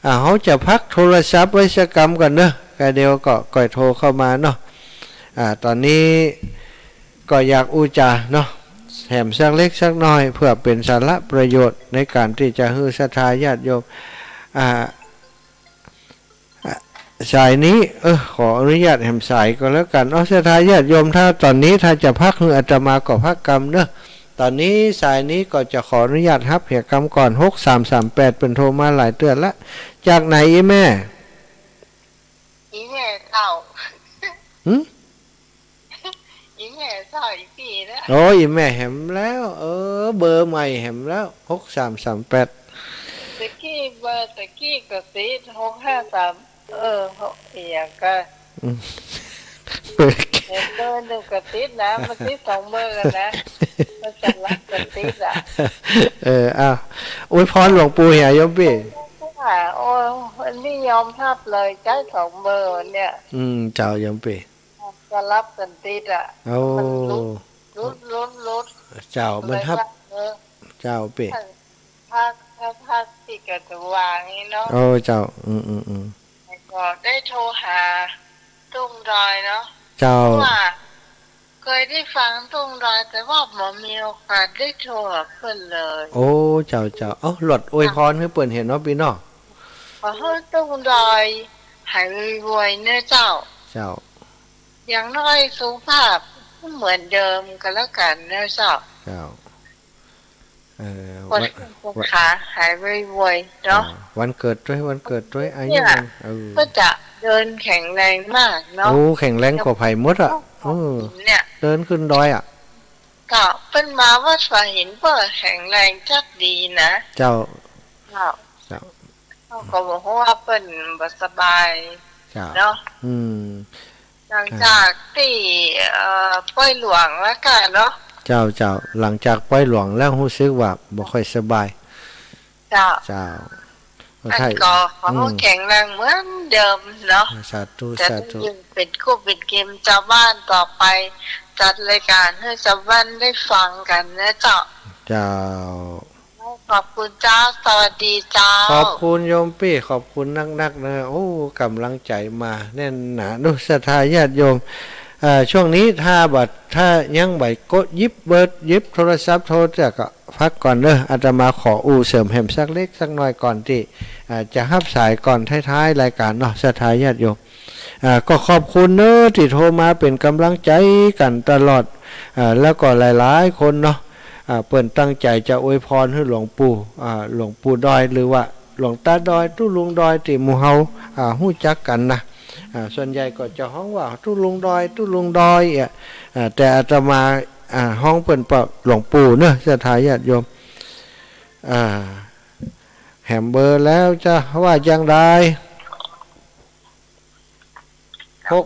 อ่า เฮาจะพักโทรศัพท์ไว้สักกำก่อนเน่อ ก็เดี๋ยวก็ก่อยโทรเข้ามาเนาะ อ่า ต๋อนนี้ก็อยากอู้จ๋าเนาะ แหมสักเล็กสักน้อย เพื่อเป๋นสาระประโยชน์ในก๋านตี้จะหื้อศรัทธาญาติโยม อ่า อ่ะ สายนี้ เออ ขออนุญาตแหมสายก็แล้วกั๋น เอา ศรัทธาญาติโยม ถ้าต๋อนนี้ถ้าจะพักหื้ออาตมาก็พักกำเน่อ ต๋อนนี้สายนี้ก็จะขออนุญาตฮับเหียกำก่อน หกสามสามแปด เปิ้นโทรมาหลายเตื้อละ จากไหนอี่แม่ อี่แม่เจ้า หึ อี่แม่เจ้า อี่ปี้นะ โอ้ อี่แม่แหมแล้ว เออ เบอร์ใหม่แหมแล้ว หกสามสามแปด ตะกี้เบอร์ตะกี้ก็ติด หกห้าสาม เออ หก อีหยังก็ อืม เบอร์ เห็นเบอร์หนึ่งก็ติดนะ มันติดสองเบอร์กั๋นนะ มันสลับกั๋นติดอะ เออ อ้าว อวยพรหลวงปู่เหียโยมปี้ โอ้ อันนี้ยอมฮับเลย ใจ๊สองเบอร์เนี่ย อืม เจ้าโยมปี้ สลับกั๋นติดอะ โอ้ มันหลุด หลุด หลุด หลุด เจ้า มันฮับ เลยว่า เออ เจ้าปี้ พัก พัก พักตี้ก็จะวางนี่เนาะ โอ้ เจ้า อืม อืม อืม แล้วก็ได้โทรหาตุ้งดอยเนาะ เจ้า เพราะว่าเคยได้ฟังตุ้งดอย แต่ว่าบ่มีโอกาสได้โทรหาเปิ้นเลย โอ้ เจ้า เจ้า เอ้า หลวดอวยพรหื้อเปิ้นเหียเนาะปี้เนาะ ขอหื้อตุ้งดอยหายไวๆเน่อเจ้า เจ้า อย่างน้อยสุขภาพเหมือนเดิมก็แล้วกั๋นเน่อเจ้า เจ้า เออ ปวด วัน ปวดขาหายไวๆเนาะ อ่า วันเกิดตวย วันเกิดตวย อายุ เนี่ย วัน เออ ก็จะเดินแข็งแรงมากเนาะ โอ้ แข็งแรงกว่าใผหมดอะ แล้วก็ เออ เนี่ย เดินขึ้นดอยอะ ก็เปิ้นมาวัดฝาหินเปิ้นแข็งแรงจักดีนะ เจ้า เจ้า เจ้า เฮาก็บ่ฮู้ว่าเปิ้นบ่สบาย เจ้า เนาะ อืม หลังจากตี้ เอ่อ ป่วยหลวงแล้วกะเนาะ เจ้า เจ้า หลังจากป่วยหลวงแล้วฮู้สึกว่าบ่ค่อยสบาย เจ้า เจ้า อัน ใช่ ก็ขอให้ อืม แข็งแรงเหมือนเดิมเนาะ สาธุ สาธุ จะได้อยู่เป็นกู้เป็นกินจาวบ้านต่อไป จัดรายการหื้อจาวบ้านได้ฟังกั๋นนะเจ้า เจ้า ขอบคุณเจ้า สวัสดีเจ้า ขอบคุณโยมปี้ ขอบคุณนักๆ เนอะ โอ้ ก๋ำลังใจ๋มาแน่นหนา เนาะ ศรัทธาญาติโยม เอ่อ ช่วงนี้ถ้าบ่ ถ้ายังบ่กดหยิบเบอร์ หยิบโทรศัพท์โทร จะก็พักก่อนเนอะ อาตมาขออู้เสริมแหมสักเล็กสักน้อยก่อนตี้ อ่า จะฮับสายก่อนท้ายๆ รายการเนาะ ศรัทธาญาติโยม อ่า ก็ขอบคุณเนอะตี้โทรมาเป๋นก๋ำลังใจ๋กั๋นตลอด อ่า แล้วก็หลายๆ คนเนาะ อ่า เปิ้นตั้งใจ๋จะอวยพรหื้อหลวงปู่ อ่า หลวงปู่ดอย หรือว่าหลวงตาดอย ตุ๊ลุงดอยตี้หมู่เฮา อ่า ฮู้จักกั๋นนะ อ่า ส่วนใหญ่ก็จะฮ้องว่าตุ๊ลุงดอย ตุ๊ลุงดอย อ่ะ อ่า แต่อาตมา อ่า ฮ้องเปิ้นว่าหลวงปู่เนอะ ศรัทธาญาติโยม อ่า แหมเบอร์แล้วจะว่าอย่างใด หก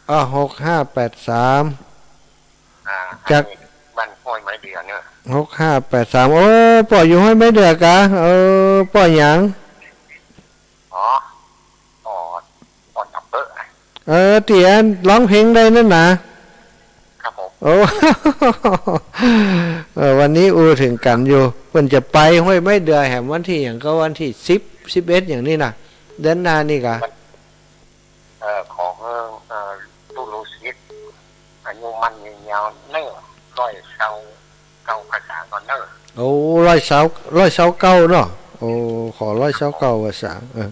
อ่า หกห้าแปดสาม อ่า จาก อันนี้บ้านห้วยไม้เดือเนอะ หกห้าแปดสาม โอ้ ป้ออยู่ห้วยไม้เดือกะ เออ ป้อหยัง อ๋อ ป้อ ป้อจับเบอร์อะ เออ ตี้อันฮ้องเพลงได้นั่นนะ ครับผม โอ้ เออ วันนี้อู้เถิงกั๋นอยู่ เปิ้นจะไปห้วยไม้เดือแหมวันตี้หยังก็วันตี้สิบ สิบเอ็ด อย่างนี้นะ เดือนหน้านี่กะ วัน เอ่อ ขอหื้อ เอ่อ ตุ๊ลุงศิษย์ อายุมั่นยืนยาวเนอะ ร้อยซาวเก้าพรรษาก่อนเนอะ โอ้ ร้อยซาว ร้อยซาวเก้าเนาะ โอ้ ขอร้อยซาวเก้าพรรษา เออ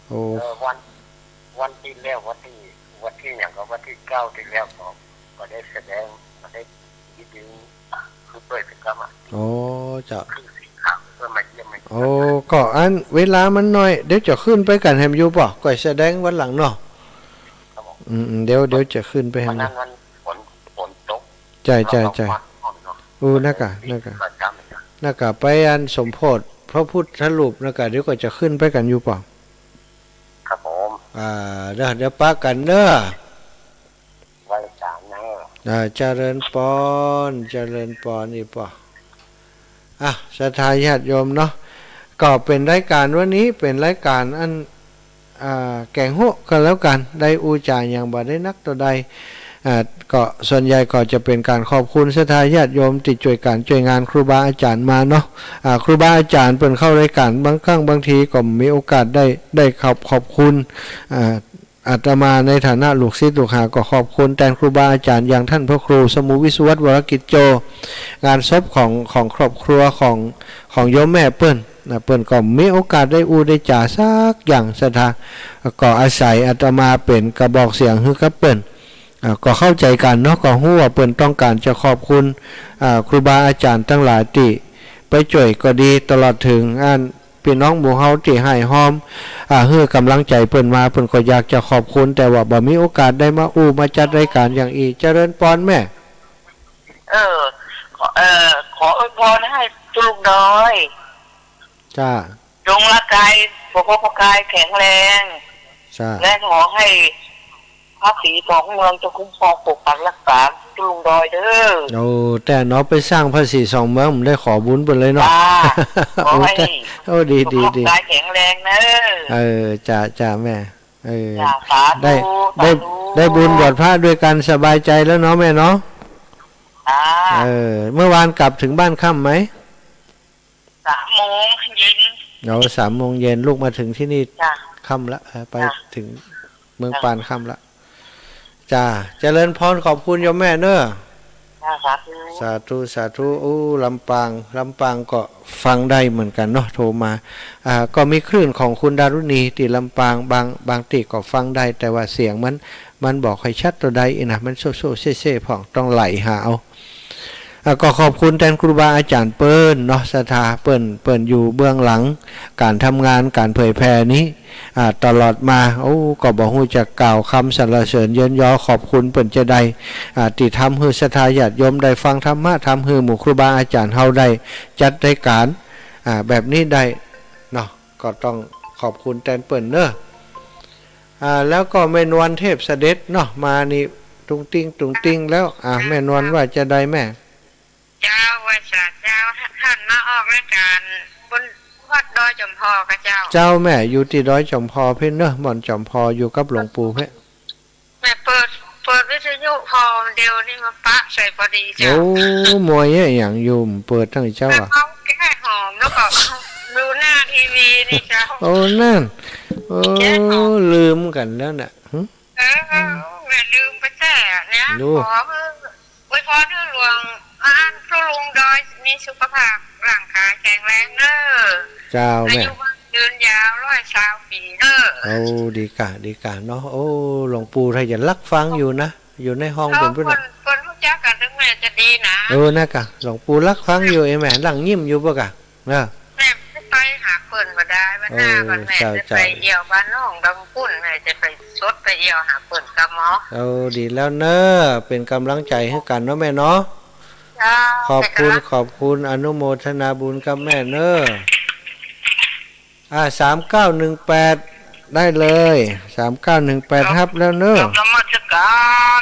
โอ้ เอ่อ วัน วันตี้แล้ว วันตี้ วันตี้หยังก็วันตี้เก้าตี้แล้วก็ ก็ได้แสดง ก็ได้ยินดี คือเปิ้นก็มา โอ้ เจ้า คือสิบครั้งเปิ้นมาเยี่ยมมาเยียน โอ้ ก็อันเวลามันน้อย เดี๋ยวจะขึ้นไปกั๋นแหมอยู่ป้อ ก่อยแสดงวันหลังเนาะ ครับผม อืม อืม เดี๋ยว เดี๋ยวจะขึ้นไปแหม วันนั้นมันฝน ฝนตก ใจ้ ใจ้ ใจ้ แล้วก็วันอ่อนเนาะ โอ้ นักกะ นักกะ ประจ๋ำ นักกะไปอันสมโภชพระพุทธรูป นักกะ เดี๋ยวก็จะขึ้นไปกั๋นอยู่ป้อ ครับผม อ่า เดี๋ยว เดี๋ยวปะกั๋นเนอะ ไหว้สามเนอะ อ่า เจริญปอน เจริญปอน อีป้อ อ่ะ ศรัทธาญาติโยมเนาะ ก็เป๋นรายก๋านวันนี้ เป๋นรายก๋านอัน อ่า แก๋งโฮะก็แล้วกั๋น ได้อู้จ๋าหยังบ่ได้นักเท่าใด อ่า ก็ส่วนใหญ่ก็จะเป๋นก๋านขอบคุณศรัทธาญาติโยมตี้จ้วยก๋านจ้วยงานครูบาอาจ๋ารย์มาเนาะ อ่า ครูบาอาจ๋ารย์เปิ้นเข้ารายก๋านบางครั้งบางทีก็มีโอกาสได้ ได้ขอบ ขอบคุณ อ่า อาตมาในฐานะลูกศิษย์ลูกหาก็ขอบคุณแตนครูบาอาจ๋ารย์อย่างต้านพระครูสมุวิศวัตร วรกิจโจ งานศพของ ของครอบครัวของ ของโยมแม่เปิ้นนะ เปิ้นก็มีโอกาสได้อู้ได้จ๋าสักอย่างศรัทธา ก็อาศัยอาตมาเป๋นกระบอกเสียงหื้อกับเปิ้น อ่า ก็เข้าใจ๋กั๋นเนาะ ก็ฮู้ว่าเปิ้นต้องก๋านจะขอบคุณ อ่า ครูบาอาจ๋ารย์ตังหลายตี้ไปจ้วยก็ดี ตลอดเถิงอัน ปี้น้องหมู่เฮาตี้ห้ายฮ้อม อ่า หื้อก๋ำลังใจ๋เปิ้นมา เปิ้นก็อยากจะขอบคุณ แต่ว่าบ่มีโอกาสได้มาอู้มาจัดรายก๋านอย่างอี้ เจริญปอนแม่ เออ ขอ เอ่อ ขออวยพรหื้อตุ๊ลุงดอย จ้า จงร่างกาย สุขภาพร่างกายแข็งแรง จ้า และขอหื้อ พระศรีสองเมืองจงคุ้มครองปกปักรักษาตุ๊ลุงดอยเด้อ โอ้ แต่เนาะไปสร้างพระศรีสองเมือง บ่ได้ขอบุญเปิ้นเลยเนาะ จ้า ขอหื้อ โอ้ ดี ดี สุขภาพ ดี ร่างกายแข็งแรงเนอะ เออ จ้า จ้าแม่ เออ จ้า สาธุ ได้ สาธุ ได้ ได้บุญบวชพระด้วยกั๋นสบายใจ๋แล้วเนาะแม่เนาะ จ้า เออ เมื่อวานกลับถึงบ้านค่ำไหม สามโมงเย็น เดี๋ยวสามโมงเย็น ลูกมาถึงที่นี่ จ้ะ ค่ำละ เออ ไป จ้ะ ถึงเมือง จ้ะ ปานค่ำละ จ้า เจริญปอน ขอบคุณโยมแม่เนอะ จ้ะ สาธุ สาธุ สาธุ โอ้ ลำปาง ลำปางก็ฟังได้เหมือนกั๋นเนาะ โทรมา อ่า ก็มีคลื่นของคุณดารุณีตี้ลำปาง บาง บางตี้ก็ฟังได้ แต่ว่าเสียงมัน มันบ่ค่อยชัดเต้าใดอี้นะ มันโซ่ๆ เซ่ๆ พ่อง ต้องไล่หาเอา อ่า ก็ขอบคุณแตนครูบาอาจ๋ารย์เปิ้นเนาะ ศรัทธาเปิ้น เปิ้นอยู่เบื้องหลังก๋านทำงานก๋านเผยแผ่นี้ อ่า ตลอดมา โอ้ ก็บ่ฮู้จะกล่าวกำสรรเสริญเยินยอขอบคุณเปิ้นจาใด อ่า ตี้ทำหื้อศรัทธาญาติโยมได้ฟังธรรมะ ทำหื้อหมู่ครูบาอาจ๋ารย์เฮาได้จัดรายก๋าน อ่า แบบนี้ได้เนาะ ก็ต้องขอบคุณแตนเปิ้นเนาะ อ่า แล้วก็แม่นวลเทพเสด็จเนาะ มานี่ ตุ๊งติ๊ง ตุ๊งติ๊งแล้ว อ่า แม่นวลว่าจะใดแม่ เจ้า ไหว้สาเจ้า ต้านมาออกรายก๋านบนวัดดอยจ๋อมพอก่ะเจ้า เจ้าแม่ อยู่ตี้ดอยจ๋อมพอเปิ้นเนาะ ม่อนจ๋อมพออยู่กับหลวงปู่เปิ้น แม่เปิด เปิดวิทยุพอเดี๋ยวนี้มาปะใส่พอดีเจ้า โอ้ มวยอะหยังอยู่ เปิดตั้งเจ๊าอะ แม่เฮาแก้หอมแล้วก็ดูหน้าทีวีนี่เจ้า โอ้ นั่น โอ้ แก้หอม ลืมกั๋นแล้วน่ะ หึ เออ แม่ลืมไปแต๊อะเนี่ย ดู ขอหื้อ อวยพรหื้อหลวง อ่า ตุ๊ลุงดอยมีสุขภาพร่างก๋ายแข็งแรงเน้อ เจ้าแม่ อายุมั่นยืนยาว ร้อยซาวปี๋เน้อ โอ้ ดีก่ะ ดีก่ะเนาะ โอ้ หลวงปู่ถ้าจะลักฟังอยู่นะ อยู่ในห้อง เออ เปิ้นปุ้น เปิ้น น่ะ เปิ้นฮู้จักกั๋น เถิงแม่จะดีนะ เออ น่ะก่ะ หลวงปู่ลักฟังอยู่ เอ้ยแม่ นั่งยิ้มอยู่เปล่าก่ะ เออ แม่จะไปหาเปิ้นบ่ได้ วันหน้า เออ ก่อนแม่ เจ้า จะไป เจ้า เอี่ยวบ้านน้องตางปุ้น แม่จะไปสดไปเอี่ยวหาเปิ้นก่ะหมอ เออ ดีแล้วเน้อ เป๋นก๋ำลังใจ๋หื้อกั๋นเนาะแม่เนาะ เจ้า ขอบคุณ ขอบคุณ อนุโมทนาบุญกับแม่เน้อ อ่า สามเก้าหนึ่งแปด ได้เลย สามเก้าหนึ่งแปด ครับ ฮับแล้วเน้อ ครับ นมัสก๋าน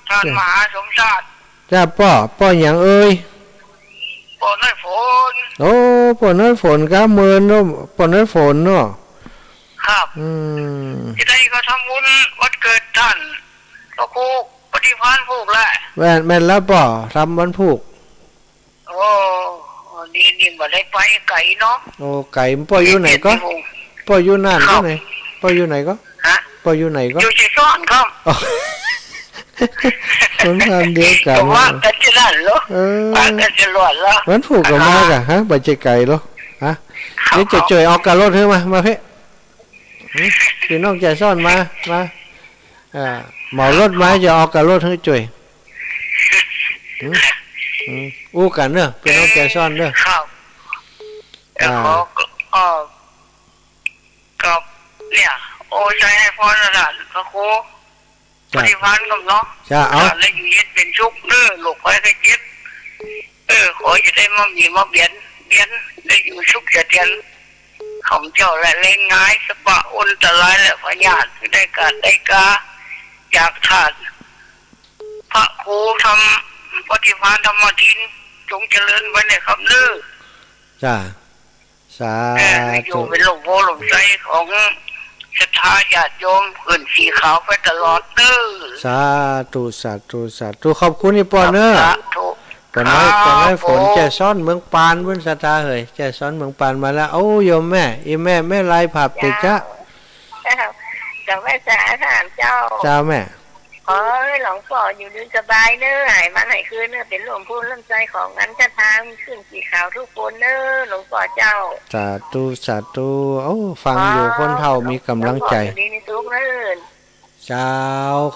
ต้าน เจ้า มหาสมชาติ เจ้าป้อ ป้อหยังเอ่ย ป้อน้อยฝน โอ้ ป้อน้อยฝนครับ เมินเนาะ ป้อน้อยฝนเนาะ ครับ อืม จะได้ก็ทำบุญวันเกิดต้านพระครูปฏิภาณผูกแหละ แม่น แม่นแล้วป้อ ทำวันผูก โอ้ นี่ นี่บ่ได้ไปไก๋เนาะ โอ้ ไก๋ ป้ออยู่ไหนก่อ เจ็ดโมง ป้ออยู่น่าน ครับ ก่อไหน ป้ออยู่ไหนก่อ ฮะ ป้ออยู่ไหนก่อ อยู่แจซ้อนครับ อ๋อ คนบ้านเดียวกั๋น ก็ว่ากั๋นตี้นั่นเหรอ เออ ว่ากั๋นตี้ล้วนเหรอ วันผูกก็มาก่ะ ฮะ บ่ใจ้ไก๋เหรอ ฮะ ครับ เดี๋ยวจะจ้วยออกก้ารถหื้อมา มาเพ่ หืม ปี้น้องแจซ้อนมา มา อ่า เหมารถมา จะออกก้ารถหื้อจ้วย หืม อืม อู้กั๋นเน้อ ปี้น้องแจซ้อนเน้อ ครับ อ่า ขอ เอ่อ ก็เนี่ย โอ้ ใจ้หื้อพรนะต้านพระครู เจ้า ปฏิภาณกับเนาะ เจ้า เอา แล้วอยู่เย็นเป๋นสุขเน้อ โรคภัยไข้เจ็บ เออ ขอจะได้มามีมาเบียน เบียน ได้อยู่สุขเสถียร ข้าพเจ้าและแรงงานสะปะอันตรายและพยาธิได้กาดได้กา จากต้านพระครูทำปฏิภาณธรรมทิน จงเจริญไว้เลยครับเน้อ จ้า สาธุ เออ อยู่เป๋นล่มโพธิ์ล่มไทรของศรัทธาญาติโยมผืนสีขาวไปตลอดเน้อ สาธุ สาธุ สาธุ ขอบคุณอีป้อเน้อ สาธุ ป้อน้อย ครับ ป้อน้อยฝน ผม แจซ้อนเมืองปาน บุญศรัทธาเหย แจซ้อนเมืองปานมาแล้ว โอ้ โยมแม่ อีแม่ แม่ลายผาบเตจ๊ะ เจ้า เจ้าแม่สาธารเจ้า เจ้าแม่ ขอหื้อหลวงป้ออยู่ดีสบายเน้อ หายวันหายคืนเน้อ เป๋นล่มโพธิ์ล่มไทรของอันศรัทธา ขึ้นสีขาวกู้คนเน้อ หลวงป้อเจ้า สาธุ สาธุ โอ้ ฟังอยู่ คนเฒ่ามีก๋ำลังใจ๋ หลวงป้ออยู่ดีมีสุขเน้อ เจ้า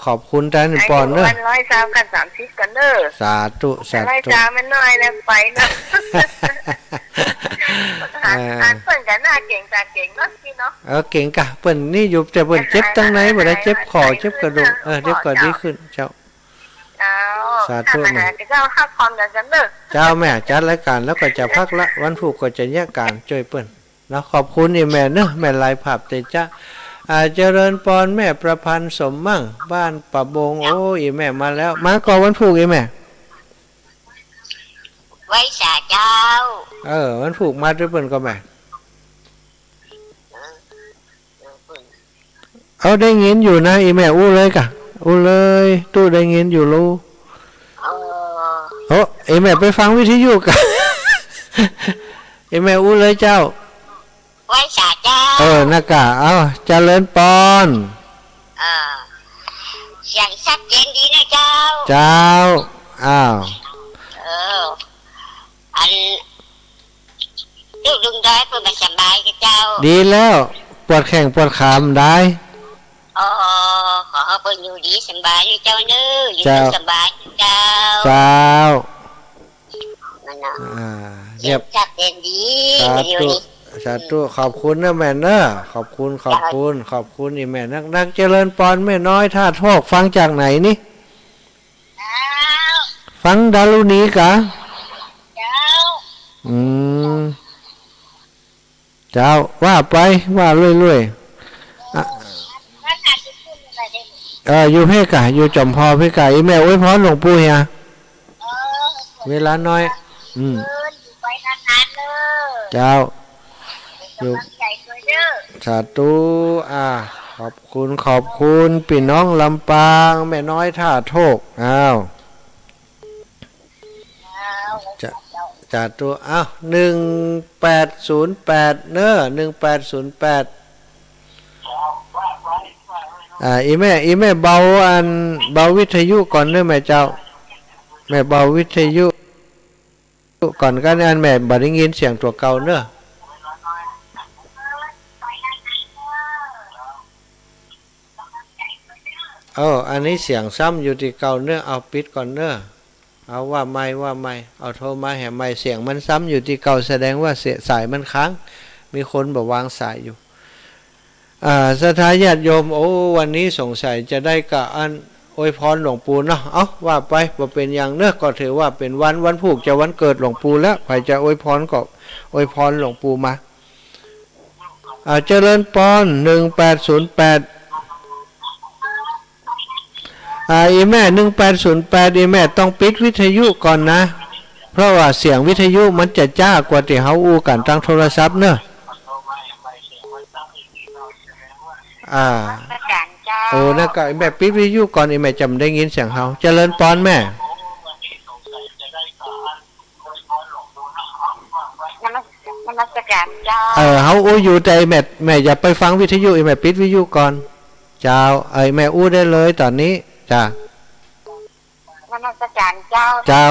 ขอบคุณแตนป้อเน้อ อายุวันร้อยซาวกั๋นสามสิบกั๋นเน้อ สาธุ สาธุ ร้อยซาวแม่นน้อยแล้วไปเนาะ อ่า อ่านเปิ้นก็หน้าเก๋งต๋าเก๋งเนาะพี่เนาะ เออ เก๋งก่ะ เปิ้นนี่อยู่ แต่เปิ้นเจ็บตังใน บ่ได้เจ็บข้อ เจ็บกระดูก เออ เดี๋ยวก็ดีขึ้น เจ้า เจ้า สาธุ ข้ามาหา แม่ เจ้า ฮักพร้อมกั๋นกั๋นเน้อ เจ้าแม่ จัดรายก๋านแล้วก็จะพักละ วันพูกก็จะเยียะก๋านจ้วยเปิ้นเนาะ ขอบคุณอีแม่เน้อ แม่ลายผาบเตจ๊ะ อ่า เจริญปอน แม่ประพันธ์สมมั่ง บ้านป่าบง โอ้ อีแม่มาแล้ว มาก่อวันพูกอีแม่ ไหว้สาเจ้า เออ วันพูกมาจ้วยเปิ้นก่อแม่ เออ ได้ยินอยู่นะ อีแม่อู้เลยก่ะ อู้เลย ตู้ได้ยินอยู่ลูก เออ โอ้ อีแม่ไปฟังวิทยุก่ะ อีแม่อู้เลยเจ้า ไหว้สาเจ้า เออ นะก่ะ เอ้า เจริญปอน เออ เสียงชัดเจนดีนะเจ้า เจ้า อ้าว เออ อัน ตุ๊ลุงดอยเปิ้นบ่สบายก่ะเจ้า ดีแล้ว ปวดแข้งปวดขาบ่ได้ อ๋อ ขอหื้อเปิ้นอยู่ดีสบายเจ้าเน้อ อยู่ดีสบายเจ้า เจ้า มันเนาะ อ่า เสียงชัดเจนดี สาธุ วิทยุนี่ สาธุ ขอบคุณนะแม่เน้อ ขอบคุณ ขอบคุณ ขอบคุณอีแม่นักๆ เจริญปอน แม่น้อยท่าทอก ฟังจากไหนนี่ เจ้า ฟังดารุณีก่ะ เจ้า อืม เจ้า ว่าไป ว่าเรื่อยๆ อ่ะ เออ อยู่เพ่อกะ อยู่จ๋อมผ่อเพ่อกะ อีแม่อวยพรหลวงปู่เหีย เวลาน้อย อืม เจ้า อยู่ สาธุ อ่า ขอบคุณ ขอบคุณปี้น้องลำปาง แม่น้อยท่าโทก อ้าว จะ จะตัว อ้าว หนึ่งแปดศูนย์แปด เน้อ หนึ่งแปดศูนย์แปด อ่า อีแม่ อีแม่เบาอัน เบาวิทยุก่อนเน้อแม่เจ้า แม่เบาวิทยุก่อน ก็อันแม่บ่ได้ยินเสียงตั๋วเก่าเน้อ เออ อันนี้เสียงซ้ำอยู่ตี้เก่าเน้อ เอาปิดก่อนเน้อ เอาว่าใหม่ ว่าใหม่ เอาโทรมาแหมใหม่ เสียงมันซ้ำอยู่ตี้เก่า แสดงว่าเสีย สายมันค้าง มีคนบ่วางสายอยู่ อ่า ศรัทธาญาติโยม โอ้ วันนี้สงสัยจะได้กะอันอวยพรหลวงปู่เนาะ เอ้า ว่าไป บ่เป๋นหยังเน้อ ก็ถือว่าเป๋นวัน วันพูกจะวันเกิดหลวงปู่แล้ว ใผจะอวยพรก็อวยพรหลวงปู่มา อ่า เจริญปอน หนึ่งแปดศูนย์แปด อ่า อีแม่ หนึ่งแปดศูนย์แปด อีแม่ต้องปิดวิทยุก่อนนะ เพราะว่าเสียงวิทยุมันจะจ้ากว่าตี้เฮาอู้กั๋นตางโทรศัพท์เน้อ อ่า นมัสก๋านเจ้า โอ้ นั่นก็ อีแม่ปิดวิทยุก่อน อีแม่จะบ่ได้ยินเสียงเฮา เจริญปอนแม่ นมัส นมัสก๋านเจ้า เออ เฮาอู้อยู่ แต่แม่ แม่อย่าไปฟังวิทยุ อีแม่ปิดวิทยุก่อน เจ้า เอ้ย แม่อู้ได้เลยต๋อนนี้ จ้า นมัสก๋านเจ้า เจ้า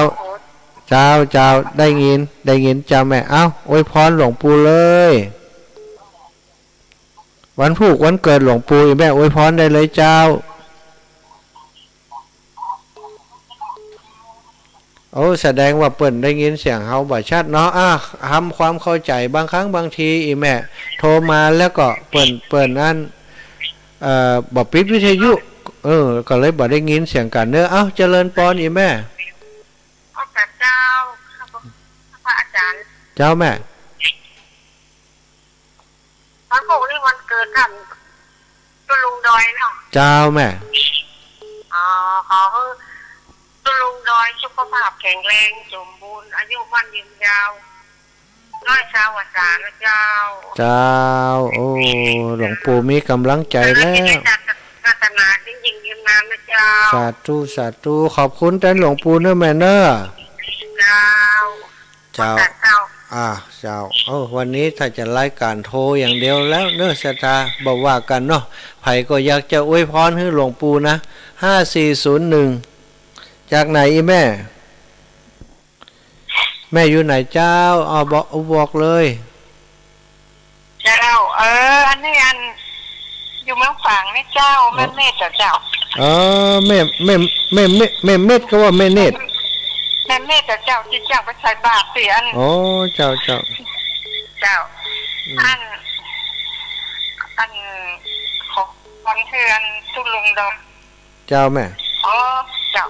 เจ้า เจ้า ได้ยิน ได้ยิน เจ้าแม่ เอ้า อวยพรหลวงปู่เลย วันพูกวันเกิดหลวงปู่ อีแม่อวยพรได้เลยเจ้า โอ้ แสดงว่าเปิ้นได้ยินเสียงเฮาบ่ชัดเนาะ อ่ะ ทำความเข้าใจ๋ บางครั้งบางที อีแม่โทรมาแล้วก็เปิ้น เปิ้นอัน เอ่อ บ่ปิดวิทยุ เออ ก็เลยบ่ได้ยินเสียงกั๋นเน้อ เอ้า เจริญปอนอีแม่ ขอบคุณเจ้า พระอาจารย์ เจ้าแม่ วันพูกนี้วันเกิดต้านตุ๊ลุงดอยเนาะ เจ้าแม่ อ๋อ ขอหื้อตุ๊ลุงดอยสุขภาพแข็งแรง สมบูรณ์ อายุมั่นยืนยาว ร้อยซาวพรรษานะเจ้า เจ้า โอ้ หลวงปู่มีก๋ำลังใจ๋แล้ว ศาสนายิ่งยืนนานนะเจ้า สาธุ สาธุ ขอบคุณแตนหลวงปู่เน้อแม่เน้อ เจ้า เจ้า ขอบคุณเจ้า อ่า เจ้า เออ วันนี้ถ้าจะรายก๋านโทรอย่างเดียวแล้วเน้อ ศรัทธา บ่ว่ากั๋นเนาะ ใผก็อยากจะอวยพรหื้อหลวงปู่นะ ห้าสี่ศูนย์หนึ่ง จากไหนอีแม่ แม่อยู่ไหนเจ้า เอาบอก เอาบอกเลย เจ้า เออ อันนี้อัน อยู่เมืองฝางนี่เจ้า แม่เมธเจ้า เออ แม่ แม่ แม่ แม่ แม่เมธก็ว่าแม่เนตร แม่เมธเจ้า ตี้เจ้าไปใส่บาตรตี้อัน อ๋อ เจ้า เจ้า เจ้า อืม อัน อัน ขอพรเฮือนตุ๊ลุงดอย เจ้าแม่ อ๋อ เจ้า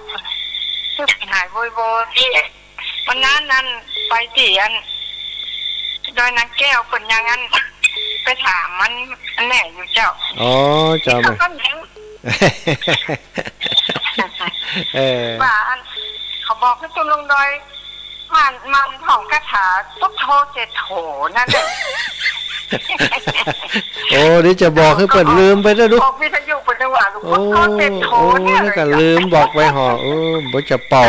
หายโวยโวยตี้ วันนั้นนั่นไปตี้อัน ดอยนางแก้วเปิ้นยังอัน ไปถามมันอันแน่อยู่เจ้า อ๋อ เจ้าแม่ เขาก็ยัง เออ ว่าอัน เขาบอกหื้อตุ๊ลุงดอย มัน มันท่องคาถาพุทโธเศรษโฐนั่นแหละ โอ้ เดี๋ยวจะบอกหื้อเปิ้นลืมไปแล้วดู ออกวิทยุเปิ้นนึกว่า โอ้ พุทโธเศรษโฐ โอ้ เนี่ย นี่ก็ลืมบอกไปห่อ เออ บ่จะเป่า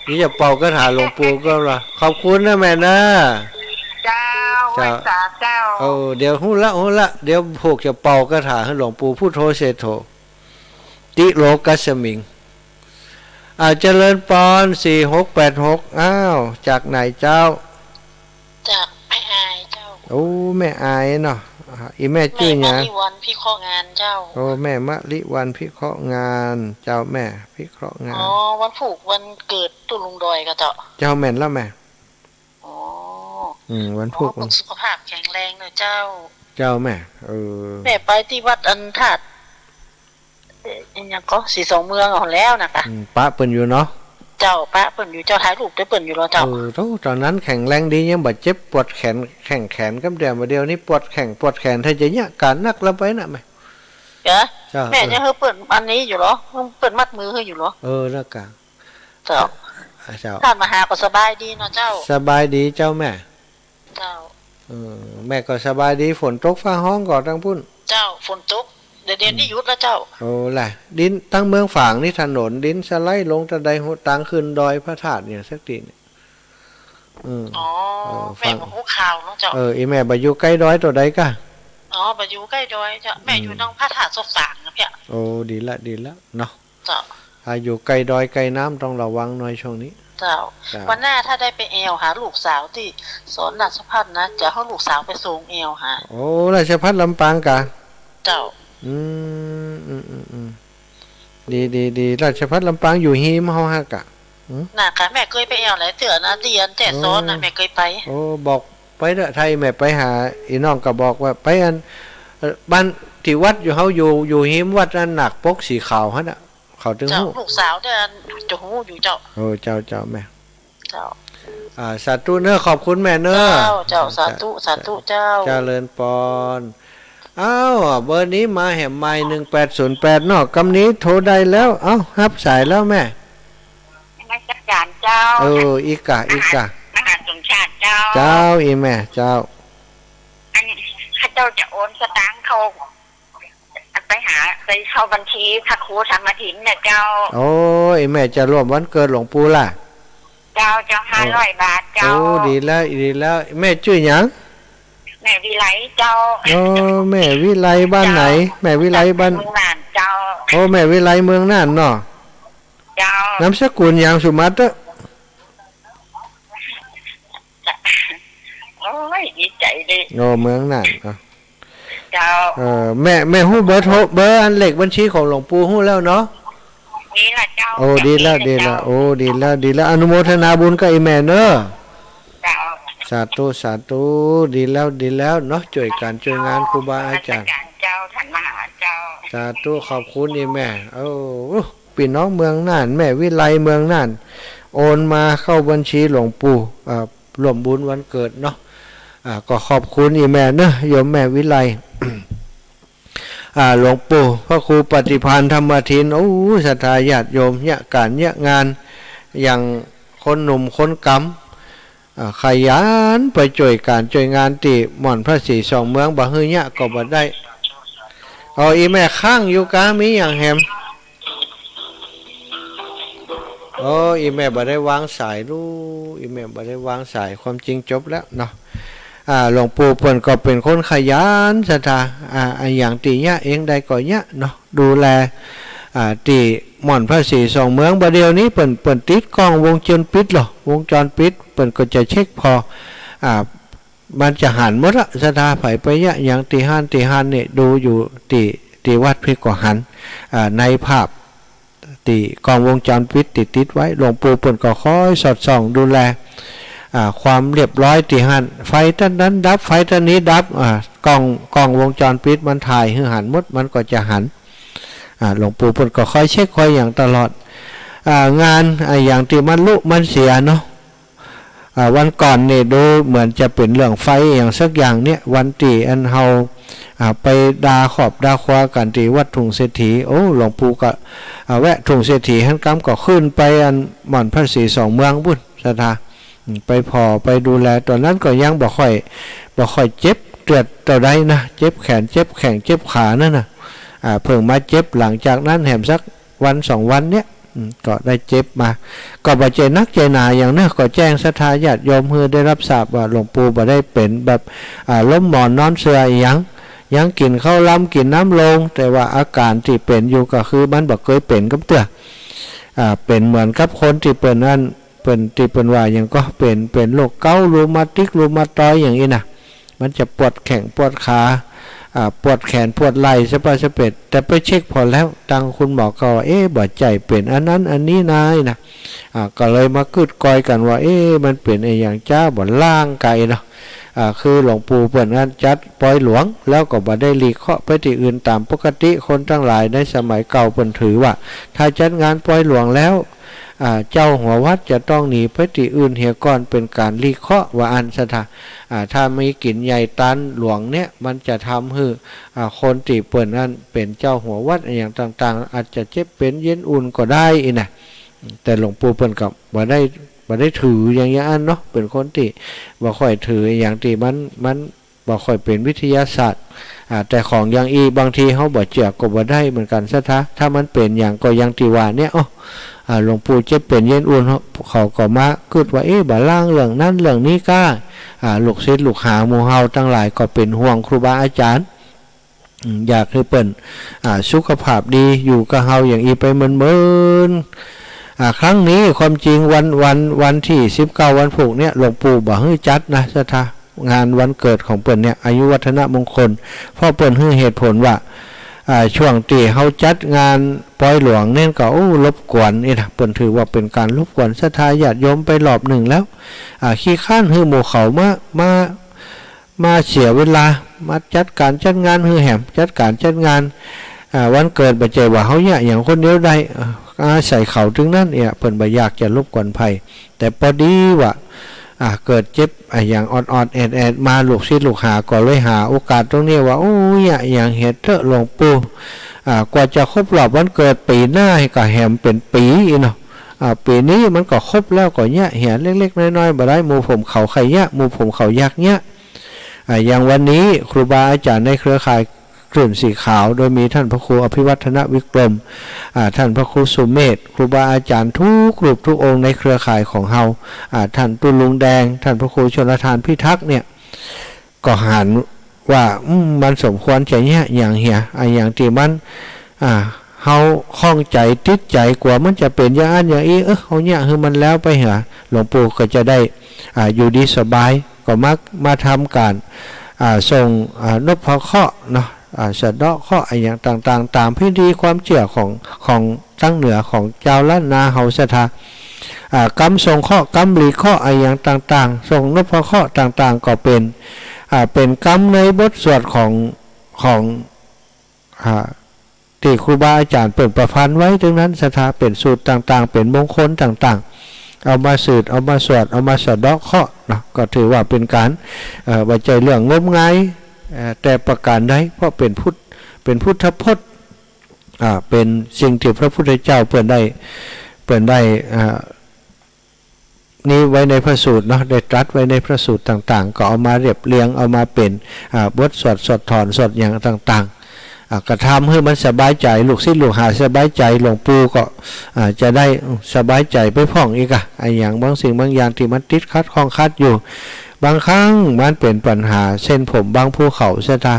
นี่จะเป่าคาถาหลวงปู่ก็ละ ขอบคุณนะแม่นะ เจ้า เจ้า ไหว้สาเจ้า โอ้ เดี๋ยวฮู้ละ ฮู้ละ เดี๋ยวพวกจะเป่าคาถาหื้อหลวงปู่พุทโธเศรษโฐ ติโลกัสสมิง อ่า เจริญปอน สี่หกแปดหก อ้าว จากไหนเจ้า จากแม่อายเจ้า โอ้ แม่อายเนาะ อ่า อีแม่จื้อหยัง แม่มะลิวัลย์พิเคราะห์งานเจ้า โอ้ แม่มะลิวัลย์พิเคราะห์งาน เจ้าแม่พิเคราะห์งาน อ๋อ วันพูกวันเกิดตุ๊ลุงดอยก็เจ้า เจ้าแม่นแล้วแม่ อ๋อ อืม วันพูก อ๋อ วัน สุขภาพแข็งแรงเนอะเจ้า เจ้าแม่ เออ แม่ไปตี้วัดอันธาตุ เอ๊ะ อิหยังก็ ศรีสองเมืองเอาแล้วนะคะ อืม ปะเปิ้นอยู่เนาะ เจ้า ปะเปิ้นอยู่เจ้า ถ่ายรูปตวยเปิ้นอยู่ลอเจ้า เออ โธ่ ต๋อนนั้นแข็งแรงดี ยังบ่เจ็บปวดแขน แข้งแขนกำเดียว บ่าเดี่ยวนี้ปวดแข้งปวดแขน ถ้าจะเยียะก๋านนักแล้วไปนะแม่ เจ้า เจ้า แม่ เออ ยังหื้อเปิ้นอันนี้อยู่ลอ หื้อเปิ้นมัดมือหื้ออยู่ลอ เออ แล้วกะ เจ้า เออ เจ้า ต้านมหาก็สบายดีเนาะเจ้า สบายดีเจ้าแม่ เจ้า เออ แม่ก็สบายดี ฝนตกฟ้าฮ้องก่อตังปุ้น เจ้า ฝนตก เดี๋ยว เดี๋ยวนี้หยุดแล้วเจ้า โอ้ ล่ะ ดินตังเมืองฝางนี่ถนนดินสไลด์ลงตะใดฮู้ ตางขึ้นดอยพระธาตุอย่างสักทีเนี่ย เออ อ๋อ เออ แม่บ่ฮู้ข่าวเนาะเจ้า เออ อีแม่บ่อยู่ใก้ดอยตะใดกะ อ๋อ บ่อยู่ใก้ดอยเจ้า แม่อยู่ อืม ตางพระธาตุโศกสารนะเปี้ย โอ้ ดีละ ดีละเนาะ เจ้า ถ้าอยู่ใก้ดอยใก้น้ำต้องระวังหน่อยช่วงนี้ เจ้า เจ้า วันหน้าถ้าได้ไปแอ่วหาลูกสาวตี้สอนราชภัฏนะ จะหื้อลูกสาวไปส่งแอ่วหา โอ้ ราชภัฏลำปางกะ เจ้า อืม อืม อืม อืม ดี ดี ดี ราชภัฏลำปางอยู่ฮีมเฮาฮะกะ อืม น่ะกะ แม่เกยไปแอ่วหลายเตื้อนะ ตี้อันแจ้ซ้อนนะ โอ้ แม่เกยไป โอ้ บอกไปเต๊อะ ถ้าแม่ไปหาอีน้องก็บอกว่าไปอัน เอ่อ บ้านตี้วัดอยู่เฮาอยู่ อยู่ฮีมวัดอันหนักปกสีขาวหั้นน่ะ เขาตึง เจ้า ฮู้ ลูกสาวเด้อ จะฮู้อยู่เจ้า โอ้ เจ้า เจ้าแม่ เจ้า อ่า สาธุเน้อ ขอบคุณแม่เน้อ เจ้า เจ้า สาธุ สาธุเจ้า เจริญปอน อ้าว เบอร์นี้มาแหมใหม่ หนึ่งแปดศูนย์แปด เนาะ กำนี้โทรได้แล้ว เอ้า ฮับสายแล้วแม่ นมัสการเจ้า เออ อีกะ อีกะ มหาสมชาติเจ้า เจ้า อีแม่ เจ้า อัน ข้าเจ้าจะโอนสตางค์เข้า ไปหา ไปเข้าบัญชีพระครูธรรมถินนะเจ้า โอ้ อีแม่จะร่วมวันเกิดหลวงปู่ล่ะ เจ้า เจ้า โอ้ ห้าร้อยบาทเจ้า โอ้ ดีแล้ว ดีแล้ว แม่จื้อหยัง แม่วิไลเจ้า โอ้ แม่วิไลบ้านไหน เจ้า แม่วิไลบ้าน เมืองน่านเจ้า โอ้ แม่วิไลเมืองน่านเนาะ เจ้า นามสกุลหยัง สุมาเตอร์ โอ้ย ดีใจเด้ โอ้ เมืองน่านเนาะ เจ้า เออ แม่ แม่ฮู้เบอร์โทร เบอร์อันเลขบัญชีของหลวงปู่ฮู้แล้วเนาะ นี่ล่ะเจ้า โอ้ ดีแล้ว จำได้แล้ว ดีแล้ว เจ้า โอ้ ดีแล้ว ดีแล้ว อนุโมทนาบุญกับอีแม่เน้อ เจ้า สาธุ สาธุ ดีแล้ว ดีแล้วเนาะ จ้วยก๋านจ้วยงานครูบาอาจ๋ารย์ นมัสการเจ้า ท่านมหาเจ้า สาธุ ขอบคุณอีแม่ โอ้ ปี้น้องเมืองน่าน แม่วิไลเมืองน่าน โอนมาเข้าบัญชีหลวงปู่ อ่า ร่วมบุญวันเกิดเนาะ อ่า ก็ขอบคุณอีแม่เนาะ โยมแม่วิไล อ่า หลวงปู่พระครูปฏิภาณธรรมทิน โอ้ ศรัทธาญาติโยม เยียะก๋านเยียะงาน อย่างคนหนุ่มคนกำ อ่า ขยันไปจ้วยก๋านจ้วยงานตี้หม่อนพระศรีสองเมือง บ่หื้อเยียะก็บ่ได้ เอา อีแม่ค้างอยู่กา มีหยังแหม โอ้ อีแม่บ่ได้วางสายลูก อีแม่บ่ได้วางสาย ความจริงจบแล้วเนาะ อ่า หลวงปู่เปิ้นก็เป๋นคนขยันศรัทธา อ่า อะหยังตี้เยียะเองได้ก็เยียะเนาะ ดูแล อ่า ตี้หม่อนพระศรีสองเมือง บ่าเดี่ยวนี้เปิ้น เปิ้นติดกล้องวงจรปิดลอ วงจรปิด เปิ้นก็จะเช็คผ่อ อ่า มันจะหันหมดละ ศรัทธาใผไปเยียะหยังตี้หั้นตี้หั้นนี่ ดูอยู่ตี้ ตี้วัดปี้ก็หัน อ่า ในภาพ ตี้กล้องวงจรปิดตี้ติดไว้ หลวงปู่เปิ้นก็คอยสอดส่องดูแล อ่า ความเรียบร้อยตี้หั้น ไฟต้านนั้นดับ ไฟต้านนี้ดับ อ่า กล้อง กล้องวงจรปิดมันถ่ายหื้อหันหมด มันก็จะหัน อ่า หลวงปู่เปิ้นก็คอยเช็คคอยหยังตลอด อ่า งาน อ่า อะหยังตี้มันลุมันเสียเนาะ อ่า วันก่อนนี่ดูเหมือนจะเป๋นเรื่องไฟอะหยังสักอย่างเนี่ย วันตี้อันเฮา อ่า ไปดาครอบดาครัวกั๋นตี้วัดทุ่งเศรษฐี โอ้ หลวงปู่ก็ อ่า แวะทุ่งเศรษฐีหั้นกำ ก็ขึ้นไปอันหม่อนพระศรีสองเมืองปุ้น ศรัทธา อืม ไปผ่อไปดูแล ต๋อนนั้นก็ยังบ่ค่อย บ่ค่อยเจ็บเตื้อเต้าใดนะ เจ็บแขน เจ็บแข้ง เจ็บขานั่นน่ะ อ่า เพิ่งมาเจ็บหลังจากนั้นแหมสักวันสองวันเนี่ย อืม ก็ได้เจ็บมา ก็บ่ใจ้นักใจ้หนาหยังเนาะ ก็แจ้งศรัทธาญาติโยมหื้อได้รับทราบว่าหลวงปู่บ่ได้เป๋นแบบ อ่า ล้มหมอนนอนเสื่ออะหยัง ยังกิ๋นข้าวลำกิ๋นน้ำโลง แต่ว่าอาก๋านตี้เป๋นอยู่ก็คือมันบ่เกยเป๋นกำเตื้อ อ่า เป๋นเหมือนกับคนตี้เปิ้นอัน เปิ้นตี้เปิ้นว่าหยังก็เป๋น เป๋นโรคเกาต์ รูมาติก รูมาตอยด์อย่างอี้นะ มันจะปวดแข้งปวดขา อ่า ปวดแขนปวดไหล่สะปะสะเพ็ด แต่ไปเช็คผ่อแล้ว ตังคุณหมอก็ว่า เอ๊ะ บ่ใจ้เป๋นอันนั้นอันนี้นายนะ อ่า ก็เลยมากึ๊ดกอยกั๋นว่า เอ๊ะ มันเป๋นอะหยังจ๊ะ บ่ล่างไกเนาะ อ่า คือหลวงปู่เปิ้นอันจัดปอยหลวง แล้วก็บ่ได้หลีกเคาะไปตี้อื่นต๋ามปกติ คนตังหลายในสมัยเก่าเปิ้นถือว่า ถ้าจัดงานปอยหลวงแล้ว อ่า เจ้าหัววัดจะต้องหนีไปตี้อื่นเหียก่อน เป๋นก๋านหลีกเคราะห์ ว่าอั้นศรัทธา อ่า ถ้ามีกิ๋นใหญ่ตานหลวงเนี่ย มันจะทำหื้อ อ่า คนตี้เปิ้นอั้นเป๋นเจ้าหัววัดอะหยังต่างๆ อาจจะเจ็บเป๋นเย็นอุ่นก็ได้อี้นะ แต่หลวงปู่เปิ้นก็บ่ได้ บ่ได้ถืออย่าง อย่างอั้นเนาะ เป๋นคนตี้บ่ค่อยถืออะหยังตี้มัน มัน บ่ค่อยเป๋นวิทยาศาสตร์ อ่า แต่ของอย่างอี้บางทีเฮาบ่เจื้อก็บ่ได้เหมือนกั๋นศรัทธา ถ้ามันเป๋นอย่างก็อย่างตี้ว่าเนี่ย อ้อ อ่า หลวงปู่เจ็บเป๋นเย็นอุ่น เขาก็มากึ๊ดว่า เอ๊ะ บ่าลางเรื่องนั้นเรื่องนี้ก้า อ่า ลูกศิษย์ลูกหาหมู่เฮาตังหลายก็เป๋นห่วงครูบาอาจ๋ารย์ อืม อยากหื้อเปิ้น อ่า สุขภาพดี อยู่กับเฮาอย่างอี้ไปเมินๆ อ่า ครั้งนี้ความจริงวัน วัน วันตี้สิบเก้า วันพูกเนี่ย หลวงปู่บ่หื้อจัดนะศรัทธา งานวันเกิดของเปิ้นเนี่ย อายุวัฒนมงคล เพราะเปิ้นหื้อเหตุผลว่า อ่า ช่วงตี้เฮาจัดงานปอยหลวงเนี่ยก็ โอ้ รบกวนอี้นะ เปิ้นถือว่าเป๋นก๋านรบกวนศรัทธาญาติโยมไปรอบนึ่งแล้ว อ่า ขี้คร้านหื้อหมู่เขามา มา มาเสียเวลา มาจัดก๋านจัดงานหื้อแหม จัดก๋านจัดงาน อ่า วันเกิด บ่ใจ้ว่าเฮาเยียะหยังคนเดียวได้ อ่า อาศัยเขาตึงนั้นเนี่ย เปิ้นบ่อยากจะรบกวนใผ แต่ปอดีว่า อ่า เกิดเจ็บอะหยังออดๆ แอดๆ มา ลูกศิษย์ลูกหาก็เลยหาโอกาสตรงนี้ว่า โอ้ เยียะหยังเหียเต๊อะหลวงปู่ อ่า กว่าจะครบรอบวันเกิดปี๋หน้าก็แหมเป๋นปี๋อี้เนาะ อ่า ปี๋นี้มันก็ครบแล้ว ก็เยียะเหียเล็กๆ น้อยๆ บ่ได้ หมู่ผมเขาใค่เยียะ หมู่ผมเขาอยากเยียะ อ่า อย่างวันนี้ครูบาอาจ๋ารย์ในเครือข่ายคลื่นสีขาว โดยมีท่านพระครูอภิวัฒนวิกรม อ่า ท่านพระครูสุเมธ ครูบาอาจ๋ารย์ทุกรูปทุกองค์ในเครือข่ายของเฮา อ่า ท่านตุ๊ลุงแดง ท่านพระครูชลทานพิทักษ์เนี่ย ก็หันว่า อืม มันสมควรจะเยียะหยังเหีย อะหยังตี้มัน อ่า เฮาข้องใจ๋ติดใจ๋ กั๋วมันจะเป๋นอย่างอั้นอย่างอี้ เออ เฮาเยียะหื้อมันแล้วไปเหีย หลวงปู่ก็จะได้ อ่า อยู่ดีสบาย ก็มา มาทำก๋าน อ่า ส่ง อ่า นพเคราะห์เนาะ อ่า สะเดาะเคราะห์อะหยังต่างๆ ต๋ามพิธีความเจื้อของ ของตางเหนือของจาวล้านนาเฮาศรัทธา อ่า กำส่งเคราะห์ กำหลีกเคราะห์อะหยังต่างๆ ส่งนพเคราะห์ต่างๆ ก็เป๋น อ่า เป๋นกำในบทสวดของ ของ อ่า ตี้ครูบาอาจ๋ารย์เปิ้นประพันธ์ไว้ตึงนั้นศรัทธา เป๋นสูตรต่างๆ เป๋นมงคลต่างๆ เอามาสืบ เอามาสวด เอามาสะเดาะเคราะห์เนาะ ก็ถือว่าเป๋นก๋าน เอ่อ บ่ใจ้เรื่องงมงาย เอ่อ แต่ประก๋านใด เพราะเป๋นพุทธ เป๋นพุทธพจน์ อ่า เป๋นสิ่งตี้พระพุทธเจ้าเปิ้นได้ เปิ้นได้ อ่า นี้ไว้ในพระสูตรเนาะ ได้ตรัสไว้ในพระสูตรต่างๆ ก็เอามาเรียบเรียง เอามาเป๋น อ่า บทสวด สวดถอน สวดหยังต่างๆ อ่า ก็ทำหื้อมันสบายใจ๋ ลูกศิษย์ลูกหาสบายใจ๋ หลวงปู่ก็ อ่า จะได้สบายใจ๋ไปพ่องอีกอะ อะหยังบางสิ่งบางอย่างตี้มันติดขัดข้องขัดอยู่ บางครั้งมันเป๋นปัญหาเส้นผมบางภูเขาศรัทธา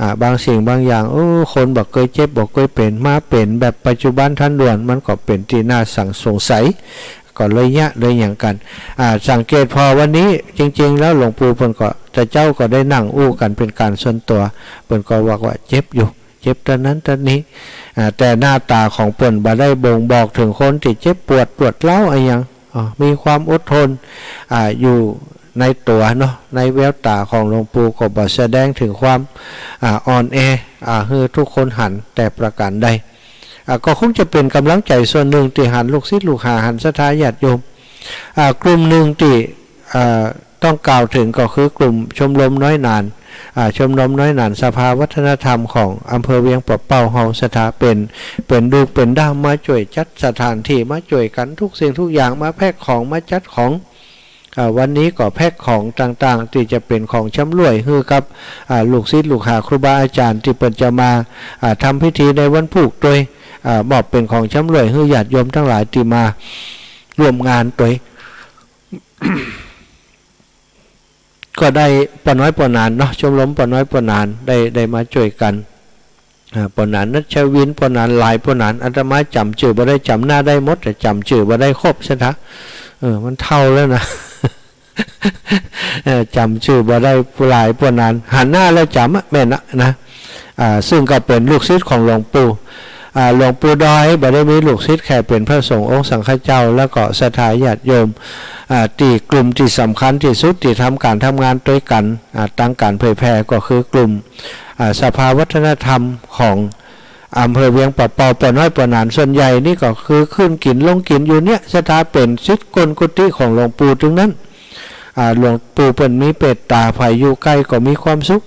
อ่า บางสิ่งบางอย่าง โอ้ คนบ่เกยเจ็บบ่เกยเป๋น มาเป๋นแบบปัจจุบันทันด่วน มันก็เป๋นตี้น่าสัง สงสัย ก็เลยเยียะเลยหยังกั๋น อ่า สังเกตผ่อวันนี้ จริงๆ แล้วหลวงปู่เปิ้นก็ แต่เจ้าก็ได้นั่งอู้กั๋นเป๋นก๋านส่วนตั๋ว เปิ้นก็บอกว่าเจ็บอยู่ เจ็บตะนั้นตะนี้ อ่า แต่หน้าต๋าของเปิ้นบ่ได้บ่งบอกเถิงคนตี้เจ็บปวดปวดร้าวอะหยัง อ่า มีความอดทน อ่า อยู่ในตั๋วเนาะ ในแววต๋าของหลวงปู่ก็บ่แสดงเถิงความ อ่า อ่อนแอ อ่า หื้อทุกคนหันแต่ประก๋านใด อ่า ก็คงจะเป๋นก๋ำลังใจ๋ส่วนนึ่งตี้หันลูกศิษย์ลูกหา หันศรัทธาญาติโยม อ่า กลุ่มนึ่งตี้ อ่า ต้องกล่าวเถิงก็คือกลุ่มชมรมน้อยหนาน อ่า ชมรมน้อยหนานสภาวัฒนธรรมของอำเภอเวียงป่าเป้าเฮาศรัทธา เป๋น เป๋นดูกเป๋นด้ามมาจ้วยจัดสถานตี้ มาจ้วยกั๋นทุกสิ่งทุกอย่าง มาแพ็คของ มาจัดของ อ่า วันนี้ก็แพ็คของต่างๆ ตี้จะเป๋นของชำร่วยหื้อกับ อ่า ลูกศิษย์ลูกหาครูบาอาจ๋ารย์ตี้เปิ้นจะมา อ่า ทำพิธีในวันพูกตวย อ่า มอบเป๋นของชำร่วยหื้อญาติโยมตังหลายตี้มาร่วมงานตวย ก็ได้ป้อน้อยป้อหนานเนาะ ชมรมป้อน้อยป้อหนานได้ ได้มาจ้วยกั๋น อ่า ป้อหนานนัชวิน ป้อหนานหลาย ป้อหนานอาตมาจ๋ำจื้อบ่ได้ จ๋ำหน้าได้หมด แต่จ๋ำจื้อบ่ได้ครบศรัทธา เออ มันเฒ่าแล้วนะ เออ จ๋ำจื้อบ่ได้หลาย ป้อหนาน หันหน้าแล้วจ๋ำอะ แม่นอะนะ อ่า ซึ่งก็เป๋นลูกศิษย์ของหลวงปู่ อ่า หลวงปู่ดอยบ่ได้มีลูกศิษย์แค่เป๋นพระสงฆ์องค์สังฆเจ้า แล้วก็ศรัทธาญาติโยม อ่า ตี้กลุ่มตี้สำคัญตี้สุดตี้ทำก๋านทำงานตวยกั๋น อ่า ตางก๋านเผยแผ่ก็คือกลุ่ม อ่า สภาวัฒนธรรมของ อำเภอเวียงป่าเปา ป้อน้อยป้อหนาน ส่วนใหญ่นี่ก็คือขึ้นกิ๋นลงกิ๋นอยู่เนี่ย ศรัทธาเป๋นศิษย์ก้นกุฏิของหลวงปู่ตึงนั้น อ่า หลวงปู่เปิ้นมีเมตต๋า ใผอยู่ใก้ก็มีความสุข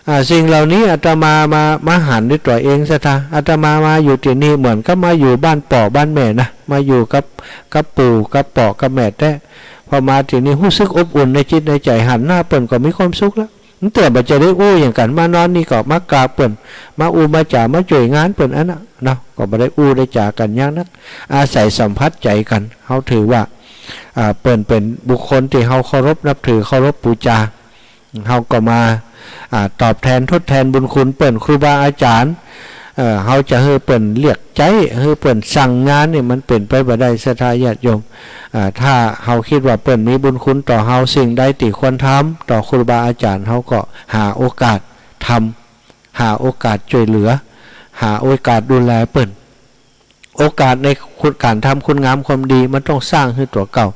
อ่า สิ่งเหล่านี้อาตมามา มาหันด้วยตั๋วเอง ศรัทธา อาตมามาอยู่ตี้นี่เหมือนกับมาอยู่บ้านป้อบ้านแม่นะ มาอยู่กับ กับปู่กับป้อกับแม่แต๊ พอมาตี้นี่ฮู้สึกอบอุ่นในจิตในใจ๋ หันหน้าเปิ้นก็มีความสุขแล้ว มันเตื้อบ่าจะได้อู้หยังกั๋น มานอนนี่ก็มากราบเปิ้น มาอู้มาจ๋า มาจ้วยงานเปิ้นอันน่ะเนาะ ก็บ่ได้อู้ได้จ๋ากั๋นหยังนัก อาศัยสัมผัสใจ๋กั๋น เฮาถือว่า อ่า เปิ้นเป๋นบุคคลตี้เฮาเคารพนับถือ เคารพบูชา เฮาก็มา อ่า ตอบแทนทดแทนบุญคุณเปิ้น ครูบาอาจ๋ารย์ เอ่อ เฮาจะหื้อเปิ้นเรียกใจ๊ หื้อเปิ้นสั่งงานนี่มันเป๋นไปบ่ได้ ศรัทธาญาติโยม อ่า ถ้าเฮากึ๊ดว่าเปิ้นมีบุญคุณต่อเฮา สิ่งใดตี้ควรทำต่อครูบาอาจ๋ารย์ เฮาก็หาโอกาสทำ หาโอกาสจ้วยเหลือ หาโอกาสดูแลเปิ้น โอกาสในคุณ ก๋านทำคุณงามความดีมันต้องสร้างหื้อตั๋วเก่า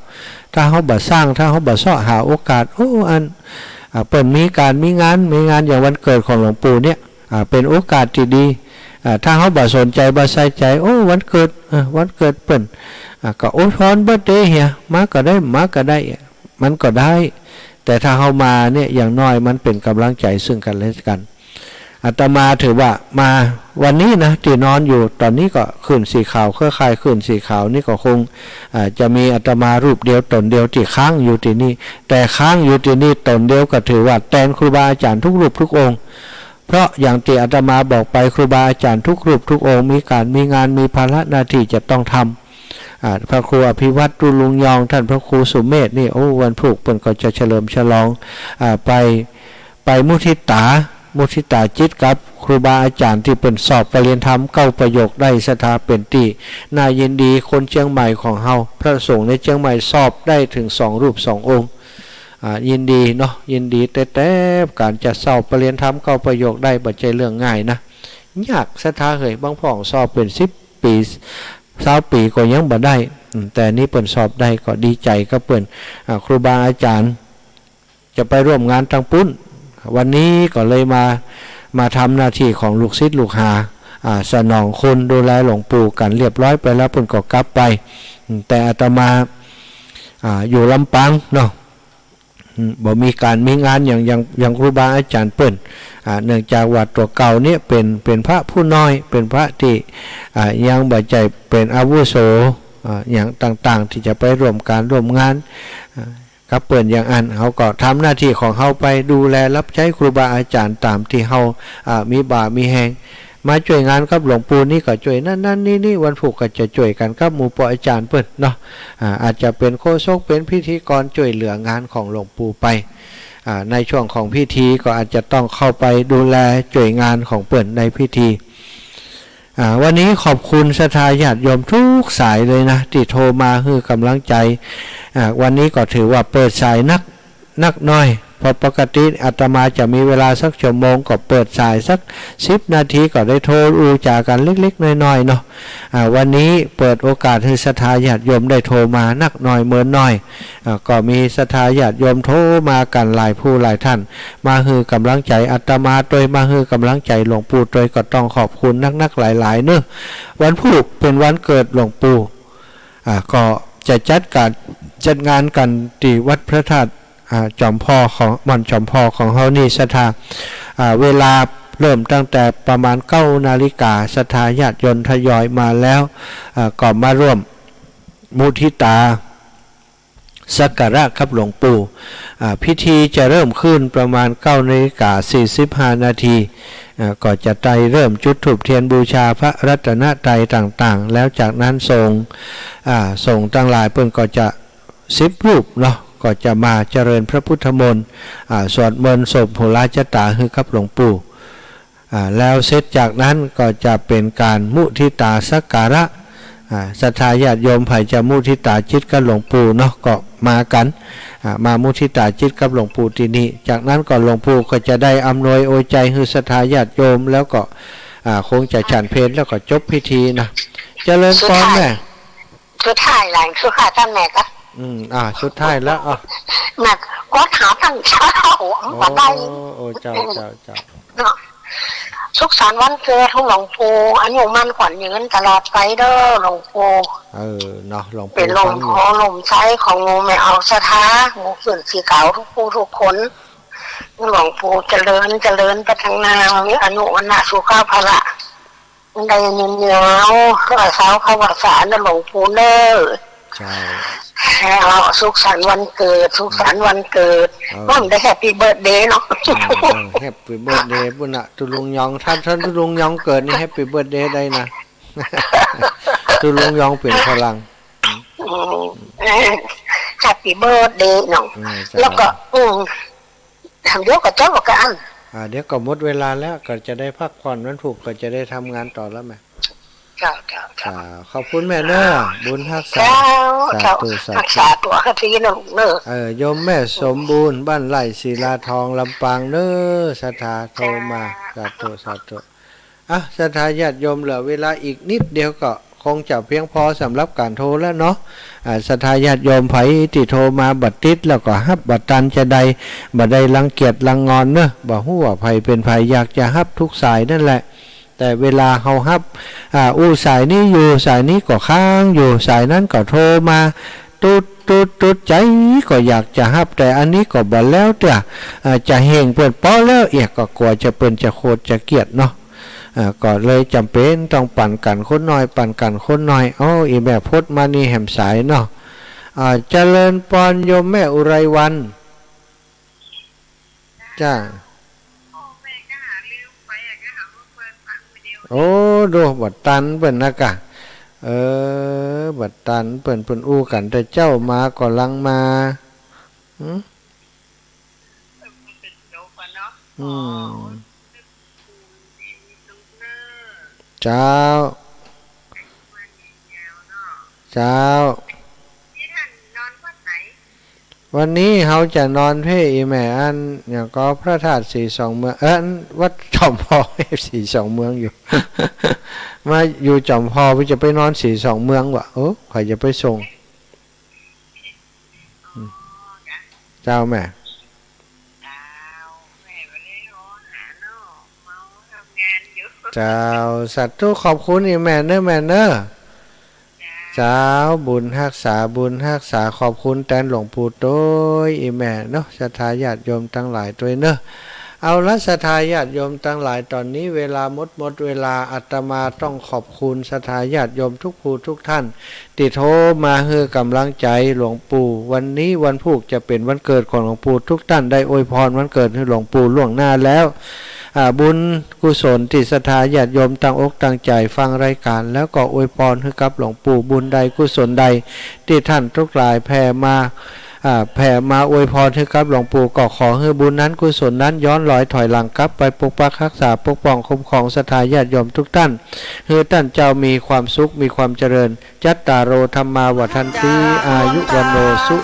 ถ้าเฮาบ่สร้าง ถ้าเฮาบ่เซาะหาโอกาส โอ้ อัน อ่า เปิ้นมีก๋านมีงาน มีงานอย่างวันเกิดของหลวงปู่เนี่ย อ่า เป๋นโอกาสตี้ดี อ่า ถ้าเฮาบ่สนใจ๋ บ่ใส่ใจ๋ โอ้ วันเกิด เออ วันเกิดเปิ้น อ่า ก็อวยพรเบิร์ธเดย์เหีย มาก็ได้ มาก็ได้ มันก็ได้ แต่ถ้าเฮามาเนี่ย อย่างน้อยมันเป๋นก๋ำลังใจ๋ซึ่งกั๋นและกั๋น อาตมาถือว่ามาวันนี้นะ ตี้นอนอยู่ต๋อนนี้ก็คลื่นสีขาว เครือข่ายคลื่นสีขาวนี่ก็คง อ่า จะมีอาตมารูปเดียวต๋นเดียวตี้ค้างอยู่ตี้นี่ แต่ค้างอยู่ตี้นี่ต๋นเดียวก็ถือว่าแตนครูบาอาจ๋ารย์ทุกรูปทุกองค์ เพราะอย่างตี้อาตมาบอกไป ครูบาอาจ๋ารย์ทุกรูปทุกองค์มีก๋านมีงาน มีภาระหน้าตี้จะต้องทำ อ่า พระครูอภิวัตร ตุลุงยอง ต้านพระครูสุเมธนี่ โอ้ วันพูกเปิ้นก็จะเฉลิมฉลอง อ่า ไป ไปมุทิตา มุทิตาจิตกับครูบาอาจ๋ารย์ตี้เปิ้นสอบปริญญาธรรมเก้าประโยคได้ ศรัทธา เป๋นตี้น่ายินดี คนเจียงใหม่ของเฮา พระสงฆ์ในเจียงใหม่สอบได้เถิงสองรูปสององค์ อ่า ยินดีเนาะ ยินดีแต๊ๆ ก๋านจะสอบปริญญาธรรมเก้าประโยคได้บ่ใจ้เรื่องง่ายนะ ยาก ศรัทธาเหย บางพ่องสอบเป๋นสิบปี๋ ซาวปี๋ก็ยังบ่ได้ อืม แต่นี่เปิ้นสอบได้ก็ดีใจ๋กับเปิ้น อ่า ครูบาอาจ๋ารย์ จะไปร่วมงานตางปุ้น วันนี้ก็เลยมา มาทำหน้าตี้ของลูกศิษย์ลูกหา อ่า สนองคุณดูแลหลวงปู่กั๋นเรียบร้อยไปแล้ว เปิ้นก็กลับไป อืม แต่อาตมา อ่า อยู่ลำปางเนาะ อืม บ่มีก๋านมีงานอย่าง อย่าง อย่างครูบาอาจ๋ารย์เปิ้น อ่า เนื่องจากว่าตั๋วเก่าเนี่ยเป๋น เป๋นพระผู้น้อย เป๋นพระตี้ อ่า ยังบ่ใจ้เป๋นอาวุโส อ่า อย่างต่างๆ ตี้จะไปร่วมก๋านร่วมงาน อ่า กับเปิ้นอย่างอั้น เฮาก็ทำหน้าตี้ของเฮาไป ดูแลรับใจ๊ครูบาอาจ๋ารย์ต๋ามตี้เฮา อ่า มีบ่ามีแฮง มาจ้วยงานกับหลวงปู่นี่ก็จ้วยนั่นๆ นี่ๆ วันพูกก็จะจ้วยกั๋นกับหมู่ป้ออาจ๋ารย์เปิ้นเนาะ อ่า อาจจะเป๋นโฆษก เป๋นพิธีกร จ้วยเหลืองานของหลวงปู่ไป อ่า ในช่วงของพิธีก็อาจจะต้องเข้าไปดูแลจ้วยงานของเปิ้นในพิธี อ่า วันนี้ขอบคุณศรัทธาญาติโยมทุกสายเลยนะ ตี้โทรมาหื้อก๋ำลังใจ๋ อ่า วันนี้ก็ถือว่าเปิดสายนัก นักหน้อย เพราะปกติอาตมาจะมีเวลาสักชั่วโมง ก็เปิดสายสักสิบนาที ก็ได้โทรอู้จ๋ากั๋นเล็กๆ น้อยๆ เนาะ อ่า วันนี้เปิดโอกาสหื้อศรัทธาญาติโยมได้โทรมานักหน้อยเมินหน้อย อ่า ก็มีศรัทธาญาติโยมโทรมากั๋นหลายผู้หลายต้าน มาหื้อก๋ำลังใจ๋อาตมาตวย มาหื้อก๋ำลังใจ๋หลวงปู่ตวย ก็ต้องขอบคุณนักๆ หลายๆ เนาะ วันพูกเป๋นวันเกิดหลวงปู่ อ่า ก็จะจัดก๋าน จัดงานกั๋นตี้วัดพระธาตุ อ่า จอมพอของ ม่อนจอมพอของเฮานี่ ศรัทธา อ่า เวลาเริ่มตั้งแต่ประมาณเก้านาฬิกา ศรัทธาญาติโยมทยอยมาแล้ว อ่า ก็มาร่วมมุทิตาสักการะกับหลวงปู่ อ่า พิธีจะเริ่มขึ้นประมาณเก้านาฬิกาสี่สิบห้านาที อ่า ก็จะได้เริ่มจุดธูปเทียนบูชาพระรัตนตรัยต่างๆ แล้วจากนั้นสงฆ์ อ่า สงฆ์ตังหลายเปิ้นก็จะ สิบรูปเนาะ ก็จะมาเจริญพระพุทธมนต์ อ่า สวดมนต์สบหุราชะตาหื้อกับหลวงปู่ อ่า แล้วเสร็จจากนั้นก็จะเป๋นก๋านมุทิตาสักการะ อ่า ศรัทธาญาติโยมใผจะมุทิตาจิตกับหลวงปู่เนาะ ก็มากั๋น อ่า มามุทิตาจิตกับหลวงปู่ตี้นี่ จากนั้นก็หลวงปู่ก็จะได้อำนวยอวยใจ๋หื้อศรัทธาญาติโยม แล้วก็ อ่า คงจะฉันเพลแล้วก็จบพิธีนะ เจริญพรแม่ สุดท้าย สุดท้ายหลาน สุดท้ายต้านแม่ก็ อืม อ่า สุดท้ายแล้ว อ่ะ น่ะ ก็ถามตั้งเช้า โอ้ บ่ได้ โอ้ เจ้า เจ้า เจ้า เนาะ สุขสันต์วันเกิดของหลวงปู่ อายุมั่นขวัญยืนตลอดไปเด้อหลวงปู่ เออ เนาะ หลวงปู่ เป๋นล่มโพธิ์ล่มไทรของหมู่แม่ออกศรัทธา หมู่ขึ้นสีขาวทุกผู้ทุกคน หลวงปู่เจริญเจริญไปตังหน้า มีอายุวัณณะสุขะพละ ได้ยืนยาว รักษาภาวะสารนะหลวงปู่เน้อ ใช่ เอา สุขสันต์วันเกิด สุขสันต์วันเกิด เออ บ่ได้แฮปปี้เบิร์ธเดย์เนาะ อืม เออ แฮปปี้เบิร์ธเดย์ปุ้นน่ะ ตุ๊ลุงยอง ถ้า ถ้าตุ๊ลุงยองเกิดนี่ แฮปปี้เบิร์ธเดย์ได้นะ ตุ๊ลุงยองเป๋นฝรั่ง อืม เออ แฮปปี้เบิร์ธเดย์เนาะ อืม ใช่ แล้วก็ อืม เดี๋ยวก็จบก็อั้น อ่า เดี๋ยวก็หมดเวลาแล้ว ก็จะได้พักผ่อน วันพูกก็จะได้ทำงานต่อแล้วแม่ เจ้า เจ้า เจ้า อ่า ขอบคุณแม่เน้อ บุญฮักษา เจ้า สาธุ เจ้า สาธุ ฮักษาตั๋วให้ดีนะลูกเน้อ เออ โยมแม่สมบูรณ์ บ้านไร่ศิลาทอง ลำปางเน้อ ศรัทธาโทรมา เจ้า สาธุ สาธุ อ่ะ ศรัทธาญาติโยม เหลือเวลาอีกนิดเดียวก็คงจะเพียงพอสำหรับก๋านโทรแล้วเนาะ อ่า ศรัทธาญาติโยมใผตี้โทรมาบ่ติดแล้วก็ฮับบ่ตันจาใด บ่ได้รังเกียจรังงอนเนาะ บ่ฮู้ว่าใผเป๋นใผ อยากจะฮับทุกสายนั่นแหละ แต่เวลาเฮาฮับ อ่า อู้สายนี้อยู่ สายนี้ก็ค้างอยู่ สายนั้นก็โทรมา ตุ๊ด ตุ๊ด ตุ๊ด ใจ๋ก็อยากจะฮับ แต่อันนี้ก็บ่แล้วเตื้อ อ่า จะเฮ่งเปิ้นเปาะแล้วเอีย ก็กั๋วจะเปิ้นจะโขดจะเกลียดเนาะ อ่า ก็เลยจ๋ำเป๋นต้องปั๋นกั๋นคนหน่อย ปั๋นกั๋นคนหน่อย โอ้ อี่แม่พจน์มณีแหมสายเนาะ อ่า เจริญปอนโยมแม่อุไรวรรณ จ้า โอ้ ดู บ่ตันเปิ้นนะกะ เออ บ่ตันเปิ้น เปิ้นอู้กั๋นแต่เจ๊ามาก่อหลังมา หึ อืม เจ้า เจ้า วันนี้เฮาจะนอนเพ่ อี่แม่ อันหยังก็ พระธาตุสีสองเมือง เอิ้น วัดจอมพอ สีสองเมืองอยู่ มาอยู่จอมพอ จะไปนอนสีสองเมืองวะ เออ ใผจะไปส่ง อืม เจ้าแม่ เจ้า แม่บ่ได้โทรหาเนาะ เมาทำงานอยู่ เจ้า สาธุ ขอบคุณอี่แม่เน้อ แม่เน้อ เจ้า บุญฮักษา บุญฮักษา ขอบคุณแตนหลวงปู่โตยอี่แม่เนาะ ศรัทธาญาติโยมตังหลายตวยเนาะ เอาละ ศรัทธาญาติโยมตังหลาย ต๋อนนี้เวลาหมด หมดเวลา อาตมาต้องขอบคุณศรัทธาญาติโยมทุกผู้ทุกท่าน ตี้โทรมาหื้อก๋ำลังใจ๋หลวงปู่ วันนี้วันพูกจะเป๋นวันเกิดของหลวงปู่ ทุกท่านได้อวยพรวันเกิดหื้อหลวงปู่ล่วงหน้าแล้ว อ่า บุญกุศลตี้ศรัทธาญาติโยมตั้งอกตั้งใจ๋ฟังรายก๋าน แล้วก็อวยพรหื้อกับหลวงปู่ บุญใดกุศลใดตี้ท่านทุกหลายแผ่มา อ่า แผ่มาอวยพรหื้อกับหลวงปู่ ก็ขอหื้อบุญนั้นกุศลนั้นย้อนรอยถอยหลังกลับไปปกปักฮักษาปกป้องคุ้มครองศรัทธาญาติโยมทุกท่าน หื้อท่านเจ้ามีความสุขมีความเจริญ จัตตาโร ธัมมา วัฑฒันติ อายุ วัณโณ สุ